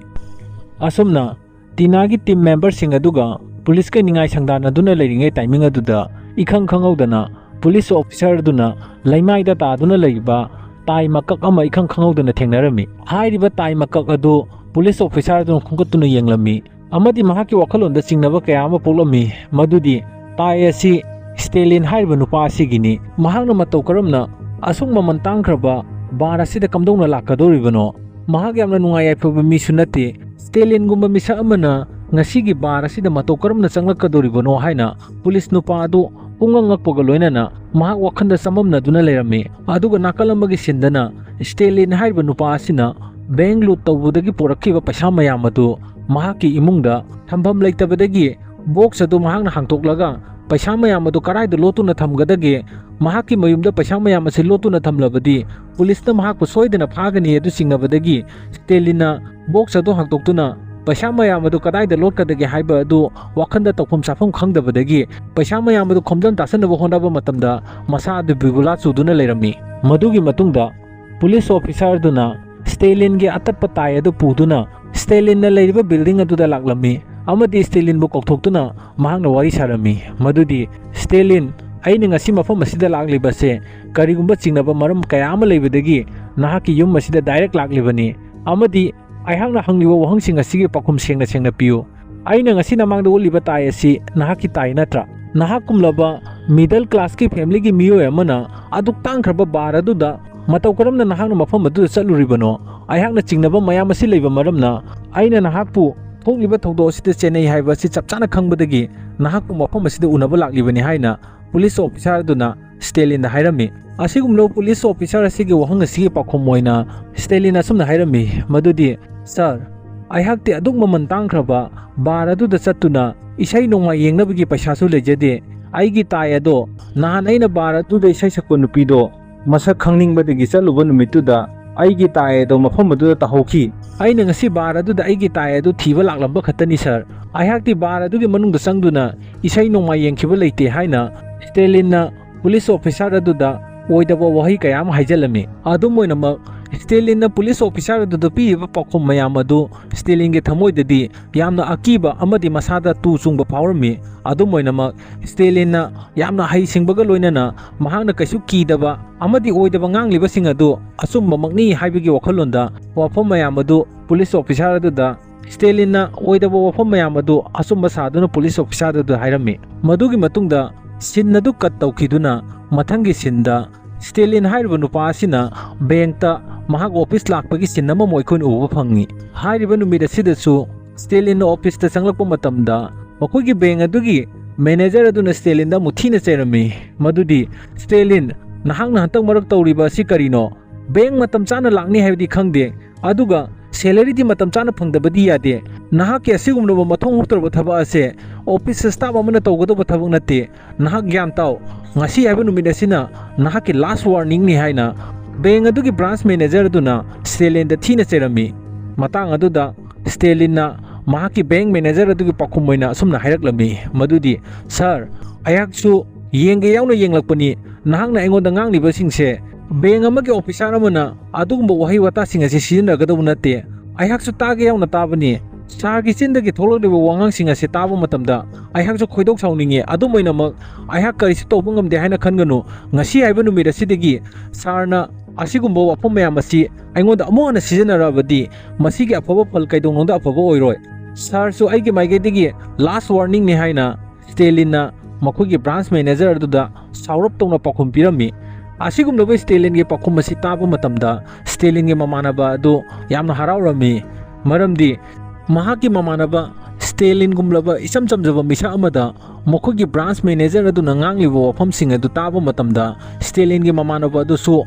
ꯑꯁꯨꯝꯅ ꯇꯤꯅꯥꯒꯤ ꯇꯤꯝ ꯃꯦꯝꯕꯔꯁꯤꯡ ꯑꯗꯨꯒ ꯄꯨꯂꯤꯁꯀ ꯅꯤꯡꯉꯥꯏ ꯁꯪꯗꯥꯅꯗꯨꯅ ꯂꯩꯔꯤꯉꯩ ꯇꯥꯏꯃꯤꯡ ꯑꯗꯨꯗ, ꯏꯈꯪ ꯈꯪꯍꯧꯗꯅ ꯄꯨꯂꯤꯁ ꯑꯣꯐꯤꯁꯥꯔ ꯑꯗꯨꯅ ꯂꯩꯃꯥꯏꯗ ꯇꯥꯗꯨꯅ ꯂꯩꯔꯤꯕ ꯇꯥꯏ ꯃꯀꯛ ꯑꯃ ꯏꯈꯪ ꯈꯪꯍꯧꯗꯅ ꯊꯦꯡꯅꯔꯝꯃꯤ꯫ ꯍꯥꯏꯔꯤꯕ ꯇꯥꯏ ꯃꯀꯛ ꯑꯗꯨ ꯄꯨꯂꯤꯁ ꯑꯣꯐꯤꯁꯥꯔ ꯑꯗꯨꯅ ꯈꯣꯝꯒꯠꯇꯨꯅ ꯌꯦꯡꯂꯝꯃꯤ ꯑꯃꯗꯤ ꯃꯍꯥꯛꯀꯤ ꯋꯥꯈꯜꯂꯣꯟꯗ ꯆꯤꯡꯅꯕ ꯀꯌꯥ ꯑꯃ ꯄꯣꯛꯂꯝꯃꯤ, ꯃꯗꯨꯗꯤ ꯇꯥꯏ ꯑꯁꯤ ꯁ꯭ꯇꯦꯂꯤꯟ ꯍꯥꯏꯔꯤꯕ ꯅꯨꯄꯥ ꯑꯁꯤꯒꯤꯅꯤ꯫ ꯃꯍꯥꯛꯅ ꯃꯇꯧ ꯀꯔꯝꯅ ꯑꯁꯨꯛ ꯃꯃꯜ ꯇꯥꯡꯈ꯭ꯔꯕ ꯕꯥꯔ ꯑꯁꯤꯗ ꯀꯝꯗꯧꯅ ꯂꯥꯛꯀꯗꯧꯔꯤꯕꯅꯣ? ꯃꯍꯥꯛ ꯌꯥꯝꯅ ꯅꯨꯡꯉꯥꯏ ꯌꯥꯏꯐꯕ ꯃꯤꯁꯨ ꯅꯠꯇꯦ꯫ ꯁ꯭ꯇꯦꯂꯤꯟꯒꯨꯝꯕ ꯃꯤꯁꯛ ꯑꯃꯅ ꯉꯁꯤꯒꯤ ꯕꯥꯔ ꯑꯁꯤꯗ ꯃꯇꯧ ꯀꯔꯝꯅ ꯆꯪꯂꯛꯀꯗꯧꯔꯤꯕꯅꯣ ꯍꯥꯏꯅ ꯄꯨꯂꯤꯁ ꯅꯨꯄꯥ ꯑꯗꯨ ꯄꯨꯡꯉꯛ ꯉꯛꯄꯒ ꯂꯣꯏꯅꯅ ꯃꯍꯥꯛ ꯋꯥꯈꯜꯗ ꯆꯃꯝꯅꯗꯨꯅ ꯂꯩꯔꯝꯃꯤ꯫ ꯑꯗꯨꯒ ꯅꯥꯀꯜ ꯑꯃꯒꯤ ꯁꯤꯟꯗꯅ ꯁ꯭ꯇꯦꯂꯤꯟ ꯍꯥꯏꯔꯤꯕ ꯅꯨꯄꯥ ꯑꯁꯤꯅ ꯕꯦꯡ ꯂꯨꯠ ꯇꯧꯕꯗꯒꯤ ꯄꯨꯔꯛꯈꯤꯕ ꯄꯩꯁꯥ ꯃꯌꯥꯝ ꯑꯗꯨ ꯃꯍꯥꯛꯀꯤ ꯏꯃꯨꯡꯗ ꯊꯝꯐꯝ ꯂꯩꯇꯕꯗꯒꯤ ꯕꯣꯛꯁ ꯑꯗꯨ ꯃꯍꯥꯛꯅ ꯍꯥꯡꯇꯣꯛꯂꯒ ꯄꯩꯁꯥ ꯃꯌꯥꯝ ꯑꯗꯨ ꯀꯗꯥꯏꯗ ꯂꯣꯠꯇꯨꯅ ꯊꯝꯒꯗꯒꯦ? ꯃꯍꯥꯛꯀꯤ ꯃꯌꯨꯝꯗ ꯄꯩꯁꯥ ꯃꯌꯥꯝ ꯑꯁꯤ ꯂꯣꯠꯇꯨꯅ ꯊꯝꯂꯕꯗꯤ ꯄꯨꯂꯤꯁꯅ ꯃꯍꯥꯛꯄꯨ ꯁꯣꯏꯗꯅ ꯐꯥꯒꯅꯤ ꯑꯗꯨ ꯆꯤꯡꯅꯕꯗꯒꯤ ꯁ꯭ꯇꯦꯂꯤꯟꯅ ꯕꯣꯛꯁ ꯑꯗꯨ ꯍꯥꯡꯗꯣꯛꯇꯨꯅ ꯄꯩꯁꯥ ꯃꯌꯥꯝ ꯑꯗꯨ ꯀꯗꯥꯏꯗ ꯂꯣꯠꯀꯗꯒꯦ ꯍꯥꯏꯕ ꯑꯗꯨ ꯋꯥꯈꯜꯗ ꯇꯧꯐꯝ ꯆꯥꯐꯝ ꯈꯪꯗꯕꯗꯒꯤ ꯄꯩꯁꯥ ꯃꯌꯥꯝ ꯑꯗꯨ ꯈꯣꯝꯖꯤꯟ ꯇꯥꯁꯤꯟꯅꯕ ꯍꯣꯠꯅꯕ ꯃꯇꯝꯗ ꯃꯁꯥ ꯑꯗꯨ ꯕꯤꯕꯨꯂꯥ ꯆꯨꯗꯨꯅ ꯂꯩꯔꯝꯃꯤ꯫ ꯃꯗꯨꯒꯤ ꯃꯇꯨꯡꯗ ꯄꯨꯂꯤꯁ ꯑꯣꯐꯤꯁꯥꯔ ꯑꯗꯨꯅ ꯁ꯭ꯇꯦꯂꯤꯟꯒꯤ ꯑꯇꯠꯄ ꯇꯥꯏ ꯑꯗꯨ ꯄꯨꯗꯨꯅ ꯁ꯭ꯇꯦꯂꯤꯟꯅ ꯂꯩꯔꯤꯕ ꯕꯤꯜꯗꯤꯡ ꯑꯗꯨꯗ ꯂꯥꯛꯂꯝꯃꯤ ꯑꯃꯗꯤ ꯁ꯭ꯇꯦꯂꯤꯟꯕꯨ ꯀꯧꯊꯣꯛꯇꯨꯅ ꯃꯍꯥꯛꯅ ꯋꯥꯔꯤ ꯁꯥꯔꯝꯃꯤ, ꯃꯗꯨꯗꯤ, "ꯁ꯭ꯇꯦꯂꯤꯟ, ꯑꯩꯅ ꯉꯁꯤ ꯃꯐꯝ ꯑꯁꯤꯗ ꯂꯥꯛꯂꯤꯕꯁꯦ ꯀꯔꯤꯒꯨꯝꯕ ꯆꯤꯡꯅꯕ ꯃꯔꯝ ꯀꯌꯥ ꯑꯃ ꯂꯩꯕꯗꯒꯤ ꯅꯍꯥꯛꯀꯤ ꯌꯨꯝ ꯑꯁꯤꯗ ꯗꯥꯏꯔꯦꯛ ꯂꯥꯛꯂꯤꯕꯅꯤ ꯑꯃꯗꯤ ꯑꯩꯍꯥꯛꯅ ꯍꯪꯂꯤꯕ ꯋꯥꯍꯪꯁꯤꯡ ꯑꯁꯤꯒꯤ ꯄꯥꯎꯈꯨꯝ ꯁꯦꯡꯅ ꯁꯦꯡꯅ ꯄꯤꯌꯨ꯫ ꯑꯩꯅ ꯉꯁꯤ ꯅꯃꯥꯡꯗ ꯎꯠꯂꯤꯕ ꯇꯥꯏ ꯑꯁꯤ ꯅꯍꯥꯛꯀꯤ ꯇꯥꯏ ꯅꯠꯇ꯭ꯔꯥ? ꯅꯍꯥꯛꯀꯨꯝꯂꯕ ꯃꯤꯗꯜ ꯀ꯭ꯂꯥꯁꯀꯤ ꯐꯦꯃꯤꯂꯤꯒꯤ ꯃꯤꯑꯣꯏ ꯑꯃꯅ ꯑꯗꯨꯛ ꯇꯥꯡꯈ꯭ꯔꯕ ꯕꯥꯔ ꯑꯗꯨꯗ ꯃꯇꯧ ꯀꯔꯝꯅ ꯅꯍꯥꯛꯅ ꯃꯐꯝ ꯑꯗꯨꯗ ꯆꯠꯂꯨꯔꯤꯕꯅꯣ? ꯑꯩꯍꯥꯛꯅ ꯆꯤꯡꯅꯕ ꯃꯌꯥꯝ ꯑꯁꯤ ꯂꯩꯕ ꯃꯔꯝꯅ ꯑꯩꯅ ꯅꯍꯥꯛꯄꯨ ꯊꯣꯛꯂꯤꯕ ꯊꯧꯗꯣꯛ ꯑꯁꯤꯗ ꯆꯦꯟꯅꯩ ꯍꯥꯏꯕ ꯑꯁꯤ ꯆꯞ ꯆꯥꯅ ꯈꯪꯕꯗꯒꯤ ꯅꯍꯥꯛꯄꯨ ꯃꯐꯝ ꯑꯁꯤꯗ ꯎꯅꯕ ꯂꯥꯛꯂꯤꯕꯅꯤ ꯍꯥꯏꯅ ꯄꯨꯂꯤꯁ ꯑꯣꯐꯤꯁꯥꯔ ꯑꯗꯨꯅ ꯁ꯭ꯇꯦꯂꯤꯟꯗ ꯍꯥꯏꯔꯝꯃꯤ꯫ ꯑꯁꯤꯒꯨꯝꯂꯕ ꯄꯨꯂꯤꯁ ꯑꯣꯐꯤꯁꯥꯔ ꯑꯁꯤꯒꯤ ꯋꯥꯍꯪ ꯑꯁꯤꯒꯤ ꯄꯥꯎꯈꯨꯝ ꯑꯣꯏꯅ ꯁ꯭ꯇꯦꯂꯤꯟ ꯑꯁꯨꯝꯅ ꯍꯥꯏꯔꯝꯃꯤ, ꯃꯗꯨꯗꯤ, "ꯁꯥꯔ, ꯑꯩꯍꯥꯛꯇꯤ ꯑꯗꯨꯛ ꯃꯃꯜ ꯇꯥꯡꯈ꯭ꯔꯕ ꯕꯥꯔ ꯑꯗꯨꯗ ꯆꯠꯇꯨꯅ ꯏꯁꯩ ꯅꯣꯡꯃꯥꯏ ꯌꯦꯡꯅꯕꯒꯤ ꯄꯩꯁꯥꯁꯨ ꯂꯩꯖꯗꯦ꯫ ꯑꯩꯒꯤ ꯇꯥꯏ ꯑꯗꯣ ꯅꯍꯥꯟ ꯑꯩꯅ ꯕꯥꯔ ꯑꯗꯨꯗ ꯏꯁꯩ ꯁꯛꯄ ꯅꯨꯄꯤꯗꯣ ꯃꯁꯛ ꯈꯪꯅꯤꯡꯕꯗꯒꯤ ꯆꯠꯂꯨꯕ ꯅꯨꯃꯤꯠꯇꯨꯗ ꯑꯩꯒꯤ ꯇꯥꯏ ꯑꯗꯣ ꯃꯐꯝ ꯑꯗꯨꯗ ꯇꯥꯍꯧꯈꯤ꯫ ꯑꯩꯅ ꯉꯁꯤ ꯕꯥꯔ ꯑꯗꯨꯗ ꯑꯩꯒꯤ ꯇꯥꯏ ꯑꯗꯨ ꯊꯤꯕ ꯂꯥꯛꯂꯝꯕ ꯈꯛꯇꯅꯤ ꯁꯥꯔ꯫ ꯑꯩꯍꯥꯛꯇꯤ ꯕꯥꯔ ꯑꯗꯨꯒꯤ ꯃꯅꯨꯡꯗ ꯆꯪꯗꯨꯅ ꯏꯁꯩ ꯅꯣꯡꯃꯥꯏ ꯌꯦꯡꯈꯤꯕ ꯂꯩꯇꯦ" ꯍꯥꯏꯅ ꯁ꯭ꯇꯦꯂꯤꯟꯅ ꯄꯨꯂꯤꯁ ꯑꯣꯐꯤꯁꯥꯔ ꯑꯗꯨꯗ ꯑꯣꯏꯗꯕ ꯋꯥꯍꯩ ꯀꯌꯥ ꯑꯃ ꯍꯥꯏꯖꯤꯜꯂꯝꯃꯤ꯫ ꯑꯗꯨꯝ ꯑꯣꯏꯅꯃꯛ, ꯁ꯭ꯇꯦꯂꯤꯟꯅ ꯄꯨꯂꯤꯁ ꯑꯣꯐꯤꯁꯥꯔ ꯑꯗꯨꯗ ꯄꯤꯔꯤꯕ ꯄꯥꯎꯈꯨꯝ ꯃꯌꯥꯝ ꯑꯗꯨ ꯁ꯭ꯇꯦꯂꯤꯟꯒꯤ ꯊꯃꯣꯏꯗꯗꯤ ꯌꯥꯝꯅ ꯑꯀꯤꯕ ꯑꯃꯗꯤ ꯃꯁꯥꯗ ꯇꯨ ꯆꯨꯡꯕ ꯐꯥꯎꯔꯝꯃꯤ꯫ ꯑꯗꯨꯝ ꯑꯣꯏꯅꯃꯛ, ꯁ꯭ꯇꯦꯂꯤꯟꯅ ꯌꯥꯝꯅ ꯍꯩꯁꯤꯡꯕꯒ ꯂꯣꯏꯅꯅ ꯃꯍꯥꯛꯅ ꯀꯩꯁꯨ ꯀꯤꯗꯕ ꯑꯃꯗꯤ ꯑꯣꯏꯗꯕ ꯉꯥꯡꯂꯤꯕꯁꯤꯡ ꯑꯗꯨ ꯑꯆꯨꯝꯕꯃꯛꯅꯤ ꯍꯥꯏꯕꯒꯤ ꯋꯥꯈꯜꯂꯣꯟꯗ ꯋꯥꯐꯝ ꯃꯌꯥꯝ ꯑꯗꯨ ꯄꯨꯂꯤꯁ ꯑꯣꯐꯤꯁꯥꯔ ꯑꯗꯨꯗ ꯁ꯭ꯇꯦꯂꯤꯟꯅ ꯑꯣꯏꯗꯕ ꯋꯥꯐꯝ ꯃꯌꯥꯝ ꯑꯗꯨ ꯑꯆꯨꯝꯕ ꯁꯥꯗꯨꯅ ꯄꯨꯂꯤꯁ ꯑꯣꯐꯤꯁꯥꯔ ꯑꯗꯨꯗ ꯍꯥꯏꯔꯝꯃꯤ꯫ ꯃꯗꯨꯒꯤ ꯃꯇꯨꯡꯗ ꯁꯤꯟ ꯑꯗꯨ ꯀꯠ ꯇꯧꯈꯤꯗꯨꯅ ꯃꯊꯪꯒꯤ ꯁꯤꯟꯗ ꯁ꯭ꯇꯦꯂꯤꯟ ꯍꯥꯏꯔꯤꯕ ꯅꯨꯄꯥ ꯑꯁꯤꯅ ꯕꯦꯡꯛꯇ ꯃꯍꯥꯛ ꯑꯣꯐꯤꯁ ꯂꯥꯛꯄꯒꯤ ꯁꯤꯟ ꯑꯃꯃꯨꯛ ꯑꯩꯈꯣꯏꯅ ꯎꯕ ꯐꯪꯉꯤ꯫ ꯍꯥꯏꯔꯤꯕ ꯅꯨꯃꯤꯠ ꯑꯁꯤꯗꯁꯨ ꯁ꯭ꯇꯦꯂꯤꯟꯅ ꯑꯣꯐꯤꯁꯇ ꯆꯪꯂꯛꯄ ꯃꯇꯝꯗ ꯃꯈꯣꯏꯒꯤ ꯕꯦꯡꯛ ꯑꯗꯨꯒꯤ ꯃꯦꯅꯦꯖꯔ ꯑꯗꯨꯅ ꯁ꯭ꯇꯦꯂꯤꯟꯗ ꯑꯃꯨꯛ ꯊꯤꯅ ꯆꯩꯔꯝꯃꯤ꯫ ꯃꯗꯨꯗꯤ, "ꯁ꯭ꯇꯦꯂꯤꯟ, ꯅꯍꯥꯛꯅ ꯍꯟꯇꯛ ꯃꯔꯛ ꯇꯧꯔꯤꯕ ꯑꯁꯤ ꯀꯔꯤꯅꯣ? ꯕꯦꯡꯛ ꯃꯇꯝ ꯆꯥꯅ ꯂꯥꯛꯅꯤ ꯍꯥꯏꯕꯗꯤ ꯈꯪꯗꯦ, ꯑꯗꯨꯒ ꯁꯦꯂꯔꯤꯗꯤ ꯃꯇꯝ ꯆꯥꯅ ꯐꯪꯗꯕꯗꯤ ꯌꯥꯗꯦ꯫ ꯅꯍꯥꯛꯀꯤ ꯑꯁꯤꯒꯨꯝꯂꯕ ꯃꯊꯣꯡ ꯍꯨꯠꯇ꯭ꯔꯕ ꯊꯕꯛ ꯑꯁꯦ ꯑꯣꯐꯤꯁ ꯁ꯭ꯇꯥꯐ ꯑꯃꯅ ꯇꯧꯒꯗꯧꯕ ꯊꯕꯛ ꯅꯠꯇꯦ꯫ ꯅꯍꯥꯛ ꯒ꯭ꯌꯥꯟ ꯇꯥꯎ, ꯉꯁꯤ ꯍꯥꯏꯕ ꯅꯨꯃꯤꯠ ꯑꯁꯤꯅ ꯅꯍꯥꯛꯀꯤ ꯂꯥꯁ ꯋꯥꯔꯅꯤꯡꯅꯤ" ꯍꯥꯏꯅ ꯕꯦꯡꯛ ꯑꯗꯨꯒꯤ ꯕ꯭ꯔꯥꯟꯁ ꯃꯦꯅꯦꯖꯔ ꯑꯗꯨꯅ ꯁ꯭ꯇꯦꯂꯤꯟꯗ ꯊꯤꯅ ꯆꯩꯔꯝꯃꯤ꯫ ꯃꯇꯥꯡ ꯑꯗꯨꯗ ꯁ꯭ꯇꯦꯂꯤꯟꯅ ꯃꯍꯥꯛꯀꯤ ꯕꯦꯡꯛ ꯃꯦꯅꯦꯖꯔ ꯑꯗꯨꯒꯤ ꯄꯥꯎꯈꯨꯝ ꯑꯣꯏꯅ ꯑꯁꯨꯝꯅ ꯍꯥꯏꯔꯛꯂꯝꯃꯤ, ꯃꯗꯨꯗꯤ, "ꯁꯥꯔ, ꯑꯩꯍꯥꯛꯁꯨ ꯌꯦꯡꯒꯦ ꯌꯥꯎꯅ ꯌꯦꯡꯂꯛꯄꯅꯤ꯫ ꯅꯍꯥꯛꯅ ꯑꯩꯉꯣꯟꯗ ꯉꯥꯡꯂꯤꯕꯁꯤꯡꯁꯦ ꯕꯦꯡꯛ ꯑꯃꯒꯤ ꯑꯣꯐꯤꯁꯥꯔ ꯑꯃꯅ ꯑꯗꯨꯒꯨꯝꯕ ꯋꯥꯍꯩ ꯋꯥꯇꯥꯁꯤꯡ ꯑꯁꯤ ꯁꯤꯖꯤꯟꯅꯒꯗꯧꯕ ꯅꯠꯇꯦ꯫ ꯑꯩꯍꯥꯛꯁꯨ ꯇꯥꯒꯦ ꯌꯥꯎꯅ ꯇꯥꯕꯅꯤ꯫ ꯁꯥꯔꯒꯤ ꯆꯤꯟꯗꯒꯤ ꯊꯣꯛꯂꯛꯂꯤꯕ ꯋꯥꯉꯥꯡꯁꯤꯡ ꯑꯁꯤ ꯇꯥꯕ ꯃꯇꯝꯗ ꯑꯩꯍꯥꯛꯁꯨ ꯈꯣꯏꯗꯧ ꯁꯥꯎꯅꯤꯡꯉꯤ꯫ ꯑꯗꯨꯝ ꯑꯣꯏꯅꯃꯛ, ꯑꯩꯍꯥꯛ ꯀꯔꯤꯁꯨ ꯇꯧꯕ ꯉꯝꯗꯦ ꯍꯥꯏꯅ ꯈꯟꯒꯅꯨ꯫ ꯉꯁꯤ ꯍꯥꯏꯕ ꯅꯨꯃꯤꯠ ꯑꯁꯤꯗꯒꯤ ꯁꯥꯔꯅ ꯑꯁꯤꯒꯨꯝꯕ ꯋꯥꯐꯝ ꯃꯌꯥꯝ ꯑꯁꯤ ꯑꯩꯉꯣꯟꯗ ꯑꯃꯨꯛ ꯍꯟꯅ ꯁꯤꯖꯤꯟꯅꯔꯛꯑꯕꯗꯤ ꯃꯁꯤꯒꯤ ꯑꯐꯕ ꯐꯜ ꯀꯩꯗꯧꯅꯨꯡꯗ ꯑꯐꯕ ꯑꯣꯏꯔꯣꯏ꯫ ꯁꯥꯔꯁꯨ ꯑꯩꯒꯤ ꯃꯥꯏꯀꯩꯗꯒꯤ ꯂꯥꯁ ꯋꯥꯔꯅꯤꯡꯅꯤ" ꯍꯥꯏꯅ ꯁ꯭ꯇꯦꯂꯤꯟꯅ ꯃꯈꯣꯏꯒꯤ ꯕ꯭ꯔꯥꯟꯁ ꯃꯦꯅꯦꯖꯔ ꯑꯗꯨꯗ ꯁꯥꯎꯔꯞ ꯇꯧꯅ ꯄꯥꯎꯈꯨꯝ ꯄꯤꯔꯝꯃꯤ꯫ ꯑꯁꯤꯒꯨꯝꯂꯕ ꯁ꯭ꯇꯦꯂꯤꯟꯒꯤ ꯄꯥꯎꯈꯨꯝ ꯑꯁꯤ ꯇꯥꯕ ꯃꯇꯝꯗ ꯁ꯭ꯇꯦꯂꯤꯟꯒꯤ ꯃꯃꯥꯟꯅꯕ ꯑꯗꯨ ꯌꯥꯝꯅ ꯍꯔꯥꯎꯔꯝꯃꯤ, ꯃꯔꯝꯗꯤ ꯃꯍꯥꯛꯀꯤ ꯃꯃꯥꯟꯅꯕ ꯁ꯭ꯇꯦꯂꯤꯟꯒꯨꯝꯂꯕ ꯏꯆꯝ ꯆꯝꯖꯕ ꯃꯤꯁꯛ ꯑꯃꯗ ꯃꯈꯣꯏꯒꯤ ꯕ꯭ꯔꯥꯟꯁ ꯃꯦꯅꯦꯖꯔ ꯑꯗꯨꯅ ꯉꯥꯡꯂꯤꯕ ꯋꯥꯐꯝꯁꯤꯡ ꯑꯗꯨ ꯇꯥꯕ ꯃꯇꯝꯗ, ꯁ꯭ꯇꯦꯂꯤꯟꯒꯤ ꯃꯃꯥꯟꯅꯕ ꯑꯗꯨꯁꯨ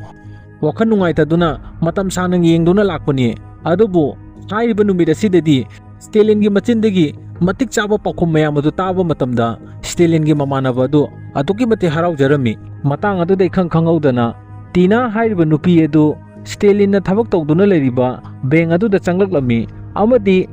ꯋꯥꯈꯜ ꯅꯨꯡꯉꯥꯏꯇꯗꯨꯅ ꯃꯇꯝ ꯁꯥꯡꯅ ꯌꯦꯡꯗꯨꯅ ꯂꯥꯛꯄꯅꯤ꯫ ꯑꯗꯨꯕꯨ ꯍꯥꯏꯔꯤꯕ ꯅꯨꯃꯤꯠ ꯑꯁꯤꯗꯗꯤ ꯁ꯭ꯇꯦꯂꯤꯟꯒꯤ ꯃꯆꯤꯟꯗꯒꯤ ꯃꯇꯤꯛ ꯆꯥꯕ ꯄꯥꯎꯈꯨꯝ ꯃꯌꯥꯝ ꯑꯗꯨ ꯇꯥꯕ ꯃꯇꯝꯗ, ꯁ꯭ꯇꯦꯂꯤꯟꯒꯤ ꯃꯃꯥꯟꯅꯕ ꯑꯗꯨ ꯑꯗꯨꯛꯀꯤ ꯃꯇꯤꯛ ꯍꯔꯥꯎꯖꯔꯝꯃꯤ꯫ ꯃꯇꯥꯡ ꯑꯗꯨꯗ ꯏꯈꯪ ꯈꯪꯍꯧꯗꯅ ꯇꯤꯅꯥ ꯍꯥꯏꯔꯤꯕ ꯅꯨꯄꯤ ꯑꯗꯨ ꯁ꯭ꯇꯦꯂꯤꯟꯅ ꯊꯕꯛ ꯇꯧꯗꯨꯅ ꯂꯩꯔꯤꯕ ꯕꯦꯡ ꯑꯗꯨꯗ ꯆꯪꯂꯛꯂꯝꯃꯤ ꯑꯃꯗꯤ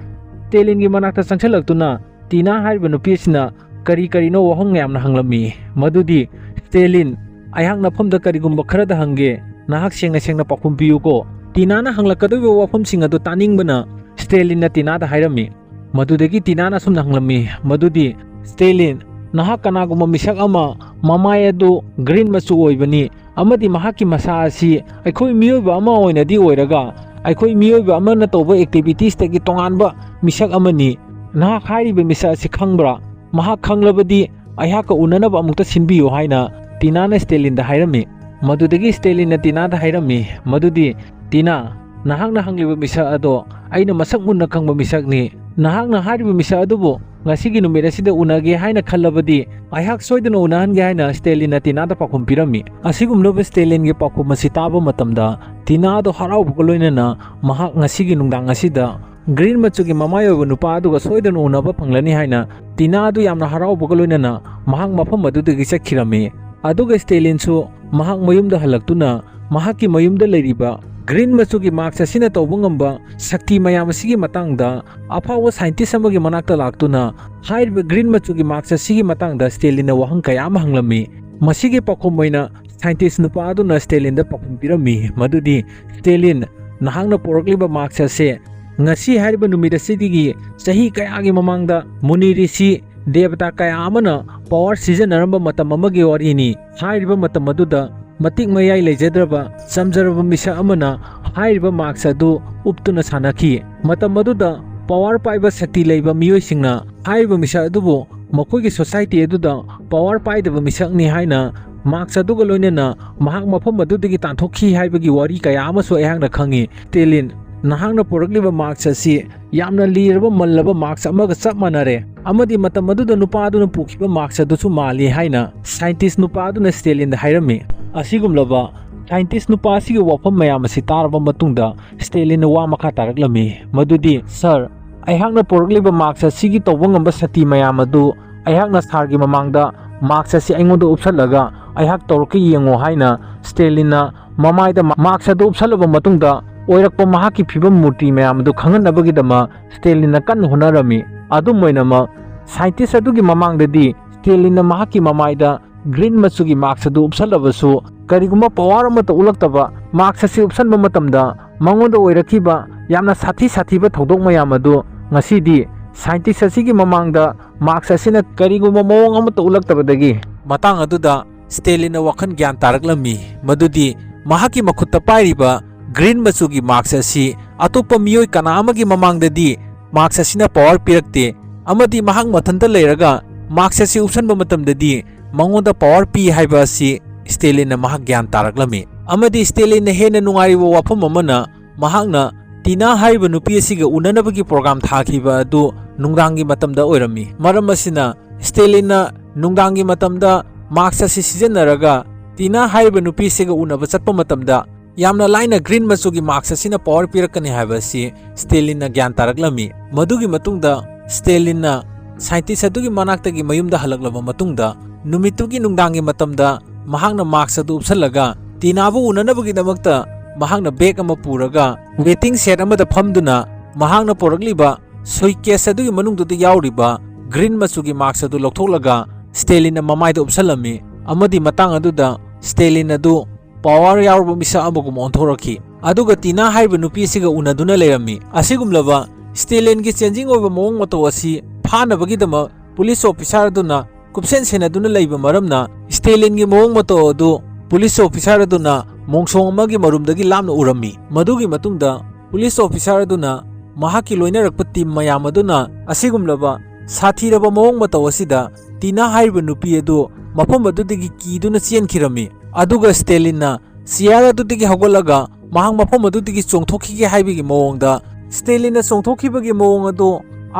ꯁ꯭ꯇꯦꯂꯤꯟꯒꯤ ꯃꯅꯥꯛꯇ ꯆꯪꯁꯤꯜꯂꯛꯇꯨꯅ ꯇꯤꯅꯥ ꯍꯥꯏꯔꯤꯕ ꯅꯨꯄꯤ ꯑꯁꯤꯅ ꯀꯔꯤ ꯀꯔꯤꯅꯣ ꯋꯥꯍꯪ ꯌꯥꯝꯅ ꯍꯪꯂꯝꯃꯤ꯫ ꯃꯗꯨꯗꯤ, "ꯁ꯭ꯇꯦꯂꯤꯟ, ꯑꯩꯍꯥꯛ ꯅꯐꯝꯗ ꯀꯔꯤꯒꯨꯝꯕ ꯈꯔꯗ ꯍꯪꯒꯦ, ꯅꯍꯥꯛ ꯁꯦꯡꯅ ꯁꯦꯡꯅ ꯄꯥꯎꯈꯨꯝ ꯄꯤꯌꯨꯀꯣ"꯫ ꯇꯤꯅꯥꯅ ꯍꯪꯂꯛꯀꯗꯧꯔꯤꯕ ꯋꯥꯐꯝꯁꯤꯡ ꯑꯗꯨ ꯇꯥꯅꯤꯡꯕꯅ ꯁ꯭ꯇꯦꯂꯤꯟꯅ ꯇꯤꯅꯥꯗ ꯍꯥꯏꯔꯝꯃꯤ꯫ ꯃꯗꯨꯗꯒꯤ ꯇꯤꯅꯥꯅ ꯑꯁꯨꯝꯅ ꯍꯪꯂꯝꯃꯤ, ꯃꯗꯨꯗꯤ, "ꯁ꯭ꯇꯦꯂꯤꯟ, ꯅꯍꯥꯛ ꯀꯅꯥꯒꯨꯝꯕ ꯃꯤꯁꯛ ꯑꯃ ꯃꯃꯥꯏ ꯑꯗꯨ ꯒ꯭ꯔꯤꯟ ꯃꯆꯨ ꯑꯣꯏꯕꯅꯤ ꯑꯃꯗꯤ ꯃꯍꯥꯛꯀꯤ ꯃꯁꯥ ꯑꯁꯤ ꯑꯩꯈꯣꯏ ꯃꯤꯑꯣꯏꯕ ꯑꯃ ꯑꯣꯏꯅꯗꯤ ꯑꯣꯏꯔꯒ ꯑꯩꯈꯣꯏ ꯃꯤꯑꯣꯏꯕ ꯑꯃꯅ ꯇꯧꯕ ꯑꯦꯛꯇꯤꯚꯤꯇꯤꯁꯇꯒꯤ ꯇꯣꯉꯥꯟꯕ ꯃꯤꯁꯛ ꯑꯃꯅꯤ꯫ ꯅꯍꯥꯛ ꯍꯥꯏꯔꯤꯕ ꯃꯤꯁꯛ ꯑꯁꯤ ꯈꯪꯕ꯭ꯔꯥ? ꯃꯍꯥꯛ ꯈꯪꯂꯕꯗꯤ ꯑꯩꯍꯥꯛꯀ ꯎꯅꯅꯕ ꯑꯃꯨꯛꯇ ꯁꯤꯟꯕꯤꯌꯨ" ꯍꯥꯏꯅ ꯇꯤꯅꯥꯅ ꯁ꯭ꯇꯦꯂꯤꯟꯗ ꯍꯥꯏꯔꯝꯃꯤ꯫ ꯃꯗꯨꯗꯒꯤ ꯁ꯭ꯇꯦꯂꯤꯟꯅ ꯇꯤꯅꯥꯗ ꯍꯥꯏꯔꯝꯃꯤ, ꯃꯗꯨꯗꯤ, "ꯇꯤꯅꯥ, ꯅꯍꯥꯛꯅ ꯍꯪꯂꯤꯕ ꯃꯤꯁꯛ ꯑꯗꯣ ꯑꯩꯅ ꯃꯁꯛ ꯃꯨꯟꯅ ꯈꯪꯕ ꯃꯤꯁꯛꯅꯤ꯫ ꯅꯍꯥꯛꯅ ꯍꯥꯏꯔꯤꯕ ꯃꯤꯁꯛ ꯑꯗꯨꯕꯨ ꯉꯁꯤꯒꯤ ꯅꯨꯃꯤꯠ ꯑꯁꯤꯗ ꯎꯅꯒꯦ ꯍꯥꯏꯅ ꯈꯜꯂꯕꯗꯤ ꯑꯩꯍꯥꯛ ꯁꯣꯏꯗꯅ ꯎꯅꯍꯟꯒꯦ" ꯍꯥꯏꯅ ꯁ꯭ꯇꯦꯂꯤꯟꯅ ꯇꯤꯅꯥꯗ ꯄꯥꯎꯈꯨꯝ ꯄꯤꯔꯝꯃꯤ꯫ ꯑꯁꯤꯒꯨꯝꯂꯕ ꯁ꯭ꯇꯦꯂꯤꯟꯒꯤ ꯄꯥꯎꯈꯨꯝ ꯑꯁꯤ ꯇꯥꯕ ꯃꯇꯝꯗ ꯇꯤꯅꯥꯗꯣ ꯍꯔꯥꯎꯕꯒ ꯂꯣꯏꯅꯅ ꯃꯍꯥꯛ ꯉꯁꯤꯒꯤ ꯅꯨꯡꯗꯥꯡ ꯑꯁꯤꯗ ꯒ꯭ꯔꯤꯟ ꯃꯆꯨꯒꯤ ꯃꯃꯥꯏ ꯑꯣꯏꯕ ꯅꯨꯄꯥ ꯑꯗꯨꯒ ꯁꯣꯏꯗꯅ ꯎꯅꯕ ꯐꯪꯂꯅꯤ ꯍꯥꯏꯅ ꯇꯤꯅꯥ ꯑꯗꯨ ꯌꯥꯝꯅ ꯍꯔꯥꯎꯕꯒ ꯂꯣꯏꯅꯅ ꯃꯍꯥꯛ ꯃꯐꯝ ꯑꯗꯨꯗꯒꯤ ꯆꯠꯈꯤꯔꯝꯃꯤ꯫ ꯑꯗꯨꯒ ꯁ꯭ꯇꯦꯂꯤꯟꯁꯨ ꯃꯍꯥꯛ ꯃꯌꯨꯝꯗ ꯍꯜꯂꯛꯇꯨꯅ ꯃꯍꯥꯛꯀꯤ ꯃꯌꯨꯝꯗ ꯂꯩꯔꯤꯕ ꯒ꯭ꯔꯤꯟ ꯃꯆꯨꯒꯤ ꯃꯥꯛꯁ ꯑꯁꯤꯅ ꯇꯧꯕ ꯉꯝꯕ ꯁꯛꯇꯤ ꯃꯌꯥꯝ ꯑꯁꯤꯒꯤ ꯃꯇꯥꯡꯗ ꯑꯐꯥꯎꯕ ꯁꯥꯏꯟꯇꯤꯁ ꯑꯃꯒꯤ ꯃꯅꯥꯛꯇ ꯂꯥꯛꯇꯨꯅ ꯍꯥꯏꯔꯤꯕ ꯒ꯭ꯔꯤꯟ ꯃꯆꯨꯒꯤ ꯃꯥꯛꯁ ꯑꯁꯤꯒꯤ ꯃꯇꯥꯡꯗ ꯁ꯭ꯇꯦꯂꯤꯟꯅ ꯋꯥꯍꯪ ꯀꯌꯥ ꯑꯃ ꯍꯪꯂꯝꯃꯤ꯫ ꯃꯁꯤꯒꯤ ꯄꯥꯎꯈꯨꯝ ꯑꯣꯏꯅ ꯁꯥꯏꯟꯇꯤꯁ ꯅꯨꯄꯥ ꯑꯗꯨꯅ ꯁ꯭ꯇꯦꯂꯤꯟꯗ ꯄꯥꯎꯈꯨꯝ ꯄꯤꯔꯝꯃꯤ, ꯃꯗꯨꯗꯤ, "ꯁ꯭ꯇꯦꯂꯤꯟ, ꯅꯍꯥꯛꯅ ꯄꯨꯔꯛꯂꯤꯕ ꯃꯥꯛꯁ ꯑꯁꯦ ꯉꯁꯤ ꯍꯥꯏꯔꯤꯕ ꯅꯨꯃꯤꯠ ꯑꯁꯤꯗꯒꯤ ꯆꯍꯤ ꯀꯌꯥꯒꯤ ꯃꯃꯥꯡꯗ ꯃꯨꯅꯤ ꯔꯤꯁꯤ ꯗꯦꯕꯇꯥ ꯀꯌꯥ ꯑꯃꯅ ꯄꯋꯥꯔ ꯁꯤꯖꯤꯟꯅꯔꯝꯕ ꯃꯇꯝ ꯑꯃꯒꯤ ꯋꯥꯔꯤꯅꯤ꯫ ꯍꯥꯏꯔꯤꯕ ꯃꯇꯝ ꯑꯗꯨꯗ ꯃꯇꯤꯛ ꯃꯌꯥꯏ ꯂꯩꯖꯗ꯭ꯔꯕ ꯆꯝꯖꯔꯕ ꯃꯤꯁꯛ ꯑꯃꯅ ꯍꯥꯏꯔꯤꯕ ꯃꯥꯛꯁ ꯑꯗꯨ ꯎꯞꯇꯨꯅ ꯁꯥꯟꯅꯈꯤ꯫ ꯃꯇꯝ ꯑꯗꯨꯗ ꯄꯋꯥꯔ ꯄꯥꯏꯕ ꯁꯛꯇꯤ ꯂꯩꯕ ꯃꯤꯑꯣꯏꯁꯤꯡꯅ ꯍꯥꯏꯔꯤꯕ ꯃꯤꯁꯛ ꯑꯗꯨꯕꯨ ꯃꯈꯣꯏꯒꯤ ꯁꯣꯁꯥꯏꯇꯤ ꯑꯗꯨꯗ ꯄꯋꯥꯔ ꯄꯥꯏꯗꯕ ꯃꯤꯁꯛꯅꯤ ꯍꯥꯏꯅ ꯃꯥꯛꯁ ꯑꯗꯨꯒ ꯂꯣꯏꯅꯅ ꯃꯍꯥꯛ ꯃꯐꯝ ꯑꯗꯨꯗꯒꯤ ꯇꯥꯟꯊꯣꯛꯈꯤ ꯍꯥꯏꯕꯒꯤ ꯋꯥꯔꯤ ꯀꯌꯥ ꯑꯃꯁꯨ ꯑꯩꯍꯥꯛꯅ ꯈꯪꯏ꯫ ꯁ꯭ꯇꯦꯂꯤꯟ, "ꯅꯍꯥꯛꯅ ꯄꯨꯔꯛꯂꯤꯕ ꯃꯥꯛꯁ ꯑꯁꯤ ꯌꯥꯝꯅ ꯂꯤꯔꯕ ꯃꯜꯂꯕ ꯃꯥꯛꯁ ꯑꯃꯒ ꯆꯞ ꯃꯥꯟꯅꯔꯦ, ꯑꯃꯗꯤ ꯃꯇꯝ ꯑꯗꯨꯗ ꯅꯨꯄꯥ ꯑꯗꯨꯅ ꯄꯨꯈꯤꯕ ꯃꯥꯛꯁ ꯑꯗꯨꯁꯨ ꯃꯥꯜꯂꯤ" ꯍꯥꯏꯅ ꯁꯥꯏꯟꯇꯤꯁ ꯅꯨꯄꯥ ꯑꯗꯨꯅ ꯁ꯭ꯇꯦꯂꯤꯟꯗ ꯍꯥꯏꯔꯝꯃꯤ꯫ ꯑꯁꯤꯒꯨꯝꯂꯕ ꯁꯥꯏꯟꯇꯤꯁ ꯅꯨꯄꯥ ꯑꯁꯤꯒꯤ ꯋꯥꯐꯝ ꯃꯌꯥꯝ ꯑꯁꯤ ꯇꯥꯔꯕ ꯃꯇꯨꯡꯗ ꯁ꯭ꯇꯦꯂꯤꯟꯅ ꯋꯥ ꯃꯈꯥ ꯇꯥꯔꯛꯂꯝꯃꯤ, ꯃꯗꯨꯗꯤ, "ꯁꯥꯔ, ꯑꯩꯍꯥꯛꯅ ꯄꯨꯔꯛꯂꯤꯕ ꯃꯥꯛꯁ ꯑꯁꯤꯒꯤ ꯇꯧꯕ ꯉꯝꯕ ꯁꯛꯇꯤ ꯃꯌꯥꯝ ꯑꯗꯨ ꯑꯩꯍꯥꯛꯅ ꯁꯥꯔꯒꯤ ꯃꯃꯥꯡꯗ ꯃꯥꯛꯁ ꯑꯁꯤ ꯑꯩꯉꯣꯟꯗ ꯎꯞꯁꯜꯂꯒ ꯑꯩꯍꯥꯛ ꯇꯧꯔꯛꯀꯦ ꯌꯦꯡꯉꯣ" ꯍꯥꯏꯅ ꯁ꯭ꯇꯦꯂꯤꯟꯅ ꯃꯃꯥꯏꯗ ꯃꯥꯛꯁ ꯑꯗꯨ ꯎꯞꯁꯜꯂꯕ ꯃꯇꯨꯡꯗ ꯑꯣꯏꯔꯛꯄ ꯃꯍꯥꯛꯀꯤ ꯐꯤꯕꯝ ꯃꯨꯔꯇꯤ ꯃꯌꯥꯝ ꯑꯗꯨ ꯈꯪꯍꯟꯅꯕꯒꯤꯗꯃꯛ ꯁ꯭ꯇꯦꯂꯤꯟꯅ ꯀꯟꯅ ꯍꯣꯠꯅꯔꯝꯃꯤ꯫ ꯑꯗꯨꯝ ꯑꯣꯏꯅꯃꯛ, ꯁꯥꯏꯟꯇꯤꯁ ꯑꯗꯨꯒꯤ ꯃꯃꯥꯡꯗꯗꯤ ꯁ꯭ꯇꯦꯂꯤꯟꯅ ꯃꯍꯥꯛꯀꯤ ꯃꯃꯥꯏꯗ ꯒ꯭ꯔꯤꯟ ꯃꯆꯨꯒꯤ ꯃꯥꯛꯁ ꯑꯗꯨ ꯎꯞꯁꯜꯂꯕꯁꯨ, ꯀꯔꯤꯒꯨꯝꯕ ꯄꯋꯥꯔ ꯑꯃꯠꯇ ꯎꯠꯂꯛꯇꯕ ꯃꯥꯛꯁ ꯑꯁꯤ ꯎꯞꯁꯟꯕ ꯃꯇꯝꯗ ꯃꯉꯣꯟꯗ ꯑꯣꯏꯔꯛꯈꯤꯕ ꯌꯥꯝꯅ ꯁꯥꯊꯤ ꯁꯥꯊꯤꯕ ꯊꯧꯗꯣꯛ ꯃꯌꯥꯝ ꯑꯗꯨ ꯉꯁꯤꯗꯤ ꯁꯥꯏꯟꯇꯤꯁ ꯑꯁꯤꯒꯤ ꯃꯃꯥꯡꯗ ꯃꯥꯛꯁ ꯑꯁꯤꯅ ꯀꯔꯤꯒꯨꯝꯕ ꯃꯑꯣꯡ ꯑꯃꯠꯇ ꯎꯠꯂꯛꯇꯕꯗꯒꯤ, ꯃꯇꯥꯡ ꯑꯗꯨꯗ ꯁ꯭ꯇꯦꯂꯤꯟꯅ ꯋꯥꯈꯜ ꯒ꯭ꯌꯥꯟ ꯇꯥꯔꯛꯂꯝꯃꯤ, ꯃꯗꯨꯗꯤ ꯃꯍꯥꯛꯀꯤ ꯃꯈꯨꯠꯇ ꯄꯥꯏꯔꯤꯕ ꯒ꯭ꯔꯤꯟ ꯃꯆꯨꯒꯤ ꯃꯥꯛꯁ ꯑꯁꯤ ꯑꯇꯣꯞꯄ ꯃꯤꯑꯣꯏ ꯀꯅꯥ ꯑꯃꯒꯤ ꯃꯃꯥꯡꯗꯗꯤ ꯃꯥꯛꯁ ꯑꯁꯤꯅ ꯄꯋꯥꯔ ꯄꯤꯔꯛꯇꯦ, ꯑꯃꯗꯤ ꯃꯍꯥꯛ ꯃꯊꯟꯇ ꯂꯩꯔꯒ ꯃꯥꯛꯁ ꯑꯁꯤ ꯎꯞꯁꯟꯕ ꯃꯇꯝꯗꯗꯤ ꯃꯉꯣꯟꯗ ꯄꯋꯥꯔ ꯄꯤ ꯍꯥꯏꯕ ꯑꯁꯤ ꯁ꯭ꯇꯦꯂꯤꯟꯅ ꯃꯍꯥꯛ ꯒ꯭ꯌꯥꯟ ꯇꯥꯔꯛꯂꯝꯃꯤ꯫ ꯑꯃꯗꯤ ꯁ꯭ꯇꯦꯂꯤꯟꯅ ꯍꯦꯟꯅ ꯅꯨꯡꯉꯥꯏꯔꯤꯕ ꯋꯥꯐꯝ ꯑꯃꯅ, ꯃꯍꯥꯛꯅ ꯇꯤꯅꯥ ꯍꯥꯏꯔꯤꯕ ꯅꯨꯄꯤ ꯑꯁꯤꯒ ꯎꯅꯅꯕꯒꯤ ꯄ꯭ꯔꯣꯒ꯭ꯔꯥꯝ ꯊꯥꯈꯤꯕ ꯑꯗꯨ ꯅꯨꯡꯗꯥꯡꯒꯤ ꯃꯇꯝꯗ ꯑꯣꯏꯔꯝꯃꯤ꯫ ꯃꯔꯝ ꯑꯁꯤꯅ, ꯁ꯭ꯇꯦꯂꯤꯟꯅ ꯅꯨꯡꯗꯥꯡꯒꯤ ꯃꯇꯝꯗ ꯃꯥꯛꯁ ꯑꯁꯤ ꯁꯤꯖꯤꯟꯅꯔꯒ ꯇꯤꯅꯥ ꯍꯥꯏꯔꯤꯕ ꯅꯨꯄꯤ ꯑꯁꯤꯒ ꯎꯅꯕ ꯆꯠꯄ ꯃꯇꯝꯗ, ꯌꯥꯝꯅ ꯂꯥꯏꯅ ꯒ꯭ꯔꯤꯟ ꯃꯆꯨꯒꯤ ꯃꯥꯛꯁ ꯑꯁꯤꯅ ꯄꯋꯥꯔ ꯄꯤꯔꯛꯀꯅꯤ ꯍꯥꯏꯕ ꯑꯁꯤ ꯁ꯭ꯇꯦꯂꯤꯟꯅ ꯒ꯭ꯌꯥꯟ ꯇꯥꯔꯛꯂꯝꯃꯤ꯫ ꯃꯗꯨꯒꯤ ꯃꯇꯨꯡꯗ ꯁ꯭ꯇꯦꯂꯤꯟꯅ ꯁꯥꯏꯟꯇꯤꯁ ꯑꯗꯨꯒꯤ ꯃꯅꯥꯛꯇꯒꯤ ꯃꯌꯨꯝꯗ ꯍꯜꯂꯛꯂꯕ ꯃꯇꯨꯡꯗ, ꯅꯨꯃꯤꯠꯇꯨꯒꯤ ꯅꯨꯡꯗꯥꯡꯒꯤ ꯃꯇꯝꯗ ꯃꯍꯥꯛꯅ ꯃꯥꯛꯁ ꯑꯗꯨ ꯎꯞꯁꯜꯂꯒ ꯇꯤꯅꯥꯕꯨ ꯎꯅꯅꯕꯒꯤꯗꯃꯛꯇ ꯃꯍꯥꯛꯅ ꯕꯦꯒ ꯑꯃ ꯄꯨꯔꯒ ꯋꯦꯇꯤꯡ ꯁꯦꯠ ꯑꯃꯗ ꯐꯝꯗꯨꯅ ꯃꯍꯥꯛꯅ ꯄꯨꯔꯛꯂꯤꯕ ꯁꯨꯏꯠꯀꯦꯁ ꯑꯗꯨꯒꯤ ꯃꯅꯨꯡꯗꯨꯗ ꯌꯥꯎꯔꯤꯕ ꯒ꯭ꯔꯤꯟ ꯃꯆꯨꯒꯤ ꯃꯥꯛꯁ ꯑꯗꯨ ꯂꯧꯊꯣꯛꯂꯒ ꯁ꯭ꯇꯦꯂꯤꯟꯅ ꯃꯃꯥꯏꯗ ꯎꯞꯁꯜꯂꯝꯃꯤ, ꯑꯃꯗꯤ ꯃꯇꯥꯡ ꯑꯗꯨꯗ ꯁ꯭ꯇꯦꯂꯤꯟ ꯑꯗꯨ ꯄꯋꯥꯔ ꯌꯥꯎꯔꯕ ꯃꯤꯁꯛ ꯑꯃꯒꯨꯝ ꯑꯣꯟꯊꯣꯔꯛꯈꯤ꯫ ꯑꯗꯨꯒ ꯇꯤꯅꯥ ꯍꯥꯏꯔꯤꯕ ꯅꯨꯄꯤ ꯑꯁꯤꯒ ꯎꯅꯗꯨꯅ ꯂꯩꯔꯝꯃꯤ꯫ ꯑꯁꯤꯒꯨꯝꯂꯕ ꯁ꯭ꯇꯦꯂꯤꯟꯒꯤ ꯆꯦꯟꯖꯤꯡ ꯑꯣꯏꯕ ꯃꯑꯣꯡ ꯃꯇꯧ ꯑꯁꯤ ꯐꯥꯅꯕꯒꯤꯗꯃꯛ ꯄꯨꯂꯤꯁ ꯑꯣꯐꯤꯁꯥꯔ ꯑꯗꯨꯅ ꯀꯨꯞꯁꯦꯟ ꯁꯦꯟꯅꯗꯨꯅ ꯂꯩꯕ ꯃꯔꯝꯅ, ꯁ꯭ꯇꯦꯂꯤꯟꯒꯤ ꯃꯑꯣꯡ ꯃꯇꯧ ꯑꯗꯨ ꯄꯨꯂꯤꯁ ꯑꯣꯐꯤꯁꯥꯔ ꯑꯗꯨꯅ ꯃꯣꯡꯁꯣꯡ ꯑꯃꯒꯤ ꯃꯔꯨꯝꯗꯒꯤ ꯂꯥꯞꯅ ꯎꯔꯝꯃꯤ꯫ ꯃꯗꯨꯒꯤ ꯃꯇꯨꯡꯗ ꯄꯨꯂꯤꯁ ꯑꯣꯐꯤꯁꯥꯔ ꯑꯗꯨꯅ ꯃꯍꯥꯛꯀꯤ ꯂꯣꯏꯅꯔꯛꯄ ꯇꯤꯝ ꯃꯌꯥꯝ ꯑꯗꯨꯅ ꯑꯁꯤꯒꯨꯝꯂꯕ ꯁꯥꯊꯤꯔꯕ ꯃꯑꯣꯡ ꯃꯇꯧ ꯑꯁꯤꯗ ꯇꯤꯅꯥ ꯍꯥꯏꯔꯤꯕ ꯅꯨꯄꯤ ꯑꯗꯨ ꯃꯐꯝ ꯑꯗꯨꯗꯒꯤ ꯀꯤꯗꯨꯅ ꯆꯦꯟꯈꯤꯔꯝꯃꯤ꯫ ꯑꯗꯨꯒ ꯁ꯭ꯇꯦꯂꯤꯟꯅ ꯆꯤꯌꯥꯔ ꯑꯗꯨꯗꯒꯤ ꯍꯧꯒꯠꯂꯒ ꯃꯍꯥꯛ ꯃꯐꯝ ꯑꯗꯨꯗꯒꯤ ꯆꯣꯡꯊꯣꯛꯈꯤꯒꯦ ꯍꯥꯏꯕꯒꯤ ꯃꯑꯣꯡꯗ ꯁ꯭ꯇꯦꯂꯤꯟꯅ ꯆꯣꯡꯊꯣꯛꯈꯤꯕꯒꯤ ꯃꯑꯣꯡ ꯑꯗꯨ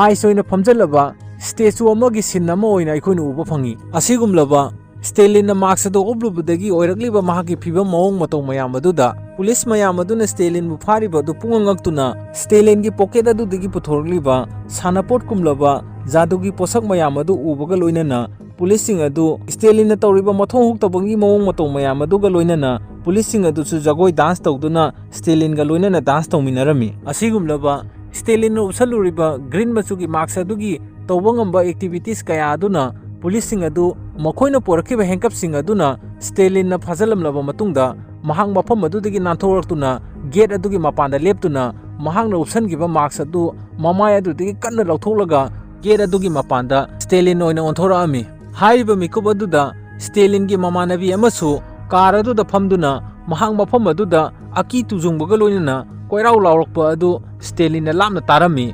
ꯑꯥꯏꯁ ꯑꯣꯏꯅ ꯐꯝꯖꯤꯜꯂꯕ ꯁ꯭ꯇꯦꯆꯨ ꯑꯃꯒꯤ ꯁꯤꯟ ꯑꯃ ꯑꯣꯏꯅ ꯑꯩꯈꯣꯏꯅ ꯎꯕ ꯐꯪꯏ꯫ ꯑꯁꯤꯒꯨꯝꯂꯕ ꯁ꯭ꯇꯦꯂꯤꯟꯅ ꯃꯥꯛꯁ ꯑꯗꯨ ꯎꯞꯂꯨꯕꯗꯒꯤ ꯑꯣꯏꯔꯛꯂꯤꯕ ꯃꯍꯥꯛꯀꯤ ꯐꯤꯕꯝ ꯃꯑꯣꯡ ꯃꯇꯧ ꯃꯌꯥꯝ ꯑꯗꯨꯗ ꯄꯨꯂꯤꯁ ꯃꯌꯥꯝ ꯑꯗꯨꯅ ꯁ꯭ꯇꯦꯂꯤꯟꯕꯨ ꯐꯥꯔꯤꯕ ꯑꯗꯨ ꯄꯨꯡꯉꯛ ꯉꯛꯇꯨꯅ ꯁ꯭ꯇꯦꯂꯤꯟꯒꯤ ꯄꯣꯀꯦꯠ ꯑꯗꯨꯗꯒꯤ ꯄꯨꯊꯣꯔꯛꯂꯤꯕ ꯁꯥꯟꯅꯄꯣꯠ ꯀꯨꯝꯂꯕ ꯖꯥꯗꯨꯒꯤ ꯄꯣꯠꯁꯛ ꯃꯌꯥꯝ ꯑꯗꯨ ꯎꯕꯒ ꯂꯣꯏꯅꯅ ꯄꯨꯂꯤꯁꯁꯤꯡ ꯑꯗꯨ ꯁ꯭ꯇꯦꯂꯤꯟꯅ ꯇꯧꯔꯤꯕ ꯃꯊꯧ ꯍꯨꯛꯇꯕꯒꯤ ꯃꯑꯣꯡ ꯃꯇꯧ ꯃꯌꯥꯝ ꯑꯗꯨꯒ ꯂꯣꯏꯅꯅ ꯄꯨꯂꯤꯁꯁꯤꯡ ꯑꯗꯨꯁꯨ ꯖꯒꯣꯏ ꯗꯥꯟꯁ ꯇꯧꯗꯨꯅ ꯁ꯭ꯇꯦꯂꯤꯟꯒ ꯂꯣꯏꯅꯅ ꯗꯥꯟꯁ ꯇꯧꯃꯤꯟꯅꯔꯝꯃꯤ꯫ ꯑꯁꯤꯒꯨꯝꯂꯕ ꯁ꯭ꯇꯦꯂꯤꯟꯅ ꯎꯞꯁꯜꯂꯨꯔꯤꯕ ꯒ꯭ꯔꯤꯟ ꯃꯆꯨꯒꯤ ꯃꯥꯛꯁ ꯑꯗꯨꯒꯤ ꯇꯧꯕ ꯉꯝꯕ ꯑꯦꯛꯇꯤꯚꯤꯇꯤꯁ ꯀꯌꯥ ꯑꯗꯨꯅ ꯄꯨꯂꯤꯁꯁꯤꯡ ꯑꯗꯨ ꯃꯈꯣꯏꯅ ꯄꯨꯔꯛꯈꯤꯕ ꯍꯦꯟꯀꯞꯁꯤꯡ ꯑꯗꯨꯅ ꯁ꯭ꯇꯦꯂꯤꯟꯅ ꯐꯥꯖꯤꯜꯂꯝꯂꯕ ꯃꯇꯨꯡꯗ ꯃꯍꯥꯛ ꯃꯐꯝ ꯑꯗꯨꯗꯒꯤ ꯅꯥꯟꯊꯣꯛꯂꯛꯇꯨꯅ ꯒꯦꯠ ꯑꯗꯨꯒꯤ ꯃꯄꯥꯟꯗ ꯂꯦꯞꯇꯨꯅ ꯃꯍꯥꯛꯅ ꯎꯞꯁꯟꯈꯤꯕ ꯃꯥꯛꯁ ꯑꯗꯨ ꯃꯃꯥꯏ ꯑꯗꯨꯗꯒꯤ ꯀꯟꯅ ꯂꯧꯊꯣꯛꯂꯒ ꯒꯦꯠ ꯑꯗꯨꯒꯤ ꯃꯄꯥꯟꯗ ꯁ꯭ꯇꯦꯂꯤꯟ ꯑꯣꯏꯅ ꯑꯣꯟꯊꯣꯔꯛꯑꯝꯃꯤ꯫ ꯍꯥꯏꯔꯤꯕ ꯃꯤꯀꯨꯞ ꯑꯗꯨꯗ ꯁ꯭ꯇꯦꯂꯤꯟꯒꯤ ꯃꯃꯥꯟꯅꯕꯤ ꯑꯃꯁꯨ ꯀꯥꯔ ꯑꯗꯨꯗ ꯐꯝꯗꯨꯅ ꯃꯍꯥꯛ ꯃꯐꯝ ꯑꯗꯨꯗ ꯑꯀꯤ ꯇꯨꯖꯨꯡꯕꯒ ꯂꯣꯏꯅꯅ ꯀꯣꯏꯔꯥꯎ ꯂꯥꯎꯔꯛꯄ ꯑꯗꯨ ꯁ꯭ꯇꯦꯂꯤꯟꯅ ꯂꯥꯞꯅ ꯇꯥꯔꯝꯃꯤ꯫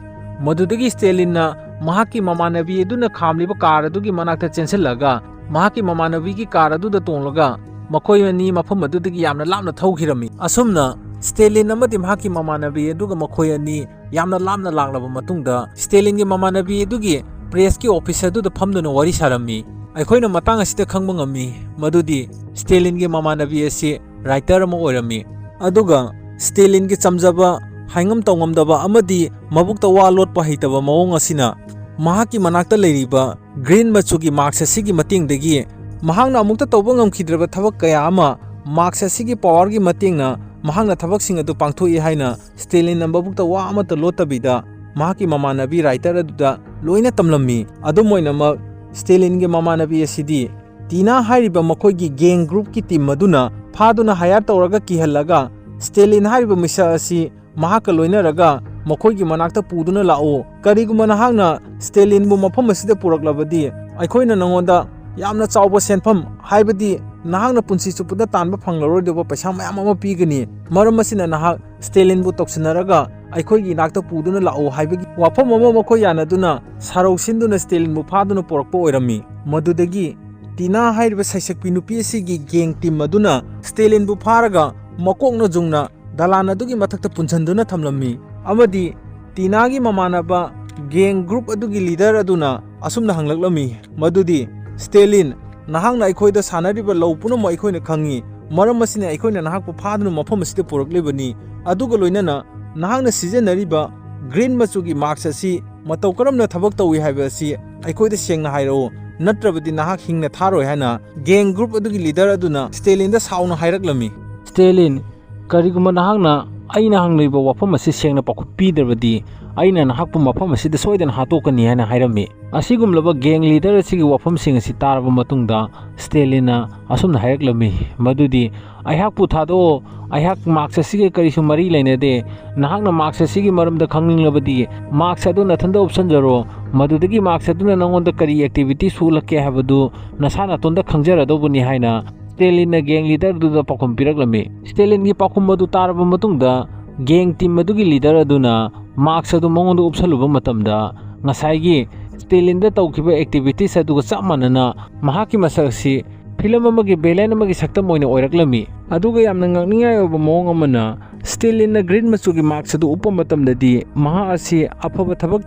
ꯃꯗꯨꯗꯒꯤ ꯁ꯭ꯇꯦꯂꯤꯟꯅ ꯃꯍꯥꯛꯀꯤ ꯃꯃꯥꯟꯅꯕꯤ ꯑꯗꯨꯅ ꯈꯥꯝꯂꯤꯕ ꯀꯥꯔ ꯑꯗꯨꯒꯤ ꯃꯅꯥꯛꯇ ꯆꯦꯟꯁꯤꯜꯂꯒ ꯃꯍꯥꯛꯀꯤ ꯃꯃꯥꯟꯅꯕꯤꯒꯤ ꯀꯥꯔ ꯑꯗꯨꯗ ꯇꯣꯡꯂꯒ ꯃꯈꯣꯏ ꯑꯅꯤ ꯃꯐꯝ ꯑꯗꯨꯗꯒꯤ ꯌꯥꯝꯅ ꯂꯥꯞꯅ ꯊꯧꯈꯤꯔꯝꯃꯤ꯫ ꯑꯁꯨꯝꯅ ꯁ꯭ꯇꯦꯂꯤꯟ ꯑꯃꯗꯤ ꯃꯍꯥꯛꯀꯤ ꯃꯃꯥꯟꯅꯕꯤ ꯑꯗꯨꯒ ꯃꯈꯣꯏ ꯑꯅꯤ ꯌꯥꯝꯅ ꯂꯥꯞꯅ ꯂꯥꯛꯂꯕ ꯃꯇꯨꯡꯗ ꯁ꯭ꯇꯦꯂꯤꯟꯒꯤ ꯃꯃꯥꯟꯅꯕꯤ ꯑꯗꯨꯒꯤ ꯄ꯭ꯔꯦꯁꯀꯤ ꯑꯣꯐꯤꯁ ꯑꯗꯨꯗ ꯐꯝꯗꯨꯅ ꯋꯥꯔꯤ ꯁꯥꯔꯝꯃꯤ꯫ ꯑꯩꯈꯣꯏꯅ ꯃꯇꯥꯡ ꯑꯁꯤꯗ ꯈꯪꯕ ꯉꯝꯃꯤ ꯃꯗꯨꯗꯤ ꯁ꯭ꯇꯦꯂꯤꯟꯒꯤ ꯃꯃꯥꯟꯅꯕꯤ ꯑꯁꯤ ꯔꯥꯏꯇꯔ ꯑꯃ ꯑꯣꯏꯔꯝꯃꯤ꯫ ꯑꯗꯨꯒ ꯁ꯭ꯇꯦꯂꯤꯟꯒꯤ ꯆꯝꯖꯕ, ꯍꯥꯏꯉꯝ ꯇꯧꯉꯝꯗꯕ ꯑꯃꯗꯤ ꯃꯕꯨꯛꯇ ꯋꯥ ꯂꯣꯠꯄ ꯍꯩꯇꯕ ꯃꯑꯣꯡ ꯑꯁꯤꯅ ꯃꯍꯥꯛꯀꯤ ꯃꯅꯥꯛꯇ ꯂꯩꯔꯤꯕ ꯒ꯭ꯔꯤꯟ ꯃꯆꯨꯒꯤ ꯃꯥꯛꯁ ꯑꯁꯤꯒꯤ ꯃꯇꯦꯡꯗꯒꯤ ꯃꯍꯥꯛꯅ ꯑꯃꯨꯛꯇ ꯇꯧꯕ ꯉꯝꯈꯤꯗ꯭ꯔꯕ ꯊꯕꯛ ꯀꯌꯥ ꯑꯃ ꯃꯥꯛꯁ ꯑꯁꯤꯒꯤ ꯄꯥꯋꯔꯒꯤ ꯃꯇꯦꯡꯅ ꯃꯍꯥꯛꯅ ꯊꯕꯛꯁꯤꯡ ꯑꯗꯨ ꯄꯥꯡꯊꯣꯛꯏ ꯍꯥꯏꯅ ꯁ꯭ꯇꯦꯂꯤꯟꯅ ꯃꯕꯨꯛꯇ ꯋꯥ ꯑꯃꯠꯇ ꯂꯣꯠꯇꯕꯤꯗ ꯃꯍꯥꯛꯀꯤ ꯃꯃꯥꯟꯅꯕꯤ ꯔꯥꯏꯇꯔ ꯑꯗꯨꯗ ꯂꯣꯏꯅ ꯇꯝꯂꯝꯃꯤ꯫ ꯑꯗꯨꯝ ꯑꯣꯏꯅꯃꯛ, ꯁ꯭ꯇꯦꯂꯤꯟꯒꯤ ꯃꯃꯥꯟꯅꯕꯤ ꯑꯁꯤꯗꯤ ꯇꯤꯅꯥ ꯍꯥꯏꯔꯤꯕ ꯃꯈꯣꯏꯒꯤ ꯒꯦꯡ ꯒ꯭ꯔꯨꯞꯀꯤ ꯇꯤꯝ ꯑꯗꯨꯅ ꯐꯥꯗꯨꯅ ꯍꯥꯌꯔ ꯇꯧꯔꯒ ꯀꯤꯍꯜꯂꯒ ꯁ꯭ꯇꯦꯂꯤꯟ ꯍꯥꯏꯔꯤꯕ ꯃꯤꯁꯛ ꯑꯁꯤ ꯃꯍꯥꯛꯀ ꯂꯣꯏꯅꯔꯒ ꯃꯈꯣꯏꯒꯤ ꯃꯅꯥꯛꯇ ꯄꯨꯗꯨꯅ ꯂꯥꯛꯎ꯫ ꯀꯔꯤꯒꯨꯝꯕ ꯅꯍꯥꯛꯅ ꯁ꯭ꯇꯦꯂꯤꯟꯕꯨ ꯃꯐꯝ ꯑꯁꯤꯗ ꯄꯨꯔꯛꯂꯕꯗꯤ ꯑꯩꯈꯣꯏꯅ ꯅꯉꯣꯟꯗ ꯌꯥꯝꯅ ꯆꯥꯎꯕ ꯁꯦꯟꯐꯝ, ꯍꯥꯏꯕꯗꯤ ꯅꯍꯥꯛꯅ ꯄꯨꯟꯁꯤ ꯆꯨꯞꯄꯗ ꯇꯥꯟꯕ ꯐꯪꯂꯔꯣꯏꯗꯕ ꯄꯩꯁꯥ ꯃꯌꯥꯝ ꯑꯃ ꯄꯤꯒꯅꯤ꯫ ꯃꯔꯝ ꯑꯁꯤꯅ ꯅꯍꯥꯛ ꯁ꯭ꯇꯦꯂꯤꯟꯕꯨ ꯇꯧꯁꯤꯟꯅꯔꯒ ꯑꯩꯈꯣꯏꯒꯤ ꯏꯅꯥꯛꯇ ꯄꯨꯗꯨꯅ ꯂꯥꯛꯎ ꯍꯥꯏꯕꯒꯤ ꯋꯥꯐꯝ ꯑꯃ ꯃꯈꯣꯏ ꯌꯥꯅꯗꯨꯅ ꯁꯥꯔꯧ ꯁꯤꯟꯗꯨꯅ ꯁ꯭ꯇꯦꯂꯤꯟꯕꯨ ꯐꯥꯗꯨꯅ ꯄꯨꯔꯛꯄ ꯑꯣꯏꯔꯝꯃꯤ꯫ ꯃꯗꯨꯗꯒꯤ ꯇꯤꯅꯥ ꯍꯥꯏꯔꯤꯕ ꯁꯩꯁꯛꯄꯤ ꯅꯨꯄꯤ ꯑꯁꯤꯒꯤ ꯒꯦꯡ ꯇꯤꯝ ꯑꯗꯨꯅ ꯁ꯭ꯇꯦꯂꯤꯟꯕꯨ ꯐꯥꯔꯒ ꯃꯀꯣꯛꯅ ꯌꯨꯡꯅ ꯗꯂꯥꯟ ꯑꯗꯨꯒꯤ ꯃꯊꯛꯇ ꯄꯨꯟꯁꯤꯟꯗꯨꯅ ꯊꯝꯂꯝꯃꯤ ꯑꯃꯗꯤ ꯇꯤꯅꯥꯒꯤ ꯃꯃꯥꯟꯅꯕ ꯒꯦꯡ ꯒ꯭ꯔꯨꯞ ꯑꯗꯨꯒꯤ ꯂꯤꯗꯔ ꯑꯗꯨꯅ ꯑꯁꯨꯝꯅ ꯍꯪꯂꯛꯂꯝꯃꯤ ꯃꯗꯨꯗꯤ, "ꯁ꯭ꯇꯦꯂꯤꯟ, ꯅꯍꯥꯛꯅ ꯑꯩꯈꯣꯏꯗ ꯁꯥꯟꯅꯔꯤꯕ ꯂꯧ ꯄꯨꯝꯅꯃꯛ ꯑꯩꯈꯣꯏꯅ ꯈꯪꯉꯤ꯫ ꯃꯔꯝ ꯑꯁꯤꯅ ꯑꯩꯈꯣꯏꯅ ꯅꯍꯥꯛꯄꯨ ꯐꯥꯗꯨꯅ ꯃꯐꯝ ꯑꯁꯤꯗ ꯄꯨꯔꯛꯂꯤꯕꯅꯤ꯫ ꯑꯗꯨꯒ ꯂꯣꯏꯅꯅ ꯅꯍꯥꯛꯅ ꯁꯤꯖꯤꯟꯅꯔꯤꯕ ꯒ꯭ꯔꯤꯟ ꯃꯆꯨꯒꯤ ꯃꯥꯛꯁ ꯑꯁꯤ ꯃꯇꯧ ꯀꯔꯝꯅ ꯊꯕꯛ ꯇꯧꯏ ꯍꯥꯏꯕ ꯑꯁꯤ ꯑꯩꯈꯣꯏꯗ ꯁꯦꯡꯅ ꯍꯥꯏꯔꯛꯎ, ꯅꯠꯇ꯭ꯔꯕꯗꯤ ꯅꯍꯥꯛ ꯍꯤꯡꯅ ꯊꯥꯔꯣꯏ" ꯍꯥꯏꯅ ꯒꯦꯡ ꯒ꯭ꯔꯨꯞ ꯑꯗꯨꯒꯤ ꯂꯤꯗꯔ ꯑꯗꯨꯅ ꯁ꯭ꯇꯦꯂꯤꯟꯗ ꯁꯥꯎꯅ ꯍꯥꯏꯔꯛꯂꯝꯃꯤ꯫ "ꯁ꯭ꯇꯦꯂꯤꯟ, ꯀꯔꯤꯒꯨꯝꯕ ꯅꯍꯥꯛꯅ ꯑꯩꯅ ꯍꯪꯂꯤꯕ ꯋꯥꯐꯝ ꯑꯁꯤ ꯁꯦꯡꯅ ꯄꯥꯎꯈꯨꯝ ꯄꯤꯗ꯭ꯔꯕꯗꯤ ꯑꯩꯅ ꯅꯍꯥꯛꯄꯨ ꯃꯐꯝ ꯑꯁꯤꯗ ꯁꯣꯏꯗꯅ ꯍꯥꯠꯇꯣꯛꯀꯅꯤ" ꯍꯥꯏꯅ ꯍꯥꯏꯔꯝꯃꯤ꯫ ꯑꯁꯤꯒꯨꯝꯂꯕ ꯒꯦꯡ ꯂꯤꯗꯔ ꯑꯁꯤꯒꯤ ꯋꯥꯐꯝꯁꯤꯡ ꯑꯁꯤ ꯇꯥꯔꯕ ꯃꯇꯨꯡꯗ ꯁ꯭ꯇꯦꯂꯤꯟꯅ ꯑꯁꯨꯝꯅ ꯍꯥꯏꯔꯛꯂꯝꯃꯤ ꯃꯗꯨꯗꯤ, "ꯑꯩꯍꯥꯛꯄꯨ ꯊꯥꯗꯣꯛꯑꯣ, ꯑꯩꯍꯥꯛ ꯃꯥꯛꯁ ꯑꯁꯤꯒ ꯀꯔꯤꯁꯨ ꯃꯔꯤ ꯂꯩꯅꯗꯦ꯫ ꯅꯍꯥꯛꯅ ꯃꯥꯛꯁ ꯑꯁꯤꯒꯤ ꯃꯔꯝꯗ ꯈꯪꯅꯤꯡꯂꯕꯗꯤ ꯃꯥꯛꯁ ꯑꯗꯨ ꯅꯊꯟꯗ ꯎꯞꯁꯟꯖꯔꯣ, ꯃꯗꯨꯗꯒꯤ ꯃꯥꯛꯁ ꯑꯗꯨꯅ ꯅꯉꯣꯟꯗ ꯀꯔꯤ ꯑꯦꯛꯇꯤꯚꯤꯇꯤꯁ ꯎꯠꯂꯛꯀꯦ ꯍꯥꯏꯕꯗꯨ ꯅꯁꯥ ꯅꯇꯣꯟꯗ ꯈꯪꯖꯔꯗꯧꯕꯅꯤ" ꯍꯥꯏꯅ ꯁ꯭ꯇꯦꯂꯤꯟꯅ ꯒꯦꯡ ꯂꯤꯗꯔꯗꯨꯗ ꯄꯥꯎꯈꯨꯝ ꯄꯤꯔꯛꯂꯝꯃꯤ꯫ ꯁ꯭ꯇꯦꯂꯤꯟꯒꯤ ꯄꯥꯎꯈꯨꯝ ꯑꯗꯨ ꯇꯥꯔꯕ ꯃꯇꯨꯡꯗ ꯒꯦꯡ ꯇꯤꯝ ꯑꯗꯨꯒꯤ ꯂꯤꯗꯔ ꯑꯗꯨꯅ ꯃꯥꯛꯁ ꯑꯗꯨ ꯃꯉꯣꯟꯗ ꯎꯞꯁꯜꯂꯨꯕ ꯃꯇꯝꯗ ꯉꯁꯥꯏꯒꯤ ꯁ꯭ꯇꯦꯂꯤꯟꯗ ꯇꯧꯈꯤꯕ ꯑꯦꯛꯇꯤꯚꯤꯇꯤꯁ ꯑꯗꯨꯒ ꯆꯞ ꯃꯥꯟꯅꯅ ꯃꯍꯥꯛꯀꯤ ꯃꯁꯛ ꯑꯁꯤ ꯐꯤꯂꯝ ꯑꯃꯒꯤ ꯚꯤꯂꯦꯟ ꯑꯃꯒꯤ ꯁꯛꯇꯝ ꯑꯣꯏꯅ ꯑꯣꯏꯔꯛꯂꯝꯃꯤ꯫ ꯑꯗꯨꯒ ꯌꯥꯝꯅ ꯉꯛꯅꯤꯡꯉꯥꯏ ꯑꯣꯏꯕ ꯃꯑꯣꯡ ꯑꯃꯅ, ꯁ꯭ꯇꯦꯂꯤꯟꯅ ꯒ꯭ꯔꯤꯟ ꯃꯆꯨꯒꯤ ꯃꯥꯛꯁ ꯑꯗꯨ ꯎꯞꯄ ꯃꯇꯝꯗꯗꯤ ꯃꯍꯥꯛ ꯑꯁꯤ ꯑꯐꯕ ꯊꯕꯛ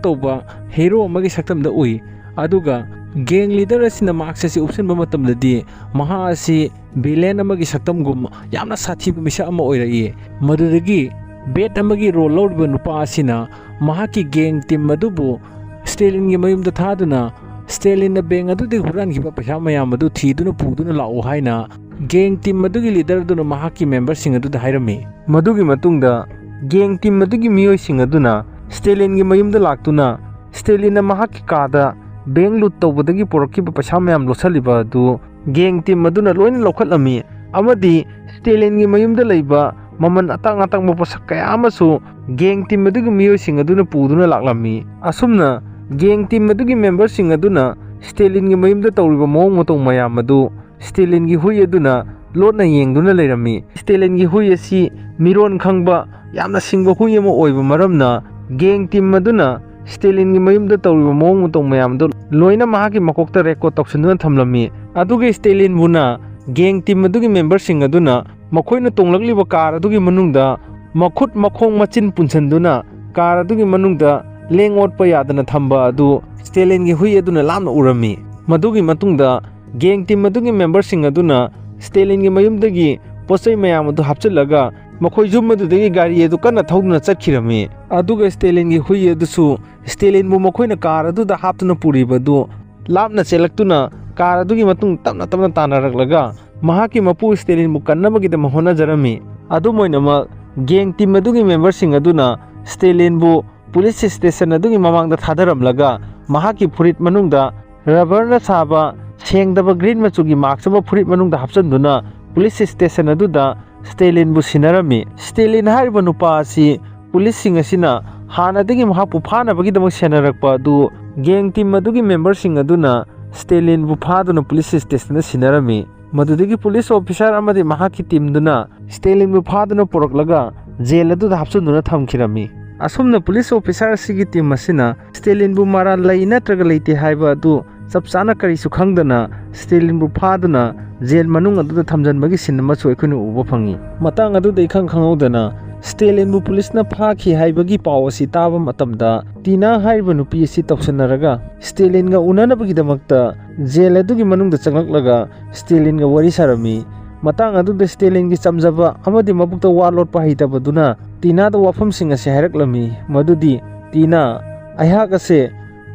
ꯇꯧꯕ ꯍꯦꯔꯣ ꯑꯃꯒꯤ ꯁꯛꯇꯝꯗ ꯎꯏ꯫ ꯑꯗꯨꯒ ꯒꯦꯡ ꯂꯤꯗꯔ ꯑꯁꯤꯅ ꯃꯥꯛꯁ ꯑꯁꯤ ꯎꯞꯁꯤꯟꯕ ꯃꯇꯝꯗꯗꯤ ꯃꯍꯥꯛ ꯑꯁꯤ ꯚꯤꯂꯦꯟ ꯑꯃꯒꯤ ꯁꯛꯇꯝꯒꯨꯝ ꯌꯥꯝꯅ ꯁꯥꯊꯤꯕ ꯃꯤꯁꯛ ꯑꯃ ꯑꯣꯏꯔꯛꯏ꯫ ꯃꯗꯨꯗꯒꯤ ꯕꯦꯠ ꯑꯃꯒꯤ ꯔꯣꯜ ꯂꯧꯔꯤꯕ ꯅꯨꯄꯥ ꯑꯁꯤꯅ ꯃꯍꯥꯛꯀꯤ ꯒꯦꯡ ꯇꯤꯝ ꯑꯗꯨꯕꯨ ꯁ꯭ꯇꯦꯂꯤꯟꯒꯤ ꯃꯌꯨꯝꯗ ꯊꯥꯗꯨꯅ, ꯁ꯭ꯇꯦꯂꯤꯟꯅ ꯕꯦꯡ ꯑꯗꯨꯗꯒꯤ ꯍꯨꯔꯥꯟꯈꯤꯕ ꯄꯩꯁꯥ ꯃꯌꯥꯝ ꯑꯗꯨ ꯊꯤꯗꯨꯅ ꯄꯨꯗꯨꯅ ꯂꯥꯛꯎ ꯍꯥꯏꯅ ꯒꯦꯡ ꯇꯤꯝ ꯑꯗꯨꯒꯤ ꯂꯤꯗꯔ ꯑꯗꯨꯅ ꯃꯍꯥꯛꯀꯤ ꯃꯦꯝꯕꯔꯁꯤꯡ ꯑꯗꯨꯗ ꯍꯥꯏꯔꯝꯃꯤ꯫ ꯃꯗꯨꯒꯤ ꯃꯇꯨꯡꯗ ꯒꯦꯡ ꯇꯤꯝ ꯑꯗꯨꯒꯤ ꯃꯤꯑꯣꯏꯁꯤꯡ ꯑꯗꯨꯅ ꯁ꯭ꯇꯦꯂꯤꯟꯒꯤ ꯃꯌꯨꯝꯗ ꯂꯥꯛꯇꯨꯅ ꯁ꯭ꯇꯦꯂꯤꯟꯅ ꯃꯍꯥꯛꯀꯤ ꯀꯥꯗ ꯕꯦꯡ ꯂꯨꯠ ꯇꯧꯕꯗꯒꯤ ꯄꯨꯔꯛꯈꯤꯕ ꯄꯩꯁꯥ ꯃꯌꯥꯝ ꯂꯣꯠꯁꯤꯜꯂꯤꯕ ꯑꯗꯨ ꯒꯦꯡ ꯇꯤꯝ ꯑꯗꯨꯅ ꯂꯣꯏꯅ ꯂꯧꯈꯠꯂꯝꯃꯤ ꯑꯃꯗꯤ ꯁ꯭ꯇꯦꯂꯤꯟꯒꯤ ꯃꯌꯨꯝꯗ ꯂꯩꯕ ꯃꯃꯜ ꯑꯇꯥꯡ ꯑꯇꯥꯡꯕ ꯄꯣꯠꯁꯛ ꯀꯌꯥ ꯑꯃꯁꯨ ꯒꯦꯡ ꯇꯤꯝ ꯑꯗꯨꯒꯤ ꯃꯤꯑꯣꯏꯁꯤꯡ ꯑꯗꯨꯅ ꯄꯨꯗꯨꯅ ꯂꯥꯛꯂꯝꯃꯤ꯫ ꯑꯁꯨꯝꯅ ꯒꯦꯡ ꯇꯤꯝ ꯑꯗꯨꯒꯤ ꯃꯦꯝꯕꯔꯁꯤꯡ ꯑꯗꯨꯅ ꯁ꯭ꯇꯦꯂꯤꯟꯒꯤ ꯃꯌꯨꯝꯗ ꯇꯧꯔꯤꯕ ꯃꯑꯣꯡ ꯃꯇꯧ ꯃꯌꯥꯝ ꯑꯗꯨ ꯁ꯭ꯇꯦꯂꯤꯟꯒꯤ ꯍꯨꯏ ꯑꯗꯨꯅ ꯂꯣꯠꯅ ꯌꯦꯡꯗꯨꯅ ꯂꯩꯔꯝꯃꯤ꯫ ꯁ꯭ꯇꯦꯂꯤꯟꯒꯤ ꯍꯨꯏ ꯑꯁꯤ ꯃꯤꯔꯣꯟ ꯈꯪꯕ, ꯌꯥꯝꯅ ꯁꯤꯡꯕ ꯍꯨꯏ ꯑꯃ ꯑꯣꯏꯕ ꯃꯔꯝꯅ ꯒꯦꯡ ꯇꯤꯝ ꯑꯗꯨꯅ ꯁ꯭ꯇꯦꯂꯤꯟꯒꯤ ꯃꯌꯨꯝꯗ ꯇꯧꯔꯤꯕ ꯃꯑꯣꯡ ꯃꯇꯧ ꯃꯌꯥꯝꯗꯣ ꯂꯣꯏꯅ ꯃꯍꯥꯛꯀꯤ ꯃꯀꯣꯛꯇ ꯔꯦꯀꯣꯔꯗ ꯇꯧꯁꯤꯟꯗꯨꯅ ꯊꯝꯂꯝꯃꯤ꯫ ꯑꯗꯨꯒ ꯁ꯭ꯇꯦꯂꯤꯟꯕꯨꯅ ꯒꯦꯡ ꯇꯤꯝ ꯑꯗꯨꯒꯤ ꯃꯦꯝꯕꯔꯁꯤꯡ ꯑꯗꯨꯅ ꯃꯈꯣꯏꯅ ꯇꯣꯡꯂꯛꯂꯤꯕ ꯀꯥꯔ ꯑꯗꯨꯒꯤ ꯃꯅꯨꯡꯗ ꯃꯈꯨꯠ ꯃꯈꯣꯡ ꯃꯆꯤꯟ ꯄꯨꯟꯁꯤꯟꯗꯨꯅ ꯀꯥꯔ ꯑꯗꯨꯒꯤ ꯃꯅꯨꯡꯗ ꯂꯦꯡ ꯑꯣꯠꯄ ꯌꯥꯗꯅ ꯊꯝꯕ ꯑꯗꯨ ꯁ꯭ꯇꯦꯂꯤꯟꯒꯤ ꯍꯨꯏ ꯑꯗꯨꯅ ꯂꯥꯞꯅ ꯎꯔꯝꯃꯤ꯫ ꯃꯗꯨꯒꯤ ꯃꯇꯨꯡꯗ ꯒꯦꯡ ꯇꯤꯝ ꯑꯗꯨꯒꯤ ꯃꯦꯝꯕꯔꯁꯤꯡ ꯑꯗꯨꯅ ꯁ꯭ꯇꯦꯂꯤꯟꯒꯤ ꯃꯌꯨꯝꯗꯒꯤ ꯄꯣꯠ ꯆꯩ ꯃꯌꯥꯝ ꯑꯗꯨ ꯍꯥꯞꯆꯤꯜꯂꯒ ꯃꯈꯣꯏ ꯌꯨꯝ ꯑꯗꯨꯗꯒꯤ ꯒꯥꯔꯤ ꯑꯗꯨ ꯀꯟꯅ ꯊꯧꯗꯨꯅ ꯆꯠꯈꯤꯔꯝꯃꯤ꯫ ꯑꯗꯨꯒ ꯁ꯭ꯇꯦꯂꯤꯟꯒꯤ ꯍꯨꯏ ꯑꯗꯨꯁꯨ ꯁ꯭ꯇꯦꯂꯤꯟꯕꯨ ꯃꯈꯣꯏꯅ ꯀꯥꯔ ꯑꯗꯨꯗ ꯍꯥꯞꯇꯨꯅ ꯄꯨꯔꯤꯕ ꯑꯗꯨ ꯂꯥꯞꯅ ꯆꯦꯜꯂꯛꯇꯨꯅ ꯀꯥꯔ ꯑꯗꯨꯒꯤ ꯃꯇꯨꯡ ꯇꯞꯅ ꯇꯞꯅ ꯇꯥꯟꯅꯔꯛꯂꯒ ꯃꯍꯥꯛꯀꯤ ꯃꯄꯨ ꯁ꯭ꯇꯦꯂꯤꯟꯕꯨ ꯀꯟꯅꯕꯒꯤꯗꯃꯛ ꯍꯣꯠꯅꯖꯔꯝꯃꯤ꯫ ꯑꯗꯨꯝ ꯑꯣꯏꯅꯃꯛ, ꯒꯦꯡ ꯇꯤꯝ ꯑꯗꯨꯒꯤ ꯃꯦꯝꯕꯔꯁꯤꯡ ꯑꯗꯨꯅ ꯁ꯭ꯇꯦꯂꯤꯟꯕꯨ ꯄꯨꯂꯤꯁ ꯁ꯭ꯇꯦꯁꯟ ꯑꯗꯨꯒꯤ ꯃꯃꯥꯡꯗ ꯊꯥꯗꯔꯝꯂꯒ ꯃꯍꯥꯛꯀꯤ ꯐꯨꯔꯤꯠ ꯃꯅꯨꯡꯗ ꯔꯕꯔꯅ ꯁꯥꯕ ꯁꯦꯡꯗꯕ ꯒ꯭ꯔꯤꯟ ꯃꯆꯨꯒꯤ ꯃꯥꯛꯁ ꯑꯃ ꯐꯨꯔꯤꯠ ꯃꯅꯨꯡꯗ ꯍꯥꯞꯆꯤꯟꯗꯨꯅ ꯄꯨꯂꯤꯁ ꯁ꯭ꯇꯦꯁꯟ ꯑꯗꯨꯗ ꯁ꯭ꯇꯦꯂꯤꯟꯕꯨ ꯁꯤꯟꯅꯔꯝꯃꯤ꯫ ꯁ꯭ꯇꯦꯂꯤꯟ ꯍꯥꯏꯔꯤꯕ ꯅꯨꯄꯥ ꯑꯁꯤ ꯄꯨꯂꯤꯁꯁꯤꯡ ꯑꯁꯤꯅ ꯍꯥꯟꯅꯗꯒꯤ ꯃꯍꯥꯛꯄꯨ ꯐꯥꯅꯕꯒꯤꯗꯃꯛ ꯁꯦꯟꯅꯔꯛꯄ ꯑꯗꯨ ꯒꯦꯡ ꯇꯤꯝ ꯑꯗꯨꯒꯤ ꯃꯦꯝꯕꯔꯁꯤꯡ ꯑꯗꯨꯅ ꯁ꯭ꯇꯦꯂꯤꯟꯕꯨ ꯐꯥꯗꯨꯅ ꯄꯨꯂꯤꯁ ꯁ꯭ꯇꯦꯁꯟꯗ ꯁꯤꯟꯅꯔꯝꯃꯤ꯫ ꯃꯗꯨꯗꯒꯤ ꯄꯨꯂꯤꯁ ꯑꯣꯐꯤꯁꯥꯔ ꯑꯃꯗꯤ ꯃꯍꯥꯛꯀꯤ ꯇꯤꯝꯗꯨꯅ ꯁ꯭ꯇꯦꯂꯤꯟꯕꯨ ꯐꯥꯗꯨꯅ ꯄꯨꯔꯛꯂꯒ ꯖꯦꯜ ꯑꯗꯨꯗ ꯍꯥꯞꯆꯤꯟꯗꯨꯅ ꯊꯝꯈꯤꯔꯝꯃꯤ꯫ ꯑꯁꯨꯝꯅ ꯄꯨꯂꯤꯁ ꯑꯣꯐꯤꯁꯥꯔ ꯑꯁꯤꯒꯤ ꯇꯤꯝ ꯑꯁꯤꯅ ꯁ꯭ꯇꯦꯂꯤꯟꯕꯨ ꯃꯔꯥꯜ ꯂꯩ ꯅꯠꯇ꯭ꯔꯒ ꯂꯩꯇꯦ ꯍꯥꯏꯕ ꯑꯗꯨ ꯆꯞ ꯆꯥꯅ ꯀꯔꯤꯁꯨ ꯈꯪꯗꯅ ꯁ꯭ꯇꯦꯂꯤꯟꯕꯨ ꯐꯥꯗꯨꯅ ꯖꯦꯜ ꯃꯅꯨꯡ ꯑꯗꯨꯗ ꯊꯝꯖꯤꯟꯕꯒꯤ ꯁꯤꯟ ꯑꯃꯁꯨ ꯑꯩꯈꯣꯏꯅ ꯎꯕ ꯐꯪꯉꯤ꯫ ꯃꯇꯥꯡ ꯑꯗꯨꯗ ꯏꯈꯪ ꯈꯪꯍꯧꯗꯅ ꯁ꯭ꯇꯦꯂꯤꯟꯕꯨ ꯄꯨꯂꯤꯁꯅ ꯐꯥꯈꯤ ꯍꯥꯏꯕꯒꯤ ꯄꯥꯎ ꯑꯁꯤ ꯇꯥꯕ ꯃꯇꯝꯗ ꯇꯤꯅꯥ ꯍꯥꯏꯔꯤꯕ ꯅꯨꯄꯤ ꯑꯁꯤ ꯇꯧꯁꯤꯟꯅꯔꯒ ꯁ꯭ꯇꯦꯂꯤꯟꯒ ꯎꯅꯅꯕꯒꯤꯗꯃꯛꯇ ꯖꯦꯜ ꯑꯗꯨꯒꯤ ꯃꯅꯨꯡꯗ ꯆꯪꯂꯛꯂꯒ ꯁ꯭ꯇꯦꯂꯤꯟꯒ ꯋꯥꯔꯤ ꯁꯥꯔꯝꯃꯤ꯫ ꯃꯇꯥꯡ ꯑꯗꯨꯗ ꯁ꯭ꯇꯦꯂꯤꯟꯒꯤ ꯆꯝꯖꯕ ꯑꯃꯗꯤ ꯃꯕꯨꯛꯇ ꯋꯥ ꯂꯣꯠꯄ ꯍꯩꯇꯕꯗꯨꯅ ꯇꯤꯅꯥꯗ ꯋꯥꯐꯝꯁꯤꯡ ꯑꯁꯤ ꯍꯥꯏꯔꯛꯂꯝꯃꯤ꯫ ꯃꯗꯨꯗꯤ, "ꯇꯤꯅꯥ, ꯑꯩꯍꯥꯛ ꯑꯁꯦ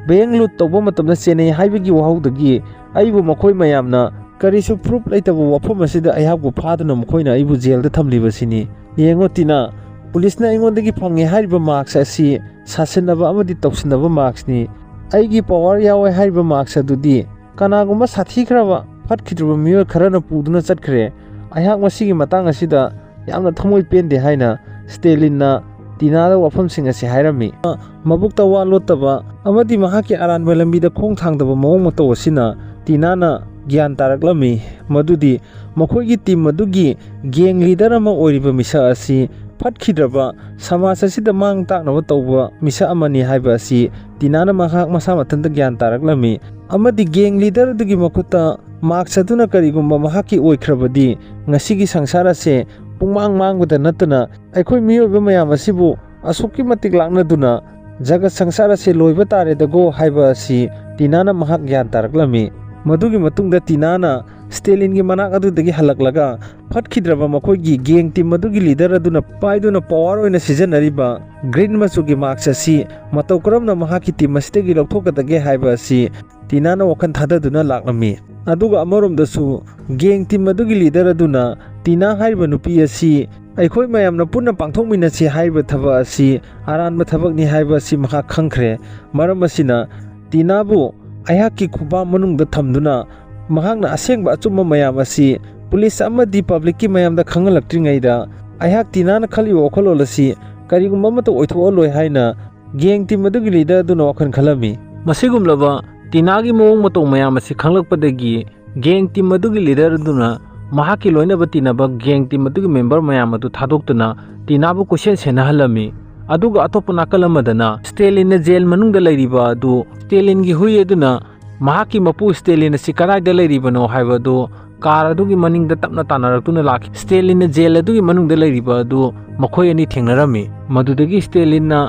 ꯕꯦꯡ ꯂꯨꯠ ꯇꯧꯕ ꯃꯇꯝꯗ ꯆꯦꯟꯅꯩ ꯍꯥꯏꯕꯒꯤ ꯋꯥꯍꯧꯗꯒꯤ ꯑꯩꯕꯨ ꯃꯈꯣꯏ ꯃꯌꯥꯝꯅ ꯀꯔꯤꯁꯨ ꯄ꯭ꯔꯨꯐ ꯂꯩꯇꯕ ꯋꯥꯐꯝ ꯑꯁꯤꯗ ꯑꯩꯍꯥꯛꯄꯨ ꯐꯥꯗꯨꯅ ꯃꯈꯣꯏꯅ ꯑꯩꯕꯨ ꯖꯦꯜꯗ ꯊꯝꯂꯤꯕꯁꯤꯅꯤ꯫ ꯌꯦꯡꯉꯣ ꯇꯤꯅꯥ, ꯄꯨꯂꯤꯁꯅ ꯑꯩꯉꯣꯟꯗꯒꯤ ꯐꯪꯉꯦ ꯍꯥꯏꯔꯤꯕ ꯃꯥꯛꯁ ꯑꯁꯤ ꯁꯥꯁꯤꯟꯅꯕ ꯑꯃꯗꯤ ꯇꯧꯁꯤꯟꯅꯕ ꯃꯥꯛꯁꯅꯤ꯫ ꯑꯩꯒꯤ ꯄꯋꯥꯔ ꯌꯥꯎꯋꯦ ꯍꯥꯏꯔꯤꯕ ꯃꯥꯛꯁ ꯑꯗꯨꯗꯤ ꯀꯅꯥꯒꯨꯝꯕ ꯁꯥꯊꯤꯈ꯭ꯔꯕ ꯐꯠꯈꯤꯗ꯭ꯔꯕ ꯃꯤꯑꯣꯏ ꯈꯔꯅ ꯄꯨꯗꯨꯅ ꯆꯠꯈ꯭ꯔꯦ꯫ ꯑꯩꯍꯥꯛ ꯃꯁꯤꯒꯤ ꯃꯇꯥꯡ ꯑꯁꯤꯗ ꯌꯥꯝꯅ ꯊꯃꯣꯏ ꯄꯦꯟꯗꯦ" ꯍꯥꯏꯅ ꯁ꯭ꯇꯦꯂꯤꯟꯅ ꯇꯤꯅꯥꯗ ꯋꯥꯐꯝꯁꯤꯡ ꯑꯁꯤ ꯍꯥꯏꯔꯝꯃꯤ꯫ ꯃꯕꯨꯛꯇ ꯋꯥ ꯂꯣꯠꯇꯕ ꯑꯃꯗꯤ ꯃꯍꯥꯛꯀꯤ ꯑꯔꯥꯟꯕ ꯂꯝꯕꯤꯗ ꯈꯣꯡ ꯊꯥꯡꯗꯕ ꯃꯑꯣꯡ ꯃꯇꯧ ꯑꯁꯤꯅ ꯇꯤꯅꯥꯅ ꯒ꯭ꯌꯥꯟ ꯇꯥꯔꯛꯂꯝꯃꯤ꯫ ꯃꯗꯨꯗꯤ ꯃꯈꯣꯏꯒꯤ ꯇꯤꯝ ꯑꯗꯨꯒꯤ ꯒꯦꯡ ꯂꯤꯗꯔ ꯑꯃ ꯑꯣꯏꯔꯤꯕ ꯃꯤꯁꯛ ꯑꯁꯤ ꯐꯠꯈꯤꯗ꯭ꯔꯕ ꯁꯃꯥꯖ ꯑꯁꯤꯗ ꯃꯥꯡ ꯇꯥꯛꯅꯕ ꯇꯧꯕ ꯃꯤꯁꯛ ꯑꯃꯅꯤ ꯍꯥꯏꯕ ꯑꯁꯤ ꯇꯤꯅꯥꯅ ꯃꯍꯥꯛ ꯃꯁꯥ ꯃꯊꯟꯇ ꯒ꯭ꯌꯥꯟ ꯇꯥꯔꯛꯂꯝꯃꯤ꯫ ꯑꯃꯗꯤ gang leader ꯑꯗꯨꯒꯤ ꯃꯈꯨꯠꯇ marks ꯑꯗꯨꯅ ꯀꯔꯤꯒꯨꯝꯕ ꯃꯍꯥꯛꯀꯤ ꯑꯣꯏꯈ꯭ꯔꯕꯗꯤ, ꯉꯁꯤꯒꯤ ꯁꯪꯁꯥꯔ ꯑꯁꯦ ꯄꯨꯡꯃꯥꯡ ꯃꯥꯡꯕꯗ ꯅꯠꯇꯅ ꯑꯩꯈꯣꯏ ꯃꯤꯑꯣꯏꯕ ꯃꯌꯥꯝ ꯑꯁꯤꯕꯨ ꯑꯁꯨꯛꯀꯤ ꯃꯇꯤꯛ ꯂꯥꯛꯅꯗꯨꯅ ꯖꯒꯠ ꯁꯪꯁꯥꯔ ꯑꯁꯦ ꯂꯣꯏꯕ ꯇꯥꯔꯦꯗꯒꯣ ꯍꯥꯏꯕ ꯑꯁꯤ ꯇꯤꯅꯥꯅ ꯃꯍꯥꯛ ꯒ꯭ꯌꯥꯟ ꯇꯥꯔꯛꯂꯝꯃꯤ꯫ ꯃꯗꯨꯒꯤ ꯃꯇꯨꯡꯗ ꯇꯤꯅꯥꯅ ꯁ꯭ꯇꯦꯂꯤꯟꯒꯤ ꯃꯅꯥꯛ ꯑꯗꯨꯗꯒꯤ ꯍꯜꯂꯛꯂꯒ ꯐꯠꯈꯤꯗ꯭ꯔꯕ ꯃꯈꯣꯏꯒꯤ gang team ꯑꯗꯨꯒꯤ leader ꯑꯗꯨꯅ ꯄꯥꯏꯗꯨꯅ power ꯑꯣꯏꯅ ꯁꯤꯖꯤꯟꯅꯔꯤꯕ green ꯃꯆꯨꯒꯤ marks ꯑꯁꯤ ꯃꯇꯧ ꯀꯔꯝꯅ ꯃꯍꯥꯛꯀꯤ team ꯑꯁꯤꯗꯒꯤ ꯂꯧꯊꯣꯛꯀꯗꯒꯦ ꯍꯥꯏꯕ ꯑꯁꯤ ꯇꯤꯅꯥꯅ ꯋꯥꯈꯜ ꯊꯥꯗꯗꯨꯅ ꯂꯥꯛꯂꯝꯃꯤ꯫ ꯑꯗꯨꯒ ꯑꯃꯔꯣꯝꯗꯁꯨ gang team ꯑꯗꯨꯒꯤ leader ꯑꯗꯨꯅ ꯇꯤꯅꯥ ꯍꯥꯏꯔꯤꯕ ꯅꯨꯄꯤ ꯑꯁꯤ ꯑꯩꯈꯣꯏ ꯃꯌꯥꯝꯅ ꯄꯨꯟꯅ ꯄꯥꯡꯊꯣꯛꯃꯤꯟꯅꯁꯤ ꯍꯥꯏꯔꯤꯕ ꯊꯕꯛ ꯑꯁꯤ ꯑꯔꯥꯟꯕ ꯊꯕꯛꯅꯤ ꯍꯥꯏꯕ ꯑꯁꯤ ꯃꯍꯥꯛ ꯈꯪꯈ꯭ꯔꯦ꯫ ꯃꯔꯝ ꯑꯁꯤꯅ ꯇꯤꯅꯥꯕꯨ ꯑꯩꯍꯥꯛꯀꯤ ꯈꯨꯄꯥꯛ ꯃꯅꯨꯡꯗ ꯊꯝꯗꯨꯅ ꯃꯍꯥꯛꯅ ꯑꯁꯦꯡꯕ ꯑꯆꯨꯝꯕ ꯃꯌꯥꯝ ꯑꯁꯤ police ꯑꯃꯗꯤ publicꯀꯤ ꯃꯌꯥꯝꯗ ꯈꯪꯍꯜꯂꯛꯇ꯭ꯔꯤꯉꯩꯗ ꯑꯩꯍꯥꯛ ꯇꯤꯅꯥꯅ ꯈꯜꯂꯤꯕ ꯋꯥꯈꯜꯂꯣꯟ ꯑꯁꯤ ꯀꯔꯤꯒꯨꯝꯕ ꯑꯃꯠꯇ ꯑꯣꯏꯊꯣꯛꯍꯜꯂꯣꯏ ꯍꯥꯏꯅ gang team ꯑꯗꯨꯒꯤ leader ꯑꯗꯨꯅ ꯋꯥꯈꯜ ꯈꯜꯂꯝꯃꯤ꯫ ꯃꯁꯤꯒꯨꯝꯂꯕ ꯇꯤꯅꯥꯒꯤ ꯃꯑꯣꯡ ꯃꯇꯧ ꯃꯌꯥꯝ ꯑꯁꯤ ꯈꯪꯂꯛꯄꯗꯒꯤ gang team ꯑꯗꯨꯒꯤ leader ꯑꯗꯨꯅ ꯃꯍꯥꯛꯀꯤ ꯂꯣꯏꯅꯕ ꯇꯤꯟꯅꯕ gang team ꯑꯗꯨꯒꯤ member ꯃꯌꯥꯝ ꯑꯗꯨ ꯊꯥꯗꯣꯛꯇꯨꯅ ꯇꯤꯅꯥꯕꯨ ꯀꯣꯏꯁꯦꯟ ꯁꯦꯟꯅꯍꯜꯂꯝꯃꯤ꯫ ꯑꯗꯨꯒ ꯑꯇꯣꯞꯄ ꯅꯥꯀꯜ ꯑꯃꯗꯅ ꯁ꯭ꯇꯦꯂꯤꯟꯅ jail ꯃꯅꯨꯡꯗ ꯂꯩꯔꯤꯕ ꯑꯗꯨ ꯁ꯭ꯇꯦꯂꯤꯟꯒꯤ ꯍꯨꯏ ꯑꯗꯨꯅ ꯃꯍꯥꯛꯀꯤ ꯃꯄꯨ ꯁ꯭ꯇꯦꯂꯤꯟ ꯑꯁꯤ ꯀꯗꯥꯏꯗ ꯂꯩꯔꯤꯕꯅꯣ ꯍꯥꯏꯕ ꯑꯗꯨ car ꯑꯗꯨꯒꯤ ꯃꯅꯤꯡꯗ ꯇꯞꯅ ꯇꯥꯟꯅꯔꯛꯇꯨꯅ ꯂꯥꯛꯈꯤ꯫ ꯁ꯭ꯇꯦꯂꯤꯟꯅ jail ꯑꯗꯨꯒꯤ ꯃꯅꯨꯡꯗ ꯂꯩꯔꯤꯕ ꯑꯗꯨ ꯃꯈꯣꯏ ꯑꯅꯤ ꯊꯦꯡꯅꯔꯝꯃꯤ꯫ ꯃꯗꯨꯗꯒꯤ ꯁ꯭ꯇꯦꯂꯤꯟꯅ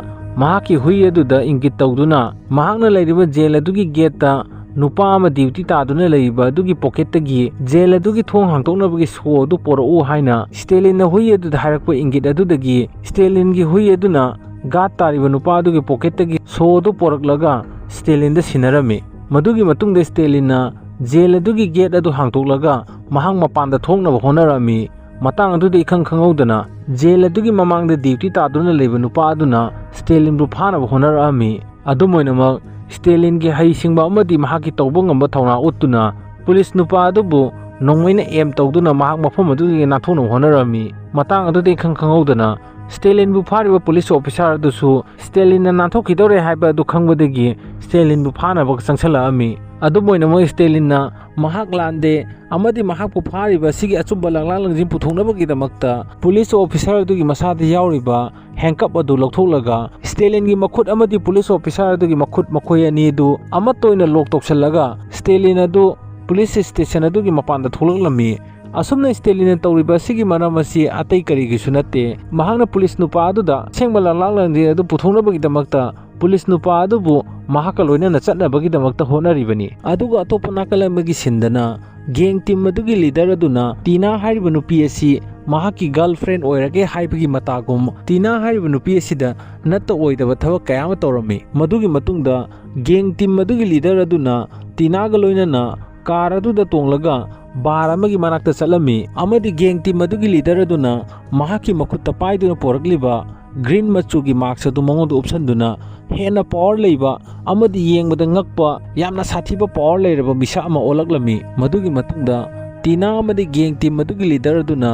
ꯃꯍꯥꯛꯀꯤ ꯍꯨꯏ ꯑꯗꯨꯗ ꯏꯪꯒꯤꯠ ꯇꯧꯗꯨꯅ ꯃꯍꯥꯛꯅ ꯂꯩꯔꯤꯕ jail ꯑꯗꯨꯒꯤ gateꯇ ꯅꯨꯄꯥ ꯑꯃ duty ꯇꯥꯗꯨꯅ ꯂꯩꯔꯤꯕ ꯑꯗꯨꯒꯤ pocketꯇꯒꯤ jail ꯑꯗꯨꯒꯤ ꯊꯣꯡ ꯍꯥꯡꯗꯣꯛꯅꯕꯒꯤ saw ꯑꯗꯨ ꯄꯣꯔꯛꯎ ꯍꯥꯏꯅ ꯁ꯭ꯇꯦꯂꯤꯟꯅ ꯍꯨꯏ ꯑꯗꯨꯗ ꯍꯥꯏꯔꯛꯄ ꯏꯪꯒꯤꯠ ꯑꯗꯨꯗꯒꯤ ꯁ꯭ꯇꯦꯂꯤꯟꯒꯤ ꯍꯨꯏ ꯑꯗꯨꯅ guard ꯇꯥꯔꯤꯕ ꯅꯨꯄꯥ ꯑꯗꯨꯒꯤ pocketꯇꯒꯤ saw ꯑꯗꯨ ꯄꯣꯔꯛꯂꯒ ꯁ꯭ꯇꯦꯂꯤꯟꯗ ꯁꯤꯟꯅꯔꯝꯃꯤ꯫ ꯃꯗꯨꯒꯤ ꯃꯇꯨꯡꯗ ꯁ꯭ꯇꯦꯂꯤꯟꯅ jail ꯑꯗꯨꯒꯤ gate ꯑꯗꯨ ꯍꯥꯡꯗꯣꯛꯂꯒ ꯃꯍꯥꯛ ꯃꯄꯥꯟꯗ ꯊꯣꯛꯅꯕ ꯍꯣꯠꯅꯔꯝꯃꯤ꯫ ꯃꯇꯥꯡ ꯑꯗꯨꯗ ꯏꯈꯪ ꯈꯪꯍꯧꯗꯅ jail ꯑꯗꯨꯒꯤ ꯃꯃꯥꯡꯗ duty ꯇꯥꯗꯨꯅ ꯂꯩꯕ ꯅꯨꯄꯥ ꯑꯗꯨꯅ ꯁ꯭ꯇꯦꯂꯤꯟꯕꯨ ꯐꯥꯅꯕ ꯍꯣꯠꯅꯔꯛꯑꯝꯃꯤ꯫ ꯑꯗꯨꯝ ꯑꯣꯏꯅꯃꯛ, ꯁ꯭ꯇꯦꯂꯤꯟꯒꯤ ꯍꯩꯁꯤꯡꯕ ꯑꯃꯗꯤ ꯃꯍꯥꯛꯀꯤ ꯇꯧꯕ ꯉꯝꯕ ꯊꯧꯅꯥ ꯎꯠꯇꯨꯅ police ꯅꯨꯄꯥ ꯑꯗꯨꯕꯨ ꯅꯣꯡꯃꯩꯅ aim ꯇꯧꯗꯨꯅ ꯃꯍꯥꯛ ꯃꯐꯝ ꯑꯗꯨꯗꯒꯤ ꯅꯥꯟꯊꯣꯛꯅꯕ ꯍꯣꯠꯅꯔꯝꯃꯤ꯫ ꯃꯇꯥꯡ ꯑꯗꯨꯗ ꯏꯈꯪ ꯈꯪꯍꯧꯗꯅ ꯁ꯭ꯇꯦꯂꯤꯟꯕꯨ ꯐꯥꯔꯤꯕ police officer ꯑꯗꯨꯁꯨ ꯁ꯭ꯇꯦꯂꯤꯟꯅ ꯅꯥꯟꯊꯣꯛꯈꯤꯗꯧꯔꯦ ꯍꯥꯏꯕ ꯑꯗꯨ ꯈꯪꯕꯗꯒꯤ ꯁ꯭ꯇꯦꯂꯤꯟꯕꯨ ꯐꯥꯅꯕ ꯆꯪꯁꯜꯂꯛꯑꯝꯃꯤ꯫ ꯑꯗꯨꯝ ꯑꯣꯏꯅꯃꯛ ꯁ꯭ꯇꯦꯂꯤꯟꯅ ꯃꯍꯥꯛ ꯂꯥꯟꯗꯦ ꯑꯃꯗꯤ ꯃꯍꯥꯛꯄꯨ ꯐꯥꯔꯤꯕ ꯑꯁꯤꯒꯤ ꯑꯆꯨꯝꯕ ꯂꯥꯛꯂꯥꯛꯂꯪꯁꯤꯡ ꯄꯨꯊꯣꯛꯅꯕꯒꯤꯗꯃꯛꯇ ꯄꯨꯂꯤꯁ ꯑꯣꯐꯤꯁꯥꯔ ꯑꯗꯨꯒꯤ ꯃꯁꯥꯗ ꯌꯥꯎꯔꯤꯕ ꯍꯦꯟꯀꯞ ꯑꯗꯨ ꯂꯧꯊꯣꯛꯂꯒ ꯁ꯭ꯇꯦꯂꯤꯟꯒꯤ ꯃꯈꯨꯠ ꯑꯃꯗꯤ ꯄꯨꯂꯤꯁ ꯑꯣꯐꯤꯁꯥꯔ ꯑꯗꯨꯒꯤ ꯃꯈꯨꯠ, ꯃꯈꯣꯏ ꯑꯅꯤ ꯑꯗꯨ ꯑꯃꯠꯇ ꯑꯣꯏꯅ ꯂꯣꯛ ꯇꯧꯁꯤꯜꯂꯒ ꯁ꯭ꯇꯦꯂꯤꯟ ꯑꯗꯨ ꯄꯨꯂꯤꯁ ꯁ꯭ꯇꯦꯁꯟ ꯑꯗꯨꯒꯤ ꯃꯄꯥꯟꯗ ꯊꯣꯛꯂꯛꯂꯝꯃꯤ꯫ ꯑꯁꯨꯝꯅ ꯁ꯭ꯇꯦꯂꯤꯟꯅ ꯇꯧꯔꯤꯕ ꯑꯁꯤꯒꯤ ꯃꯔꯝ ꯑꯁꯤ ꯑꯇꯩ ꯀꯔꯤꯒꯤꯁꯨ ꯅꯠꯇꯦ, ꯃꯍꯥꯛꯅ ꯄꯨꯂꯤꯁ ꯅꯨꯄꯥ ꯑꯗꯨꯗ ꯑꯁꯦꯡꯕ ꯂꯥꯛꯂꯥꯛꯂꯪꯁꯤꯡ ꯑꯗꯨ ꯄꯨꯊꯣꯛꯅꯕꯒꯤꯗꯃꯛꯇ ꯄꯨꯂꯤꯁ ꯅꯨꯄꯥ ꯑꯗꯨꯕꯨ ꯃꯍꯥꯛꯀ ꯂꯣꯏꯅꯅ ꯆꯠꯅꯕꯒꯤꯗꯃꯛꯇ ꯍꯣꯠꯅꯔꯤꯕꯅꯤ꯫ ꯑꯗꯨꯒ ꯑꯇꯣꯞꯄ ꯅꯥꯀꯜ ꯑꯃꯒꯤ ꯁꯤꯟꯗꯅ ꯒꯦꯡ ꯇꯤꯝ ꯑꯗꯨꯒꯤ ꯂꯤꯗꯔ ꯑꯗꯨꯅ ꯇꯤꯅꯥ ꯍꯥꯏꯔꯤꯕ ꯅꯨꯄꯤ ꯑꯁꯤ ꯃꯍꯥꯛꯀꯤ ꯒꯔꯜ ꯐ꯭ꯔꯦꯟ ꯑꯣꯏꯔꯒꯦ ꯍꯥꯏꯕꯒꯤ ꯃꯇꯥꯒꯨꯝ ꯇꯤꯅꯥ ꯍꯥꯏꯔꯤꯕ ꯅꯨꯄꯤ ꯑꯁꯤꯗ ꯅꯠꯇ ꯑꯣꯏꯗꯕ ꯊꯕꯛ ꯀꯌꯥ ꯑꯃ ꯇꯧꯔꯝꯃꯤ꯫ ꯃꯗꯨꯒꯤ ꯃꯇꯨꯡꯗ ꯒꯦꯡ ꯇꯤꯝ ꯑꯗꯨꯒꯤ ꯂꯤꯗꯔ ꯑꯗꯨꯅ ꯇꯤꯅꯥꯒ ꯂꯣꯏꯅꯅ ꯀꯥꯔ ꯑꯗꯨꯗ ꯇꯣꯡꯂꯒ ꯕꯥꯔ ꯑꯃꯒꯤ ꯃꯅꯥꯛꯇ ꯆꯠꯂꯝꯃꯤ ꯑꯃꯗꯤ ꯒꯦꯡ ꯇꯤꯝ ꯑꯗꯨꯒꯤ ꯂꯤꯗꯔ ꯑꯗꯨꯅ ꯃꯍꯥꯛꯀꯤ ꯃꯈꯨꯠꯇ ꯄꯥꯏꯗꯨꯅ ꯄꯣꯔꯛꯂꯤꯕ ꯒ꯭ꯔꯤꯟ ꯃꯆꯨꯒꯤ ꯃꯥꯛꯁ ꯑꯗꯨ ꯃꯉꯣꯟꯗ ꯎꯞꯁꯟꯗꯨꯅ ꯍꯦꯟꯅ ꯄꯋꯔ ꯂꯩꯕ ꯑꯃꯗꯤ ꯌꯦꯡꯕꯗ ꯉꯛꯄ ꯌꯥꯝꯅ ꯁꯥꯊꯤꯕ ꯄꯋꯔ ꯂꯩꯔꯕ ꯃꯤꯁꯛ ꯑꯃ ꯑꯣꯜꯂꯛꯂꯝꯃꯤ꯫ ꯃꯗꯨꯒꯤ ꯃꯇꯨꯡꯗ ꯇꯤꯅꯥ ꯑꯃꯗꯤ ꯒꯦꯡ ꯇꯤꯝ ꯑꯗꯨꯒꯤ ꯂꯤꯗꯔ ꯑꯗꯨꯅ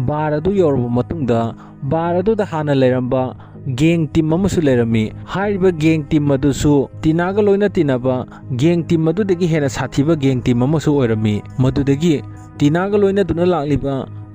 ꯕꯥꯔ ꯑꯗꯨ ꯌꯧꯔꯕ ꯃꯇꯨꯡꯗ ꯕꯥꯔ ꯑꯗꯨꯗ ꯍꯥꯟꯅ ꯂꯩꯔꯝꯕ ꯒꯦꯡ ꯇꯤꯝ ꯑꯃꯁꯨ ꯂꯩꯔꯝꯃꯤ꯫ ꯍꯥꯏꯔꯤꯕ ꯒꯦꯡ ꯇꯤꯝ ꯑꯗꯨꯁꯨ ꯇꯤꯅꯥꯒ ꯂꯣꯏꯅ ꯇꯤꯟꯅꯕ ꯒꯦꯡ ꯇꯤꯝ ꯑꯗꯨꯗꯒꯤ ꯍꯦꯟꯅ ꯁꯥꯊꯤꯕ ꯒꯦꯡ ꯇꯤꯝ ꯑꯃꯁꯨ ꯑꯣꯏꯔꯝꯃꯤ꯫ ꯃꯗꯨꯗꯒꯤ ꯇꯤꯅꯥꯒ ꯂꯣꯏꯅꯗꯨꯅ ꯂꯥꯛꯂꯤꯕ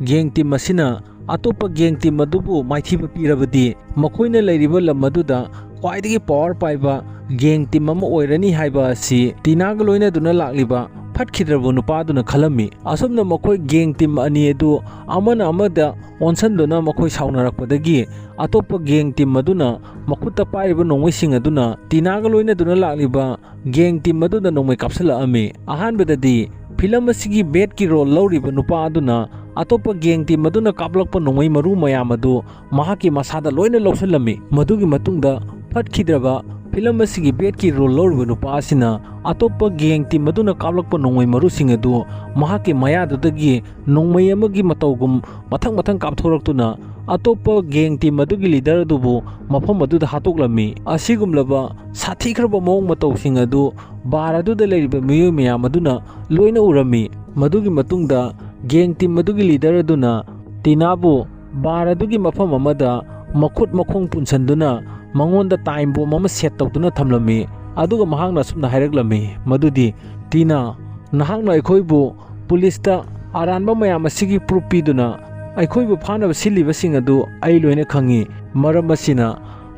ꯒꯦꯡ ꯇꯤꯝ ꯑꯁꯤꯅ ꯑꯇꯣꯞꯄ ꯒꯦꯡ ꯇꯤꯝ ꯑꯗꯨꯕꯨ ꯃꯥꯏꯊꯤꯕ ꯄꯤꯔꯕꯗꯤ ꯃꯈꯣꯏꯅ ꯂꯩꯔꯤꯕ ꯂꯝ ꯑꯗꯨꯗ ꯈ꯭ꯋꯥꯏꯗꯒꯤ ꯄꯋꯔ ꯄꯥꯏꯕ ꯒꯦꯡ ꯇꯤꯝ ꯑꯃ ꯑꯣꯏꯔꯅꯤ ꯍꯥꯏꯕ ꯑꯁꯤ ꯇꯤꯅꯥꯒ ꯂꯣꯏꯅꯗꯨꯅ ꯂꯥꯛꯂꯤꯕ ꯐꯠꯈꯤꯗ꯭ꯔꯕ ꯅꯨꯄꯥ ꯑꯗꯨꯅ ꯈꯜꯂꯝꯃꯤ꯫ ꯑꯁꯨꯝꯅ ꯃꯈꯣꯏ ꯒꯦꯡ ꯇꯤꯝ ꯑꯅꯤ ꯑꯗꯨ ꯑꯃꯅ ꯑꯃꯗ ꯑꯣꯟꯁꯟꯗꯨꯅ ꯃꯈꯣꯏ ꯁꯥꯎꯅꯔꯛꯄꯗꯒꯤ ꯑꯇꯣꯞꯄ ꯒꯦꯡ ꯇꯤꯝ ꯑꯗꯨꯅ ꯃꯈꯨꯠꯇ ꯄꯥꯏꯔꯤꯕ ꯅꯣꯡꯃꯩꯁꯤꯡ ꯑꯗꯨꯅ ꯇꯤꯅꯥꯒ ꯂꯣꯏꯅꯗꯨꯅ ꯂꯥꯛꯂꯤꯕ ꯒꯦꯡ ꯇꯤꯝ ꯑꯗꯨꯗ ꯅꯣꯡꯃꯩ ꯀꯥꯞꯁꯤꯜꯂꯛꯑꯝꯃꯤ꯫ ꯑꯍꯥꯟꯕꯗꯗꯤ ꯐꯤꯂꯝ ꯑꯁꯤꯒꯤ ꯕꯦꯠꯀꯤ ꯔꯣꯜ ꯂꯧꯔꯤꯕ ꯅꯨꯄꯥ ꯑꯗꯨꯅ ꯑꯇꯣꯞꯄ ꯒꯦꯡ ꯇꯤꯝ ꯑꯗꯨꯅ ꯀꯥꯞꯂꯛꯄ ꯅꯣꯡꯃꯩ ꯃꯔꯨ ꯃꯌꯥꯝ ꯑꯗꯨ ꯃꯍꯥꯛꯀꯤ ꯃꯁꯥꯗ ꯂꯣꯏꯅ ꯂꯧꯁꯤꯜꯂꯝꯃꯤ꯫ ꯃꯗꯨꯒꯤ ꯃꯇꯨꯡꯗ ꯐꯠꯈꯤꯗ꯭ꯔꯕ ꯐꯤꯂꯝ ꯑꯁꯤꯒꯤ ꯕꯦꯠꯀꯤ ꯔꯣꯜ ꯂꯧꯔꯤꯕ ꯅꯨꯄꯥ ꯑꯁꯤꯅ ꯑꯇꯣꯞꯄ ꯒꯦꯡ ꯇꯤꯝ ꯑꯗꯨꯅ ꯀꯥꯞꯂꯛꯄ ꯅꯣꯡꯃꯩ ꯃꯔꯨꯁꯤꯡ ꯑꯗꯨ ꯃꯍꯥꯛꯀꯤ ꯃꯌꯥꯗꯨꯗꯒꯤ ꯅꯣꯡꯃꯩ ꯑꯃꯒꯤ ꯃꯇꯧꯒꯨꯝ ꯃꯊꯪ ꯃꯊꯪ ꯀꯥꯞꯊꯣꯔꯛꯇꯨꯅ ꯑꯇꯣꯞꯄ ꯒꯦꯡ ꯇꯤꯝ ꯑꯗꯨꯒꯤ ꯂꯤꯗꯔ ꯑꯗꯨꯕꯨ ꯃꯐꯝ ꯑꯗꯨꯗ ꯍꯥꯠꯇꯣꯛꯂꯝꯃꯤ꯫ ꯑꯁꯤꯒꯨꯝꯂꯕ ꯁꯥꯊꯤꯈ꯭ꯔꯕ ꯃꯑꯣꯡ ꯃꯇꯧꯁꯤꯡ ꯑꯗꯨ ꯕꯥꯔ ꯑꯗꯨꯗ ꯂꯩꯔꯤꯕ ꯃꯤꯑꯣꯏ ꯃꯌꯥꯝ ꯑꯗꯨꯅ ꯂꯣꯏꯅ ꯎꯔꯝꯃꯤ꯫ ꯃꯗꯨꯒꯤ ꯃꯇꯨꯡꯗ ꯒꯦꯡ ꯇꯤꯝ ꯑꯗꯨꯒꯤ ꯂꯤꯗꯔ ꯑꯗꯨꯅ ꯇꯤꯅꯥꯕꯨ ꯕꯥꯔ ꯑꯗꯨꯒꯤ ꯃꯐꯝ ꯑꯃꯗ ꯃꯈꯨꯠ ꯃꯈꯣꯡ ꯄꯨꯟꯁꯟꯗꯨꯅ ꯃꯉꯣꯟꯗ ꯇꯥꯏꯝ ꯕꯣꯝ ꯑꯃ ꯁꯦꯠ ꯇꯧꯗꯨꯅ ꯊꯝꯂꯝꯃꯤ꯫ ꯑꯗꯨꯒ ꯃꯍꯥꯛꯅ ꯑꯁꯨꯝꯅ ꯍꯥꯏꯔꯛꯂꯝꯃꯤ, ꯃꯗꯨꯗꯤ, "ꯇꯤꯅꯥ, ꯅꯍꯥꯛꯅ ꯑꯩꯈꯣꯏꯕꯨ ꯄꯨꯂꯤꯁꯇ ꯑꯔꯥꯟꯕ ꯃꯌꯥꯝ ꯑꯁꯤꯒꯤ ꯄ꯭ꯔꯨꯐ ꯄꯤꯗꯨꯅ ꯑꯩꯈꯣꯏꯕꯨ ꯐꯥꯅꯕ ꯁꯤꯜꯂꯤꯕꯁꯤꯡ ꯑꯗꯨ ꯑꯩ ꯂꯣꯏꯅ ꯈꯪꯏ꯫ ꯃꯔꯝ ꯑꯁꯤꯅ,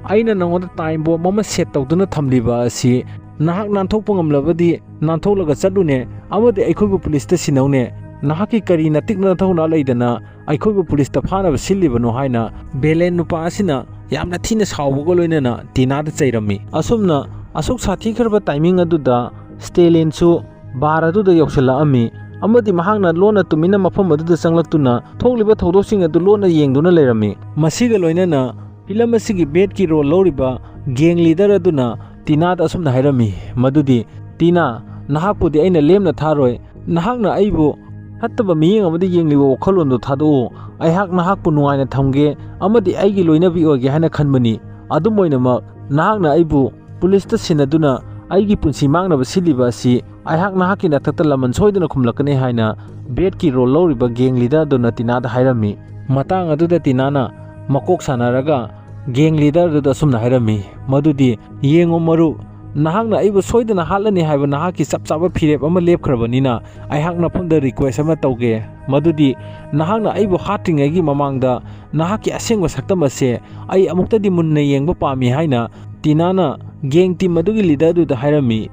ꯑꯩꯅ ꯅꯉꯣꯟꯗ ꯇꯥꯏꯝ ꯕꯣꯝ ꯑꯃ ꯁꯦꯠ ꯇꯧꯗꯨꯅ ꯊꯝꯂꯤꯕ ꯑꯁꯤ ꯅꯍꯥꯛ ꯅꯥꯟꯊꯣꯛꯄ ꯉꯝꯂꯕꯗꯤ ꯅꯥꯟꯊꯣꯛꯂꯒ ꯆꯠꯂꯨꯅꯦ, ꯑꯃꯗꯤ ꯑꯩꯈꯣꯏꯕꯨ ꯄꯨꯂꯤꯁꯇ ꯁꯤꯟꯅꯧꯅꯦ꯫ ꯅꯍꯥꯛꯀꯤ ꯀꯔꯤ ꯅꯇꯤꯛ ꯅꯊꯧꯅꯥ ꯂꯩꯗꯅ ꯑꯩꯈꯣꯏꯕꯨ ꯄꯨꯂꯤꯁꯇ ꯐꯥꯅꯕ ꯁꯤꯜꯂꯤꯕꯅꯣ?" ꯍꯥꯏꯅ ꯕꯦꯂꯦꯟ ꯅꯨꯄꯥ ꯑꯁꯤꯅ ꯌꯥꯝꯅ ꯊꯤꯅ ꯁꯥꯎꯕꯒ ꯂꯣꯏꯅꯅ ꯇꯤꯅꯥꯗ ꯆꯩꯔꯝꯃꯤ꯫ ꯑꯁꯨꯝꯅ ꯑꯁꯨꯛ ꯁꯥꯊꯤꯈ꯭ꯔꯕ ꯇꯥꯏꯃꯤꯡ ꯑꯗꯨꯗ ꯁ꯭ꯇꯦꯂꯤꯟꯁꯨ ꯕꯥꯔ ꯑꯗꯨꯗ ꯌꯧꯁꯤꯜꯂꯛꯑꯝꯃꯤ, ꯑꯃꯗꯤ ꯃꯍꯥꯛꯅ ꯂꯣꯟꯅ ꯇꯨꯃꯤꯟꯅ ꯃꯐꯝ ꯑꯗꯨꯗ ꯆꯪꯂꯛꯇꯨꯅ ꯊꯣꯛꯂꯤꯕ ꯊꯧꯗꯣꯛꯁꯤꯡ ꯑꯗꯨ ꯂꯣꯟꯅ ꯌꯦꯡꯗꯨꯅ ꯂꯩꯔꯝꯃꯤ꯫ ꯃꯁꯤꯒ ꯂꯣꯏꯅꯅ ꯐꯤꯂꯝ ꯑꯁꯤꯒꯤ ꯕꯦꯠꯀꯤ ꯔꯣꯜ ꯂꯧꯔꯤꯕ ꯒꯦꯡ ꯂꯤꯗꯔ ꯑꯗꯨꯅ ꯇꯤꯅꯥꯗ ꯑꯁꯨꯝꯅ ꯍꯥꯏꯔꯝꯃꯤ, ꯃꯗꯨꯗꯤ, "ꯇꯤꯅꯥ, ꯅꯍꯥꯛꯄꯨꯗꯤ ꯑꯩꯅ ꯂꯦꯝꯅ ꯊꯥꯔꯣꯏ꯫ ꯅꯍꯥꯛꯅ ꯑꯩꯕꯨ ꯐꯠꯇꯕ ꯃꯤꯠꯌꯦꯡ ꯑꯃꯗ ꯌꯦꯡꯂꯤꯕ ꯋꯥꯈꯜꯂꯣꯟꯗꯨ ꯊꯥꯗꯣꯛꯎ꯫ ꯑꯩꯍꯥꯛ ꯅꯍꯥꯛꯄꯨ ꯅꯨꯡꯉꯥꯏꯅ ꯊꯝꯒꯦ ꯑꯃꯗꯤ ꯑꯩꯒꯤ ꯂꯣꯏꯅꯕꯤ ꯑꯣꯏꯒꯦ ꯍꯥꯏꯅ ꯈꯟꯕꯅꯤ꯫ ꯑꯗꯨꯝ ꯑꯣꯏꯅꯃꯛ, ꯅꯍꯥꯛꯅ ꯑꯩꯕꯨ ꯄꯨꯂꯤꯁꯇ ꯁꯤꯟꯅꯗꯨꯅ ꯑꯩꯒꯤ ꯄꯨꯟꯁꯤ ꯃꯥꯡꯅꯕ ꯁꯤꯜꯂꯤꯕ ꯑꯁꯤ ꯑꯩꯍꯥꯛ ꯅꯍꯥꯛꯀꯤ ꯅꯊꯛꯇ ꯂꯃꯟ ꯁꯣꯏꯗꯅ ꯈꯨꯝꯂꯛꯀꯅꯤ" ꯍꯥꯏꯅ ꯕꯦꯠꯀꯤ ꯔꯣꯜ ꯂꯧꯔꯤꯕ ꯒꯦꯡ ꯂꯤꯗꯔ ꯑꯗꯨꯅ ꯇꯤꯅꯥꯗ ꯍꯥꯏꯔꯝꯃꯤ꯫ ꯃꯇꯥꯡ ꯑꯗꯨꯗ ꯇꯤꯅꯥꯅ ꯃꯀꯣꯛ ꯁꯥꯟꯅꯔꯒ ꯒꯦꯡ ꯂꯤꯗꯔ ꯑꯗꯨꯗ ꯑꯁꯨꯝꯅ ꯍꯥꯏꯔꯝꯃꯤ, ꯃꯗꯨꯗꯤ, "ꯌꯦꯡꯉꯨ ꯃꯔꯨꯞ, ꯅꯍꯥꯛꯅ ꯑꯩꯕꯨ ꯁꯣꯏꯗꯅ ꯍꯥꯠꯂꯅꯤ ꯍꯥꯏꯕ ꯅꯍꯥꯛꯀꯤ ꯆꯞ ꯆꯥꯕ ꯐꯤꯔꯦꯞ ꯑꯃ ꯂꯦꯞꯈ꯭ꯔꯕꯅꯤꯅ, ꯑꯩꯍꯥꯛ ꯅꯐꯝꯗ ꯔꯤꯀ꯭ꯋꯦꯁ ꯑꯃ ꯇꯧꯒꯦ, ꯃꯗꯨꯗꯤ ꯅꯍꯥꯛꯅ ꯑꯩꯕꯨ ꯍꯥꯠꯇ꯭ꯔꯤꯉꯩꯒꯤ ꯃꯃꯥꯡꯗ ꯅꯍꯥꯛꯀꯤ ꯑꯁꯦꯡꯕ ꯁꯛꯇꯝ ꯑꯁꯦ ꯑꯩ ꯑꯃꯨꯛꯇꯗꯤ ꯃꯨꯟꯅ ꯌꯦꯡꯕ ꯄꯥꯝꯃꯤ" ꯍꯥꯏꯅ ꯇꯤꯅꯥꯅ ꯒꯦꯡ ꯇꯤꯝ ꯑꯗꯨꯒꯤ ꯂꯤꯗꯔ ꯑꯗꯨꯗ ꯍꯥꯏꯔꯝꯃꯤ꯫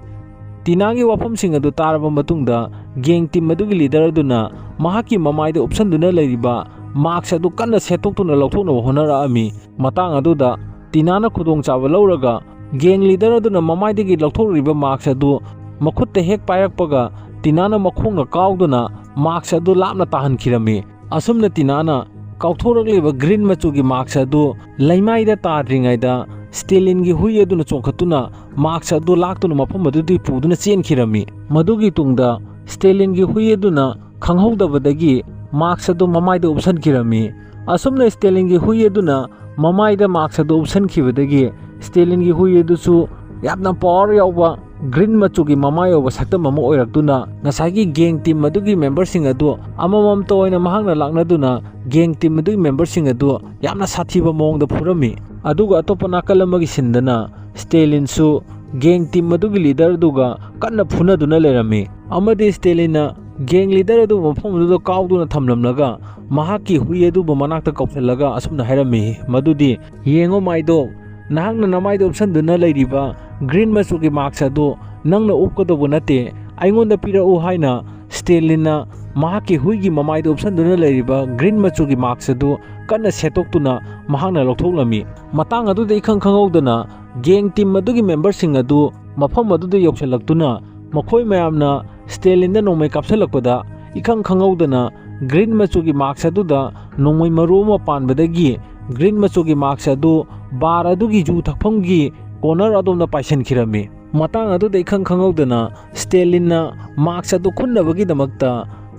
ꯇꯤꯅꯥꯒꯤ ꯋꯥꯐꯝꯁꯤꯡ ꯑꯗꯨ ꯇꯥꯔꯕ ꯃꯇꯨꯡꯗ, ꯒꯦꯡ ꯇꯤꯝ ꯑꯗꯨꯒꯤ ꯂꯤꯗꯔ ꯑꯗꯨꯅ ꯃꯍꯥꯛꯀꯤ ꯃꯃꯥꯏꯗ ꯎꯞꯁꯟꯗꯨꯅ ꯂꯩꯔꯤꯕ ꯃꯥꯛꯁ ꯑꯗꯨ ꯀꯟꯅ ꯁꯦꯠꯇꯣꯛꯇꯨꯅ ꯂꯧꯊꯣꯛꯅꯕ ꯍꯣꯠꯅꯔꯛꯑꯝꯃꯤ꯫ ꯃꯇꯥꯡ ꯑꯗꯨꯗ ꯇꯤꯅꯥꯅ ꯈꯨꯗꯣꯡꯆꯥꯕ ꯂꯧꯔꯒ, ꯒꯦꯡ ꯂꯤꯗꯔ ꯑꯗꯨꯅ ꯃꯃꯥꯏꯗꯒꯤ ꯂꯧꯊꯣꯛꯂꯤꯕ ꯃꯥꯛꯁ ꯑꯗꯨ ꯃꯈꯨꯠꯇ ꯍꯦꯛ ꯄꯥꯏꯔꯛꯄꯒ, ꯇꯤꯅꯥꯅ ꯃꯈꯣꯡꯅ ꯀꯥꯎꯗꯨꯅ ꯃꯥꯛꯁ ꯑꯗꯨ ꯂꯥꯞꯅ ꯇꯥꯍꯟꯈꯤꯔꯝꯃꯤ꯫ ꯑꯁꯨꯝꯅ ꯇꯤꯅꯥꯅ ꯀꯥꯎꯊꯣꯔꯛꯂꯤꯕ ꯒ꯭ꯔꯤꯟ ꯃꯆꯨꯒꯤ ꯃꯥꯛꯁ ꯑꯗꯨ ꯂꯩꯃꯥꯏꯗ ꯇꯥꯗ꯭ꯔꯤꯉꯩꯗ, ꯁ꯭ꯇꯦꯂꯤꯟꯒꯤ ꯍꯨꯏ ꯑꯗꯨꯅ ꯆꯣꯡꯈꯠꯇꯨꯅ ꯃꯥꯛꯁ ꯑꯗꯨ ꯂꯥꯛꯇꯨꯅ ꯃꯐꯝ ꯑꯗꯨꯗꯒꯤ ꯄꯨꯗꯨꯅ ꯆꯦꯟꯈꯤꯔꯝꯃꯤ꯫ ꯃꯗꯨꯒꯤ ꯇꯨꯡꯗ ꯁ꯭ꯇꯦꯂꯤꯟꯒꯤ ꯍꯨꯏ ꯑꯗꯨꯅ ꯈꯪꯍꯧꯗꯕꯗꯒꯤ ꯃꯥꯛꯁ ꯑꯗꯨ ꯃꯃꯥꯏꯗ ꯎꯞꯁꯟꯈꯤꯔꯝꯃꯤ꯫ ꯑꯁꯨꯝꯅ ꯁ꯭ꯇꯦꯂꯤꯟꯒꯤ ꯍꯨꯏ ꯑꯗꯨꯅ ꯃꯃꯥꯏꯗ ꯃꯥꯛꯁ ꯑꯗꯨ ꯎꯞꯁꯟꯈꯤꯕꯗꯒꯤ, ꯁ꯭ꯇꯦꯂꯤꯟꯒꯤ ꯍꯨꯏ ꯑꯗꯨꯁꯨ ꯌꯥꯝꯅ ꯄꯋꯥꯔ ꯌꯥꯎꯕ ꯒ꯭ꯔꯤꯟ ꯃꯆꯨꯒꯤ ꯃꯃꯥꯏ ꯌꯥꯎꯕ ꯁꯛꯇꯝ ꯑꯃ ꯑꯣꯏꯔꯛꯇꯨꯅ, ꯉꯁꯥꯏꯒꯤ ꯒꯦꯡ ꯇꯤꯝ ꯑꯗꯨꯒꯤ ꯃꯦꯝꯕꯔꯁꯤꯡ ꯑꯗꯨ ꯑꯃꯃꯝꯇ ꯑꯣꯏꯅ ꯃꯍꯥꯛꯅ ꯂꯥꯛꯅꯗꯨꯅ, ꯒꯦꯡ ꯇꯤꯝ ꯑꯗꯨꯒꯤ ꯃꯦꯝꯕꯔꯁꯤꯡ ꯑꯗꯨ ꯌꯥꯝꯅ ꯁꯥꯊꯤꯕ ꯃꯑꯣꯡꯗ ꯐꯨꯔꯝꯃꯤ꯫ ꯑꯗꯨꯒ ꯑꯇꯣꯞꯄ ꯅꯥꯀꯜ ꯑꯃꯒꯤ ꯁꯤꯟꯗꯅ, ꯁ꯭ꯇꯦꯂꯤꯟꯁꯨ gang team ꯑꯗꯨꯒꯤ leader ꯑꯗꯨꯒ ꯀꯟꯅ ꯐꯨꯅꯗꯨꯅ ꯂꯩꯔꯝꯃꯤ꯫ ꯑꯃꯗꯤ ꯁ꯭ꯇꯦꯂꯤꯟꯅ gang leader ꯑꯗꯨꯕꯨ ꯃꯐꯝ ꯑꯗꯨꯗ ꯀꯥꯎꯗꯨꯅ ꯊꯝꯂꯝꯂꯒ ꯃꯍꯥꯛꯀꯤ ꯍꯨꯏ ꯑꯗꯨꯕꯨ ꯃꯅꯥꯛꯇ ꯀꯧꯁꯤꯜꯂꯒ ꯑꯁꯨꯝꯅ ꯍꯥꯏꯔꯝꯃꯤ, ꯃꯗꯨꯗꯤ, "ꯌꯦꯡꯉꯣ ꯃꯥꯏꯗꯣ, ꯅꯍꯥꯛꯅ ꯅꯃꯥꯏꯗ ꯎꯞꯁꯟꯗꯨꯅ ꯂꯩꯔꯤꯕ green ꯃꯆꯨꯒꯤ mask ꯑꯗꯨ ꯅꯪꯅ ꯎꯞꯀꯗꯧꯕ ꯅꯠꯇꯦ, ꯑꯩꯉꯣꯟꯗ ꯄꯤꯔꯛꯎ" ꯍꯥꯏꯅ ꯁ꯭ꯇꯦꯂꯤꯟꯅ ꯃꯍꯥꯛꯀꯤ ꯍꯨꯏꯒꯤ ꯃꯃꯥꯏꯗ ꯎꯞꯁꯟꯗꯨꯅ ꯂꯩꯔꯤꯕ green ꯃꯆꯨꯒꯤ mask ꯑꯗꯨ ꯀꯟꯅ ꯁꯦꯠꯇꯣꯛꯇꯨꯅ ꯃꯍꯥꯛꯅ ꯂꯧꯊꯣꯛꯂꯝꯃꯤ꯫ ꯃꯇꯥꯡ ꯑꯗꯨꯗ ꯏꯈꯪ ꯈꯪꯍꯧꯗꯅ gang team ꯑꯗꯨꯒꯤ memberꯁꯤꯡ ꯑꯗꯨ ꯃꯐꯝ ꯑꯗꯨꯗ ꯌꯧꯁꯤꯜꯂꯛꯇꯨꯅ ꯃꯈꯣꯏ ꯃꯌꯥꯝꯅ ꯁ꯭ꯇꯦꯂꯤꯟꯗ ꯅꯣꯡꯃꯩ ꯀꯥꯞꯁꯤꯜꯂꯛꯄꯗ ꯏꯈꯪ ꯈꯪꯍꯧꯗꯅ green ꯃꯆꯨꯒꯤ mask ꯑꯗꯨꯗ ꯅꯣꯡꯃꯩ ꯃꯔꯨ ꯑꯃ ꯄꯥꯟꯕꯗꯒꯤ green ꯃꯆꯨꯒꯤ mask ꯑꯗꯨ bar ꯑꯗꯨꯒꯤ ꯌꯨ ꯊꯛꯐꯝꯒꯤ corner ꯑꯗꯣꯝꯗ ꯄꯥꯏꯁꯤꯟꯈꯤꯔꯝꯃꯤ꯫ ꯃꯇꯥꯡ ꯑꯗꯨꯗ ꯏꯈꯪ ꯈꯪꯍꯧꯗꯅ ꯁ꯭ꯇꯦꯂꯤꯟꯅ mask ꯑꯗꯨ ꯈꯨꯟꯅꯕꯒꯤꯗꯃꯛꯇ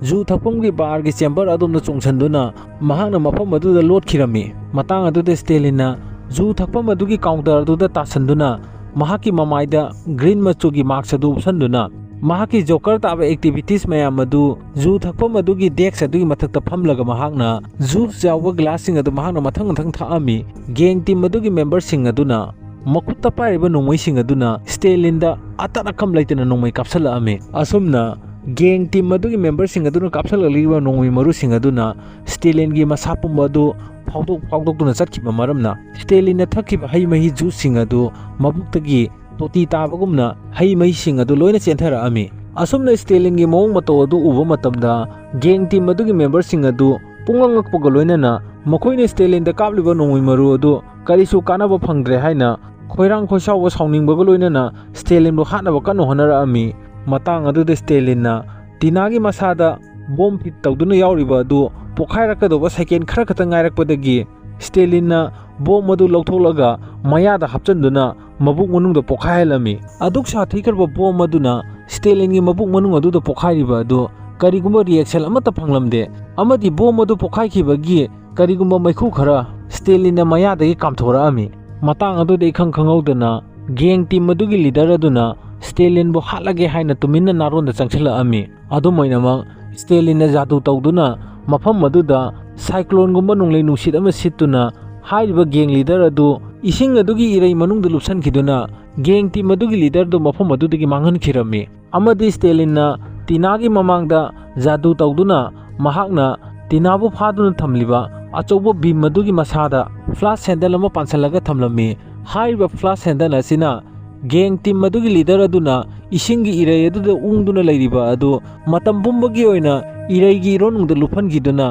ꯌꯨ ꯊꯛꯐꯝꯒꯤ barꯒꯤ chamber ꯑꯗꯣꯝꯗ ꯆꯣꯡꯁꯤꯟꯗꯨꯅ ꯃꯍꯥꯛꯅ ꯃꯐꯝ ꯑꯗꯨꯗ ꯂꯣꯠꯈꯤꯔꯝꯃꯤ꯫ ꯃꯇꯥꯡ ꯑꯗꯨꯗ ꯁ꯭ꯇꯦꯂꯤꯟꯅ ꯌꯨ ꯊꯛꯐꯝ ꯑꯗꯨꯒꯤ counter ꯑꯗꯨꯗ ꯇꯥꯁꯤꯟꯗꯨꯅ ꯃꯍꯥꯛꯀꯤ ꯃꯃꯥꯏꯗ green ꯃꯆꯨꯒꯤ mask ꯑꯗꯨ ꯎꯞꯁꯟꯗꯨꯅ ꯃꯍꯥꯛꯀꯤ Joker ꯇꯥꯕ activities ꯃꯌꯥꯝ ꯑꯗꯨ ꯌꯨ ꯊꯛꯐꯝ ꯑꯗꯨꯒꯤ desk ꯑꯗꯨꯒꯤ ꯃꯊꯛꯇ ꯐꯝꯂꯒ ꯃꯍꯥꯛꯅ juice ꯌꯥꯎꯕ glassꯁꯤꯡ ꯑꯗꯨ ꯃꯍꯥꯛꯅ ꯃꯊꯪ ꯃꯊꯪ ꯊꯛꯑꯝꯃꯤ꯫ Gang team ꯑꯗꯨꯒꯤ memberꯁꯤꯡ ꯑꯗꯨꯅ ꯃꯈꯨꯠꯇ ꯄꯥꯏꯔꯤꯕ ꯅꯣꯡꯃꯩꯁꯤꯡ ꯑꯗꯨꯅ ꯁ꯭ꯇꯦꯂꯤꯟꯗ ꯑꯇꯠ ꯑꯀꯝ ꯂꯩꯇꯅ ꯅꯣꯡꯃꯩ ꯀꯥꯞꯁꯤꯜꯂꯛꯑꯝꯃꯤ꯫ ꯑꯁꯨꯝꯅ gang team ꯑꯗꯨꯒꯤ memberꯁꯤꯡ ꯑꯗꯨꯅ ꯀꯥꯞꯁꯤꯜꯂꯛꯂꯤꯕ ꯅꯣꯡꯃꯩ ꯃꯔꯨꯁꯤꯡ ꯑꯗꯨꯅ ꯁ꯭ꯇꯦꯂꯤꯟꯒꯤ ꯃꯁꯥ ꯄꯨꯝꯕ ꯑꯗꯨ ꯐꯥꯎꯗꯣꯛ ꯐꯥꯎꯗꯣꯛꯇꯨꯅ ꯆꯠꯈꯤꯕ ꯃꯔꯝꯅ ꯁ꯭ꯇꯦꯂꯤꯟꯅ ꯊꯛꯈꯤꯕ ꯍꯩ ꯃꯍꯤ juiceꯁꯤꯡ ꯑꯗꯨ ꯃꯕꯨꯛꯇꯒꯤ ꯇꯣꯇꯤ ꯇꯥꯕꯒꯨꯝꯅ ꯍꯩ ꯃꯍꯤꯁꯤꯡ ꯑꯗꯨ ꯂꯣꯏꯅ ꯆꯦꯟꯊꯔꯛꯑꯝꯃꯤ꯫ ꯑꯁꯨꯝꯅ ꯁ꯭ꯇꯦꯂꯤꯟꯒꯤ ꯃꯑꯣꯡ ꯃꯇꯧ ꯑꯗꯨ ꯎꯕ ꯃꯇꯝꯗ gang team ꯑꯗꯨꯒꯤ memberꯁꯤꯡ ꯑꯗꯨ ꯄꯨꯡꯉꯛ ꯉꯛꯄꯒ ꯂꯣꯏꯅꯅ ꯃꯈꯣꯏꯅ ꯁ꯭ꯇꯦꯂꯤꯟꯗ ꯀꯥꯞꯂꯤꯕ ꯅꯣꯡꯃꯩ ꯃꯔꯨ ꯑꯗꯨ ꯀꯔꯤꯁꯨ ꯀꯥꯟꯅꯕ ꯐꯪꯗ꯭ꯔꯦ ꯍꯥꯏꯅ ꯈꯣꯏꯔꯥꯡ ꯈꯣꯏꯁꯥꯎꯕ ꯁꯥꯎꯅꯤꯡꯕꯒ ꯂꯣꯏꯅꯅ ꯁ꯭ꯇꯦꯂꯤꯟꯕꯨ ꯍꯥꯠꯅꯕ ꯀꯟꯅ ꯍꯣꯠꯅꯔꯛꯑꯝꯃꯤ꯫ ꯃꯇꯥꯡ ꯑꯗꯨꯗ ꯁ꯭ꯇꯦꯂꯤꯟꯅ ꯇꯤꯅꯥꯒꯤ ꯃꯁꯥꯗ bomb fit ꯇꯧꯗꯨꯅ ꯌꯥꯎꯔꯤꯕ ꯑꯗꯨ ꯄꯣꯈꯥꯏꯔꯛꯀꯗꯧꯕ second ꯈꯔ ꯈꯛꯇ ꯉꯥꯏꯔꯛꯄꯗꯒꯤ ꯁ꯭ꯇꯦꯂꯤꯟꯅ bomb ꯑꯗꯨ ꯂꯧꯊꯣꯛꯂꯒ ꯃꯌꯥꯗ ꯍꯥꯞꯆꯤꯟꯗꯨꯅ ꯃꯕꯨꯛ ꯃꯅꯨꯡꯗ ꯄꯣꯈꯥꯏꯍꯜꯂꯝꯃꯤ꯫ ꯑꯗꯨꯛ ꯁꯥꯊꯤꯈ꯭ꯔꯕ bomb ꯑꯗꯨꯅ ꯁ꯭ꯇꯦꯂꯤꯟꯒꯤ ꯃꯕꯨꯛ ꯃꯅꯨꯡ ꯑꯗꯨꯗ ꯄꯣꯈꯥꯏꯔꯤꯕ ꯑꯗꯨ ꯀꯔꯤꯒꯨꯝꯕ reaction ꯑꯃꯠꯇ ꯐꯪꯂꯝꯗꯦ, ꯑꯃꯗꯤ bomb ꯑꯗꯨ ꯄꯣꯈꯥꯏꯈꯤꯕꯒꯤ ꯀꯔꯤꯒꯨꯝꯕ ꯃꯩꯈꯨ ꯈꯔ ꯁ꯭ꯇꯦꯂꯤꯟꯅ ꯃꯌꯥꯗꯒꯤ ꯀꯥꯝꯊꯣꯔꯛꯑꯝꯃꯤ꯫ ꯃꯇꯥꯡ ꯑꯗꯨꯗ ꯏꯈꯪ ꯈꯪꯍꯧꯗꯅ gang team ꯑꯗꯨꯒꯤ leader ꯑꯗꯨꯅ ꯁ꯭ꯇꯦꯂꯤꯟꯕꯨ ꯍꯥꯠꯂꯒꯦ ꯍꯥꯏꯅ ꯇꯨꯃꯤꯟꯅ ꯅꯥꯔꯣꯟꯗ ꯆꯪꯁꯤꯜꯂꯛꯑꯝꯃꯤ꯫ ꯑꯗꯨꯝ ꯑꯣꯏꯅꯃꯛ ꯁ꯭ꯇꯦꯂꯤꯟꯅ ꯖꯥꯗꯨ ꯇꯧꯗꯨꯅ ꯃꯐꯝ ꯑꯗꯨꯗ cycloneꯒꯨꯝꯕ ꯅꯣꯡꯂꯩ ꯅꯨꯡꯁꯤꯠ ꯑꯃ ꯁꯤꯠꯇꯨꯅ ꯍꯥꯏꯔꯤꯕ gang leader ꯑꯗꯨ ꯏꯁꯤꯡ ꯑꯗꯨꯒꯤ ꯏꯔꯩ ꯃꯅꯨꯡꯗ ꯂꯨꯞꯁꯤꯟꯈꯤꯗꯨꯅ ꯒꯦꯡ ꯇꯤꯝ ꯑꯗꯨꯒꯤ ꯂꯤꯗꯔꯗꯨ ꯃꯐꯝ ꯑꯗꯨꯗꯒꯤ ꯃꯥꯡꯍꯟꯈꯤꯔꯝꯃꯤ꯫ ꯑꯃꯗꯤ ꯁ꯭ꯇꯦꯂꯤꯟꯅ ꯇꯤꯅꯥꯒꯤ ꯃꯃꯥꯡꯗ ꯖꯥꯗꯨ ꯇꯧꯗꯨꯅ ꯃꯍꯥꯛꯅ ꯇꯤꯅꯥꯕꯨ ꯐꯥꯗꯨꯅ ꯊꯝꯂꯤꯕ ꯑꯆꯧꯕ ꯕꯤꯝ ꯑꯗꯨꯒꯤ ꯃꯁꯥꯗ ꯐ꯭ꯂꯥꯁ ꯁꯦꯟꯗꯜ ꯑꯃ ꯄꯥꯟꯁꯤꯜꯂꯒ ꯊꯝꯂꯝꯃꯤ꯫ ꯍꯥꯏꯔꯤꯕ ꯐ꯭ꯂꯥꯁ ꯁꯦꯟꯗꯜ ꯑꯁꯤꯅ ꯒꯦꯡ ꯇꯤꯝ ꯑꯗꯨꯒꯤ ꯂꯤꯗꯔ ꯑꯗꯨꯅ ꯏꯁꯤꯡꯒꯤ ꯏꯔꯩ ꯑꯗꯨꯗ ꯎꯪꯗꯨꯅ ꯂꯩꯔꯤꯕ ꯑꯗꯨ ꯃꯇꯝ ꯄꯨꯝꯕꯒꯤ ꯑꯣꯏꯅ ꯏꯔꯩꯒꯤ ꯏꯔꯣꯟꯅꯨꯡꯗ ꯂꯨꯞꯍꯟꯈꯤꯗꯨꯅ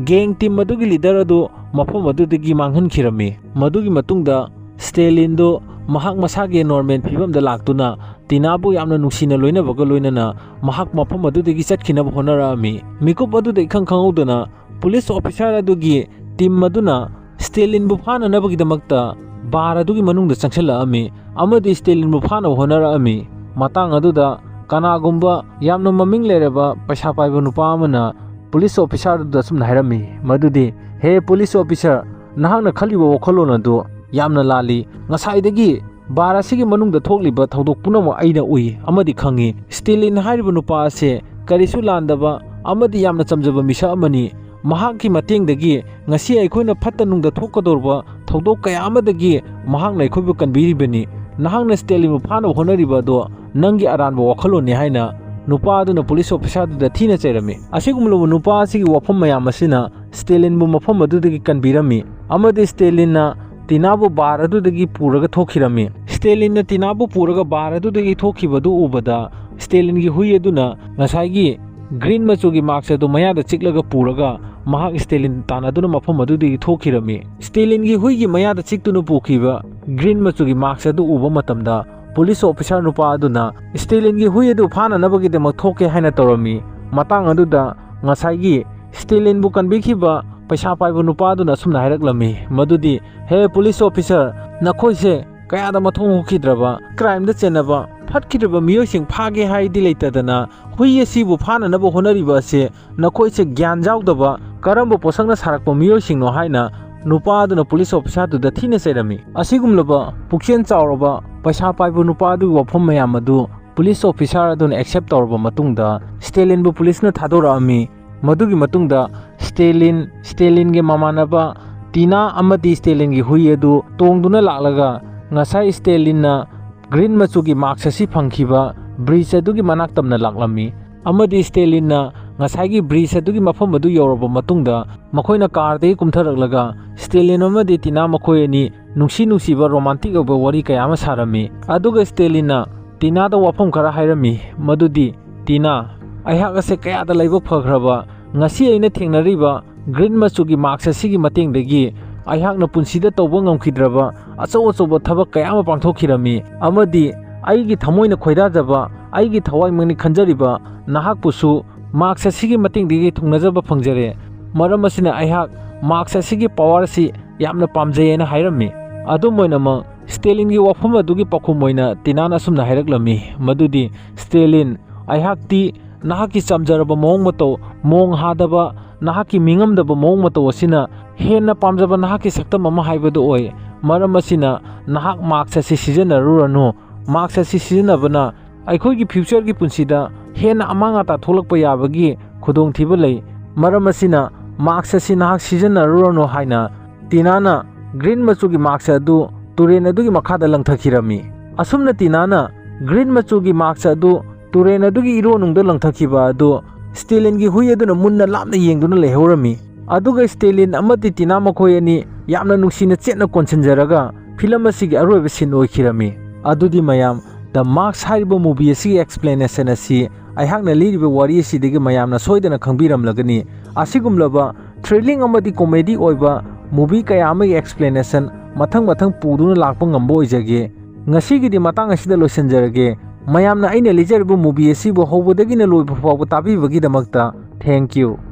ꯒꯦꯡ ꯇꯤꯝ ꯑꯗꯨꯒꯤ ꯂꯤꯗꯔ ꯑꯗꯨ ꯃꯐꯝ ꯑꯗꯨꯗꯒꯤ ꯃꯥꯡꯍꯟꯈꯤꯔꯝꯃꯤ꯫ ꯃꯗꯨꯒꯤ ꯃꯇꯨꯡꯗ ꯁ꯭ꯇꯦꯂꯤꯟꯗꯨ ꯃꯍꯥꯛ ꯃꯁꯥꯒꯤ ꯅꯣꯔꯃꯦꯜ ꯐꯤꯕꯝꯗ ꯂꯥꯛꯇꯨꯅ ꯇꯤꯅꯥꯕꯨ ꯌꯥꯝꯅ ꯅꯨꯡꯁꯤꯅ ꯂꯣꯏꯅꯕꯒ ꯂꯣꯏꯅꯅ ꯃꯍꯥꯛ ꯃꯐꯝ ꯑꯗꯨꯗꯒꯤ ꯆꯠꯈꯤꯅꯕ ꯍꯣꯠꯅꯔꯛꯑꯝꯃꯤ꯫ ꯃꯤꯀꯨꯞ ꯑꯗꯨꯗ ꯏꯈꯪ ꯈꯪꯍꯧꯗꯅ ꯄꯨꯂꯤꯁ ꯑꯣꯐꯤꯁꯥꯔ ꯑꯗꯨꯒꯤ ꯇꯤꯝ ꯑꯗꯨꯅ ꯁ꯭ꯇꯦꯂꯤꯟꯕꯨ ꯐꯥꯅꯅꯕꯒꯤꯗꯃꯛꯇ ꯕꯥꯔ ꯑꯗꯨꯒꯤ ꯃꯅꯨꯡꯗ ꯆꯪꯁꯤꯜꯂꯛꯑꯝꯃꯤ ꯑꯃꯗꯤ ꯁ꯭ꯇꯦꯂꯤꯟꯕꯨ ꯐꯥꯅꯕ ꯍꯣꯠꯅꯔꯛꯑꯝꯃꯤ꯫ ꯃꯇꯥꯡ ꯑꯗꯨꯗ ꯀꯅꯥꯒꯨꯝꯕ ꯌꯥꯝꯅ ꯃꯃꯤꯡ ꯂꯩꯔꯕ ꯄꯩꯁꯥ ꯄꯥꯏꯕ ꯅꯨꯄꯥ ꯑꯃꯅ ꯄꯨꯂꯤꯁ ꯑꯣꯐꯤꯁꯥꯔ ꯑꯗꯨꯗ ꯑꯁꯨꯝꯅ ꯍꯥꯏꯔꯝꯃꯤ, ꯃꯗꯨꯗꯤ, "ꯍꯦ ꯄꯨꯂꯤꯁ ꯑꯣꯐꯤꯁꯥꯔ, ꯅꯍꯥꯛꯅ ꯈꯜꯂꯤꯕ ꯋꯥꯈꯜꯂꯣꯟ ꯑꯗꯨ ꯌꯥꯝꯅ ꯂꯥꯜꯂꯤ꯫ ꯉꯁꯥꯏꯗꯒꯤ ꯕꯥꯔ ꯑꯁꯤꯒꯤ ꯃꯅꯨꯡꯗ ꯊꯣꯛꯂꯤꯕ ꯊꯧꯗꯣꯛ ꯄꯨꯝꯅꯃꯛ ꯑꯩꯅ ꯎꯏ ꯑꯃꯗꯤ ꯈꯪꯏ꯫ ꯁ꯭ꯇꯦꯂꯤꯟ ꯍꯥꯏꯔꯤꯕ ꯅꯨꯄꯥ ꯑꯁꯦ ꯀꯔꯤꯁꯨ ꯂꯥꯟꯗꯕ ꯑꯃꯗꯤ ꯌꯥꯝꯅ ꯆꯝꯖꯕ ꯃꯤꯁꯛ ꯑꯃꯅꯤ꯫ ꯃꯍꯥꯛꯀꯤ ꯃꯇꯦꯡꯗꯒꯤ ꯉꯁꯤ ꯑꯩꯈꯣꯏꯅ ꯐꯠꯇ ꯅꯨꯡꯗ ꯊꯣꯛꯀꯗꯧꯔꯕ ꯊꯧꯗꯣꯛ ꯀꯌꯥ ꯑꯃꯗꯒꯤ ꯃꯍꯥꯛꯅ ꯑꯩꯈꯣꯏꯕꯨ ꯀꯟꯕꯤꯔꯤꯕꯅꯤ꯫ ꯅꯍꯥꯛꯅ ꯁ꯭ꯇꯦꯂꯤꯟꯕꯨ ꯐꯥꯅꯕ ꯍꯣꯠꯅꯔꯤꯕ ꯑꯗꯣ ꯅꯪꯒꯤ ꯑꯔꯥꯟꯕ ꯋꯥꯈꯜꯂꯣꯟꯅꯤ" ꯍꯥꯏꯅ ꯅꯨꯄꯥ ꯑꯗꯨꯅ ꯄꯨꯂꯤꯁ ꯑꯣꯐꯤꯁꯥꯔꯗꯨꯗ ꯊꯤꯅ ꯆꯩꯔꯝꯃꯤ꯫ ꯑꯁꯤꯒꯨꯝꯂꯕ ꯅꯨꯄꯥ ꯑꯁꯤꯒꯤ ꯋꯥꯐꯝ ꯃꯌꯥꯝ ꯑꯁꯤꯅ ꯁ꯭ꯇꯦꯂꯤꯟꯕꯨ ꯃꯐꯝ ꯑꯗꯨꯗꯒꯤ ꯀꯟꯕꯤꯔꯝꯃꯤ ꯑꯃꯗꯤ ꯁ꯭ꯇꯦꯂꯤꯟꯅ ꯇꯤꯅꯥꯕꯨ ꯕꯥꯔ ꯑꯗꯨꯗꯒꯤ ꯄꯨꯔꯒ ꯊꯣꯛꯈꯤꯔꯝꯃꯤ꯫ ꯁ꯭ꯇꯦꯂꯤꯟꯅ ꯇꯤꯅꯥꯕꯨ ꯄꯨꯔꯒ ꯕꯥꯔ ꯑꯗꯨꯗꯒꯤ ꯊꯣꯛꯈꯤꯕꯗꯨ ꯎꯕꯗ ꯁ꯭ꯇꯦꯂꯤꯟꯒꯤ ꯍꯨꯏ ꯑꯗꯨꯅ ꯉꯁꯥꯏꯒꯤ ꯒ꯭ꯔꯤꯟ ꯃꯆꯨꯒꯤ ꯃꯥꯛꯁ ꯑꯗꯨ ꯃꯌꯥꯗ ꯆꯤꯛꯂꯒ ꯄꯨꯔꯒ ꯃꯍꯥꯛ ꯁ꯭ꯇꯦꯂꯤꯟ ꯇꯥꯟꯅꯗꯨꯅ ꯃꯐꯝ ꯑꯗꯨꯗꯒꯤ ꯊꯣꯛꯈꯤꯔꯝꯃꯤ꯫ ꯁ꯭ꯇꯦꯂꯤꯟꯒꯤ ꯍꯨꯏꯒꯤ ꯃꯌꯥꯗ ꯆꯤꯛꯇꯨꯅ ꯄꯨꯈꯤꯕ ꯒ꯭ꯔꯤꯟ ꯃꯆꯨꯒꯤ ꯃꯥꯛꯁ ꯑꯗꯨ ꯎꯕ ꯃꯇꯝꯗ ꯄꯨꯂꯤꯁ ꯑꯣꯐꯤꯁꯥꯔ ꯅꯨꯄꯥ ꯑꯗꯨꯅ ꯁ꯭ꯇꯦꯂꯤꯟꯒꯤ ꯍꯨꯏ ꯑꯗꯨ ꯐꯥꯅꯅꯕꯒꯤꯗꯃꯛ ꯊꯣꯛꯀꯦ ꯍꯥꯏꯅ ꯇꯧꯔꯝꯃꯤ꯫ ꯃꯇꯥꯡ ꯑꯗꯨꯗ ꯉꯁꯥꯏꯒꯤ ꯁ꯭ꯇꯦꯂꯤꯟꯕꯨ ꯀꯟꯕꯤꯈꯤꯕ ꯄꯩꯁꯥ ꯄꯥꯏꯕ ꯅꯨꯄꯥ ꯑꯗꯨꯅ ꯑꯁꯨꯝꯅ ꯍꯥꯏꯔꯛꯂꯝꯃꯤ, ꯃꯗꯨꯗꯤ, "ꯍꯦ ꯄꯨꯂꯤꯁ ꯑꯣꯐꯤꯁꯥꯔ, ꯅꯈꯣꯏꯁꯦ ꯀꯌꯥꯗ ꯃꯊꯣꯡ ꯍꯨꯛꯈꯤꯗ꯭ꯔꯕ, ꯀ꯭ꯔꯥꯏꯝꯗ ꯆꯦꯟꯅꯕ, ꯐꯠꯈꯤꯗ꯭ꯔꯕ ꯃꯤꯑꯣꯏꯁꯤꯡ ꯐꯥꯒꯦ ꯍꯥꯏꯗꯤ ꯂꯩꯇꯗꯅ ꯍꯨꯏ ꯑꯁꯤꯕꯨ ꯐꯥꯅꯅꯕ ꯍꯣꯠꯅꯔꯤꯕ ꯑꯁꯤ ꯅꯈꯣꯏꯁꯦ ꯒ꯭ꯌꯥꯟ ꯌꯥꯎꯗꯕ ꯀꯔꯝꯕ ꯄꯣꯠꯁꯛꯅ ꯁꯥꯔꯛꯄ ꯃꯤꯑꯣꯏꯁꯤꯡꯅꯣ?" ꯍꯥꯏꯅ ꯅꯨꯄꯥ ꯑꯗꯨꯅ ꯄꯨꯂꯤꯁ ꯑꯣꯐꯤꯁꯥꯔꯗꯨꯗ ꯊꯤꯅ ꯆꯩꯔꯝꯃꯤ꯫ ꯑꯁꯤꯒꯨꯝꯂꯕ ꯄꯨꯛꯆꯦꯜ ꯆꯥꯎꯔꯕ ꯄꯩꯁꯥ ꯄꯥꯏꯕ ꯅꯨꯄꯥ ꯑꯗꯨꯒꯤ ꯋꯥꯐꯝ ꯃꯌꯥꯝ ꯑꯗꯨ ꯄꯨꯂꯤꯁ ꯑꯣꯐꯤꯁꯥꯔ ꯑꯗꯨꯅ ꯑꯦꯛꯁꯦꯞ ꯇꯧꯔꯕ ꯃꯇꯨꯡꯗ ꯁ꯭ꯇꯦꯂꯤꯟꯕꯨ ꯄꯨꯂꯤꯁꯅ ꯊꯥꯗꯣꯔꯛꯑꯝꯃꯤ꯫ ꯃꯗꯨꯒꯤ ꯃꯇꯨꯡꯗ ꯁ꯭ꯇꯦꯂꯤꯟ, ꯁ꯭ꯇꯦꯂꯤꯟꯒꯤ ꯃꯃꯥꯟꯅꯕ ꯇꯤꯅꯥ ꯑꯃꯗꯤ ꯁ꯭ꯇꯦꯂꯤꯟꯒꯤ ꯍꯨꯏ ꯑꯗꯨ ꯇꯣꯡꯗꯨꯅ ꯂꯥꯛꯂꯒ ꯉꯁꯥꯏ ꯁ꯭ꯇꯦꯂꯤꯟꯅ ꯒ꯭ꯔꯤꯟ ꯃꯆꯨꯒꯤ ꯃꯥꯛꯁ ꯑꯁꯤ ꯐꯪꯈꯤꯕ ꯕ꯭ꯔꯤꯖ ꯑꯗꯨꯒꯤ ꯃꯅꯥꯛ ꯇꯝꯅ ꯂꯥꯛꯂꯝꯃꯤ꯫ ꯑꯃꯗꯤ ꯁ꯭ꯇꯦꯂꯤꯟꯅ ꯉꯁꯥꯏꯒꯤ ꯕ꯭ꯔꯤꯖ ꯑꯗꯨꯒꯤ ꯃꯐꯝ ꯑꯗꯨ ꯌꯧꯔꯕ ꯃꯇꯨꯡꯗ ꯃꯈꯣꯏꯅ ꯀꯥꯔꯗꯒꯤ ꯀꯨꯝꯊꯔꯛꯂꯒ ꯁ꯭ꯇꯦꯂꯤꯟ ꯑꯃꯗꯤ ꯇꯤꯅꯥ ꯃꯈꯣꯏ ꯑꯅꯤ ꯅꯨꯡꯁꯤ ꯅꯨꯡꯁꯤꯕ ꯔꯣꯃꯥꯟꯇꯤꯛ ꯑꯣꯏꯕ ꯋꯥꯔꯤ ꯀꯌꯥ ꯑꯃ ꯁꯥꯔꯝꯃꯤ꯫ ꯑꯗꯨꯒ ꯁ꯭ꯇꯦꯂꯤꯟꯅ ꯇꯤꯅꯥꯗ ꯋꯥꯐꯝ ꯈꯔ ꯍꯥꯏꯔꯝꯃꯤ, ꯃꯗꯨꯗꯤ, "ꯇꯤꯅꯥ, ꯑꯩꯍꯥꯛ ꯑꯁꯦ ꯀꯌꯥꯗ ꯂꯥꯏꯕꯛ ꯐꯈ꯭ꯔꯕ, ꯉꯁꯤ ꯑꯩꯅ ꯊꯦꯡꯅꯔꯤꯕ ꯒ꯭ꯔꯤꯟ ꯃꯆꯨꯒꯤ ꯃꯥꯛꯁ ꯑꯁꯤꯒꯤ ꯃꯇꯦꯡꯗꯒꯤ ꯑꯩꯍꯥꯛꯅ ꯄꯨꯟꯁꯤꯗ ꯇꯧꯕ ꯉꯝꯈꯤꯗ꯭ꯔꯕ ꯑꯆꯧ ꯑꯆꯧꯕ ꯊꯕꯛ ꯀꯌꯥ ꯑꯃ ꯄꯥꯡꯊꯣꯛꯈꯤꯔꯝꯃꯤ, ꯑꯃꯗꯤ ꯑꯩꯒꯤ ꯊꯃꯣꯏꯅ ꯈꯣꯏꯗꯥꯖꯕ, ꯑꯩꯒꯤ ꯊꯋꯥꯏꯃꯛꯅꯤ ꯈꯟꯖꯔꯤꯕ ꯅꯍꯥꯛꯄꯨꯁꯨ ꯃꯥꯛꯁ ꯑꯁꯤꯒꯤ ꯃꯇꯦꯡꯗꯒꯤ ꯊꯨꯡꯅꯖꯕ ꯐꯪꯖꯔꯦ꯫ ꯃꯔꯝ ꯑꯁꯤꯅ ꯑꯩꯍꯥꯛ ꯃꯥꯛꯁ ꯑꯁꯤꯒꯤ ꯄꯋꯥꯔ ꯑꯁꯤ ꯌꯥꯝꯅ ꯄꯥꯝꯖꯩ" ꯍꯥꯏꯅ ꯍꯥꯏꯔꯝꯃꯤ꯫ ꯑꯗꯨꯝ ꯑꯣꯏꯅꯃꯛ, ꯁ꯭ꯇꯦꯂꯤꯟꯒꯤ ꯋꯥꯐꯝ ꯑꯗꯨꯒꯤ ꯄꯥꯎꯈꯨꯝ ꯑꯣꯏꯅ ꯇꯤꯅꯥꯅ ꯑꯁꯨꯝꯅ ꯍꯥꯏꯔꯛꯂꯝꯃꯤ, ꯃꯗꯨꯗꯤ, "ꯁ꯭ꯇꯦꯂꯤꯟ, ꯑꯩꯍꯥꯛꯇꯤ ꯅꯍꯥꯛꯀꯤ ꯆꯝꯖꯔꯕ ꯃꯑꯣꯡ ꯃꯇꯧ, ꯃꯣꯡ ꯍꯥꯗꯕ, ꯅꯍꯥꯛꯀꯤ ꯃꯤꯉꯝꯗꯕ ꯃꯑꯣꯡ ꯃꯇꯧ ꯑꯁꯤꯅ ꯍꯦꯟꯅ ꯄꯥꯝꯖꯕ ꯅꯍꯥꯛꯀꯤ ꯁꯛꯇꯝ ꯑꯃ ꯍꯥꯏꯕꯗꯨ ꯑꯣꯏ꯫ ꯃꯔꯝ ꯑꯁꯤꯅ ꯅꯍꯥꯛ ꯃꯥꯛꯁ ꯑꯁꯤ ꯁꯤꯖꯤꯟꯅꯔꯨꯔꯅꯨ꯫ ꯃꯥꯛꯁ ꯑꯁꯤ ꯁꯤꯖꯤꯟꯅꯕꯅ ꯑꯩꯈꯣꯏꯒꯤ ꯐ꯭ꯌꯨꯆꯔꯒꯤ ꯄꯨꯟꯁꯤꯗ ꯍꯦꯟꯅ ꯑꯃꯥꯡ ꯑꯇꯥ ꯊꯣꯛꯂꯛꯄ ꯌꯥꯕꯒꯤ ꯈꯨꯗꯣꯡꯊꯤꯕ ꯂꯩ꯫ ꯃꯔꯝ ꯑꯁꯤꯅ ꯃꯥꯛꯁ ꯑꯁꯤ ꯅꯍꯥꯛ ꯁꯤꯖꯤꯟꯅꯔꯨꯔꯅꯨ" ꯍꯥꯏꯅ ꯇꯤꯅꯥꯅ ꯒ꯭ꯔꯤꯟ ꯃꯆꯨꯒꯤ ꯃꯥꯛꯁ ꯑꯗꯨ ꯇꯨꯔꯦꯜ ꯑꯗꯨꯒꯤ ꯃꯈꯥꯗ ꯂꯪꯊꯈꯤꯔꯝꯃꯤ꯫ ꯑꯁꯨꯝꯅ ꯇꯤꯅꯥꯅ ꯒ꯭ꯔꯤꯟ ꯃꯆꯨꯒꯤ ꯃꯥꯛꯁ ꯑꯗꯨ ꯇꯨꯔꯦꯜ ꯑꯗꯨꯒꯤ ꯏꯔꯣꯟꯅꯨꯡꯗ ꯂꯪꯊꯈꯤꯕ ꯑꯗꯨ ꯁ꯭ꯇꯦꯂꯤꯟꯒꯤ ꯍꯨꯏ ꯑꯗꯨꯅ ꯃꯨꯟꯅ ꯂꯥꯞꯅ ꯌꯦꯡꯗꯨꯅ ꯂꯩꯍꯧꯔꯝꯃꯤ꯫ ꯑꯗꯨꯒ ꯁ꯭ꯇꯦꯂꯤꯟ ꯑꯃꯗꯤ ꯇꯤꯅꯥ ꯃꯈꯣꯏ ꯑꯅꯤ ꯌꯥꯝꯅ ꯅꯨꯡꯁꯤꯅ ꯆꯦꯠꯅ ꯀꯣꯟꯁꯤꯟꯖꯔꯒ ꯐꯤꯂꯝ ꯑꯁꯤꯒꯤ ꯑꯔꯣꯏꯕ ꯁꯤꯟ ꯑꯣꯏꯈꯤꯔꯝꯃꯤ꯫ ꯑꯗꯨꯗꯤ ꯃꯌꯥꯝ, ꯗ ꯃꯥꯛꯁ ꯍꯥꯏꯔꯤꯕ ꯃꯨꯚꯤ ꯑꯁꯤꯒꯤ ꯑꯦꯛꯁꯄ꯭ꯂꯦꯅꯦꯁꯟ ꯑꯁꯤ ꯑꯩꯍꯥꯛꯅ ꯂꯤꯔꯤꯕ ꯋꯥꯔꯤ ꯑꯁꯤꯗꯒꯤ ꯃꯌꯥꯝꯅ ꯁꯣꯏꯗꯅ ꯈꯪꯕꯤꯔꯝꯂꯒꯅꯤ꯫ ꯑꯁꯤꯒꯨꯝꯂꯕ ꯊ꯭ꯔꯤꯂꯤꯡ ꯑꯃꯗꯤ ꯀꯣꯃꯦꯗꯤ ꯑꯣꯏꯕ ꯃꯨꯚꯤ ꯀꯌꯥ ꯑꯃꯒꯤ ꯑꯦꯛꯁꯄ꯭ꯂꯦꯅꯦꯁꯟ ꯃꯊꯪ ꯃꯊꯪ ꯄꯨꯗꯨꯅ ꯂꯥꯛꯄ ꯉꯝꯕ ꯑꯣꯏꯖꯒꯦ꯫ ꯉꯁꯤꯒꯤꯗꯤ ꯃꯇꯥꯡ ꯑꯁꯤꯗ ꯂꯣꯏꯁꯤꯟꯖꯔꯒꯦ꯫ ꯃꯌꯥꯝꯅ ꯑꯩꯅ ꯂꯤꯖꯔꯤꯕ ꯃꯨꯚꯤ ꯑꯁꯤꯕꯨ ꯍꯧꯕꯗꯒꯤꯅ ꯂꯣꯏꯕ ꯐꯥꯎꯕ ꯇꯥꯕꯤꯕꯒꯤꯗꯃꯛꯇ thank you꯫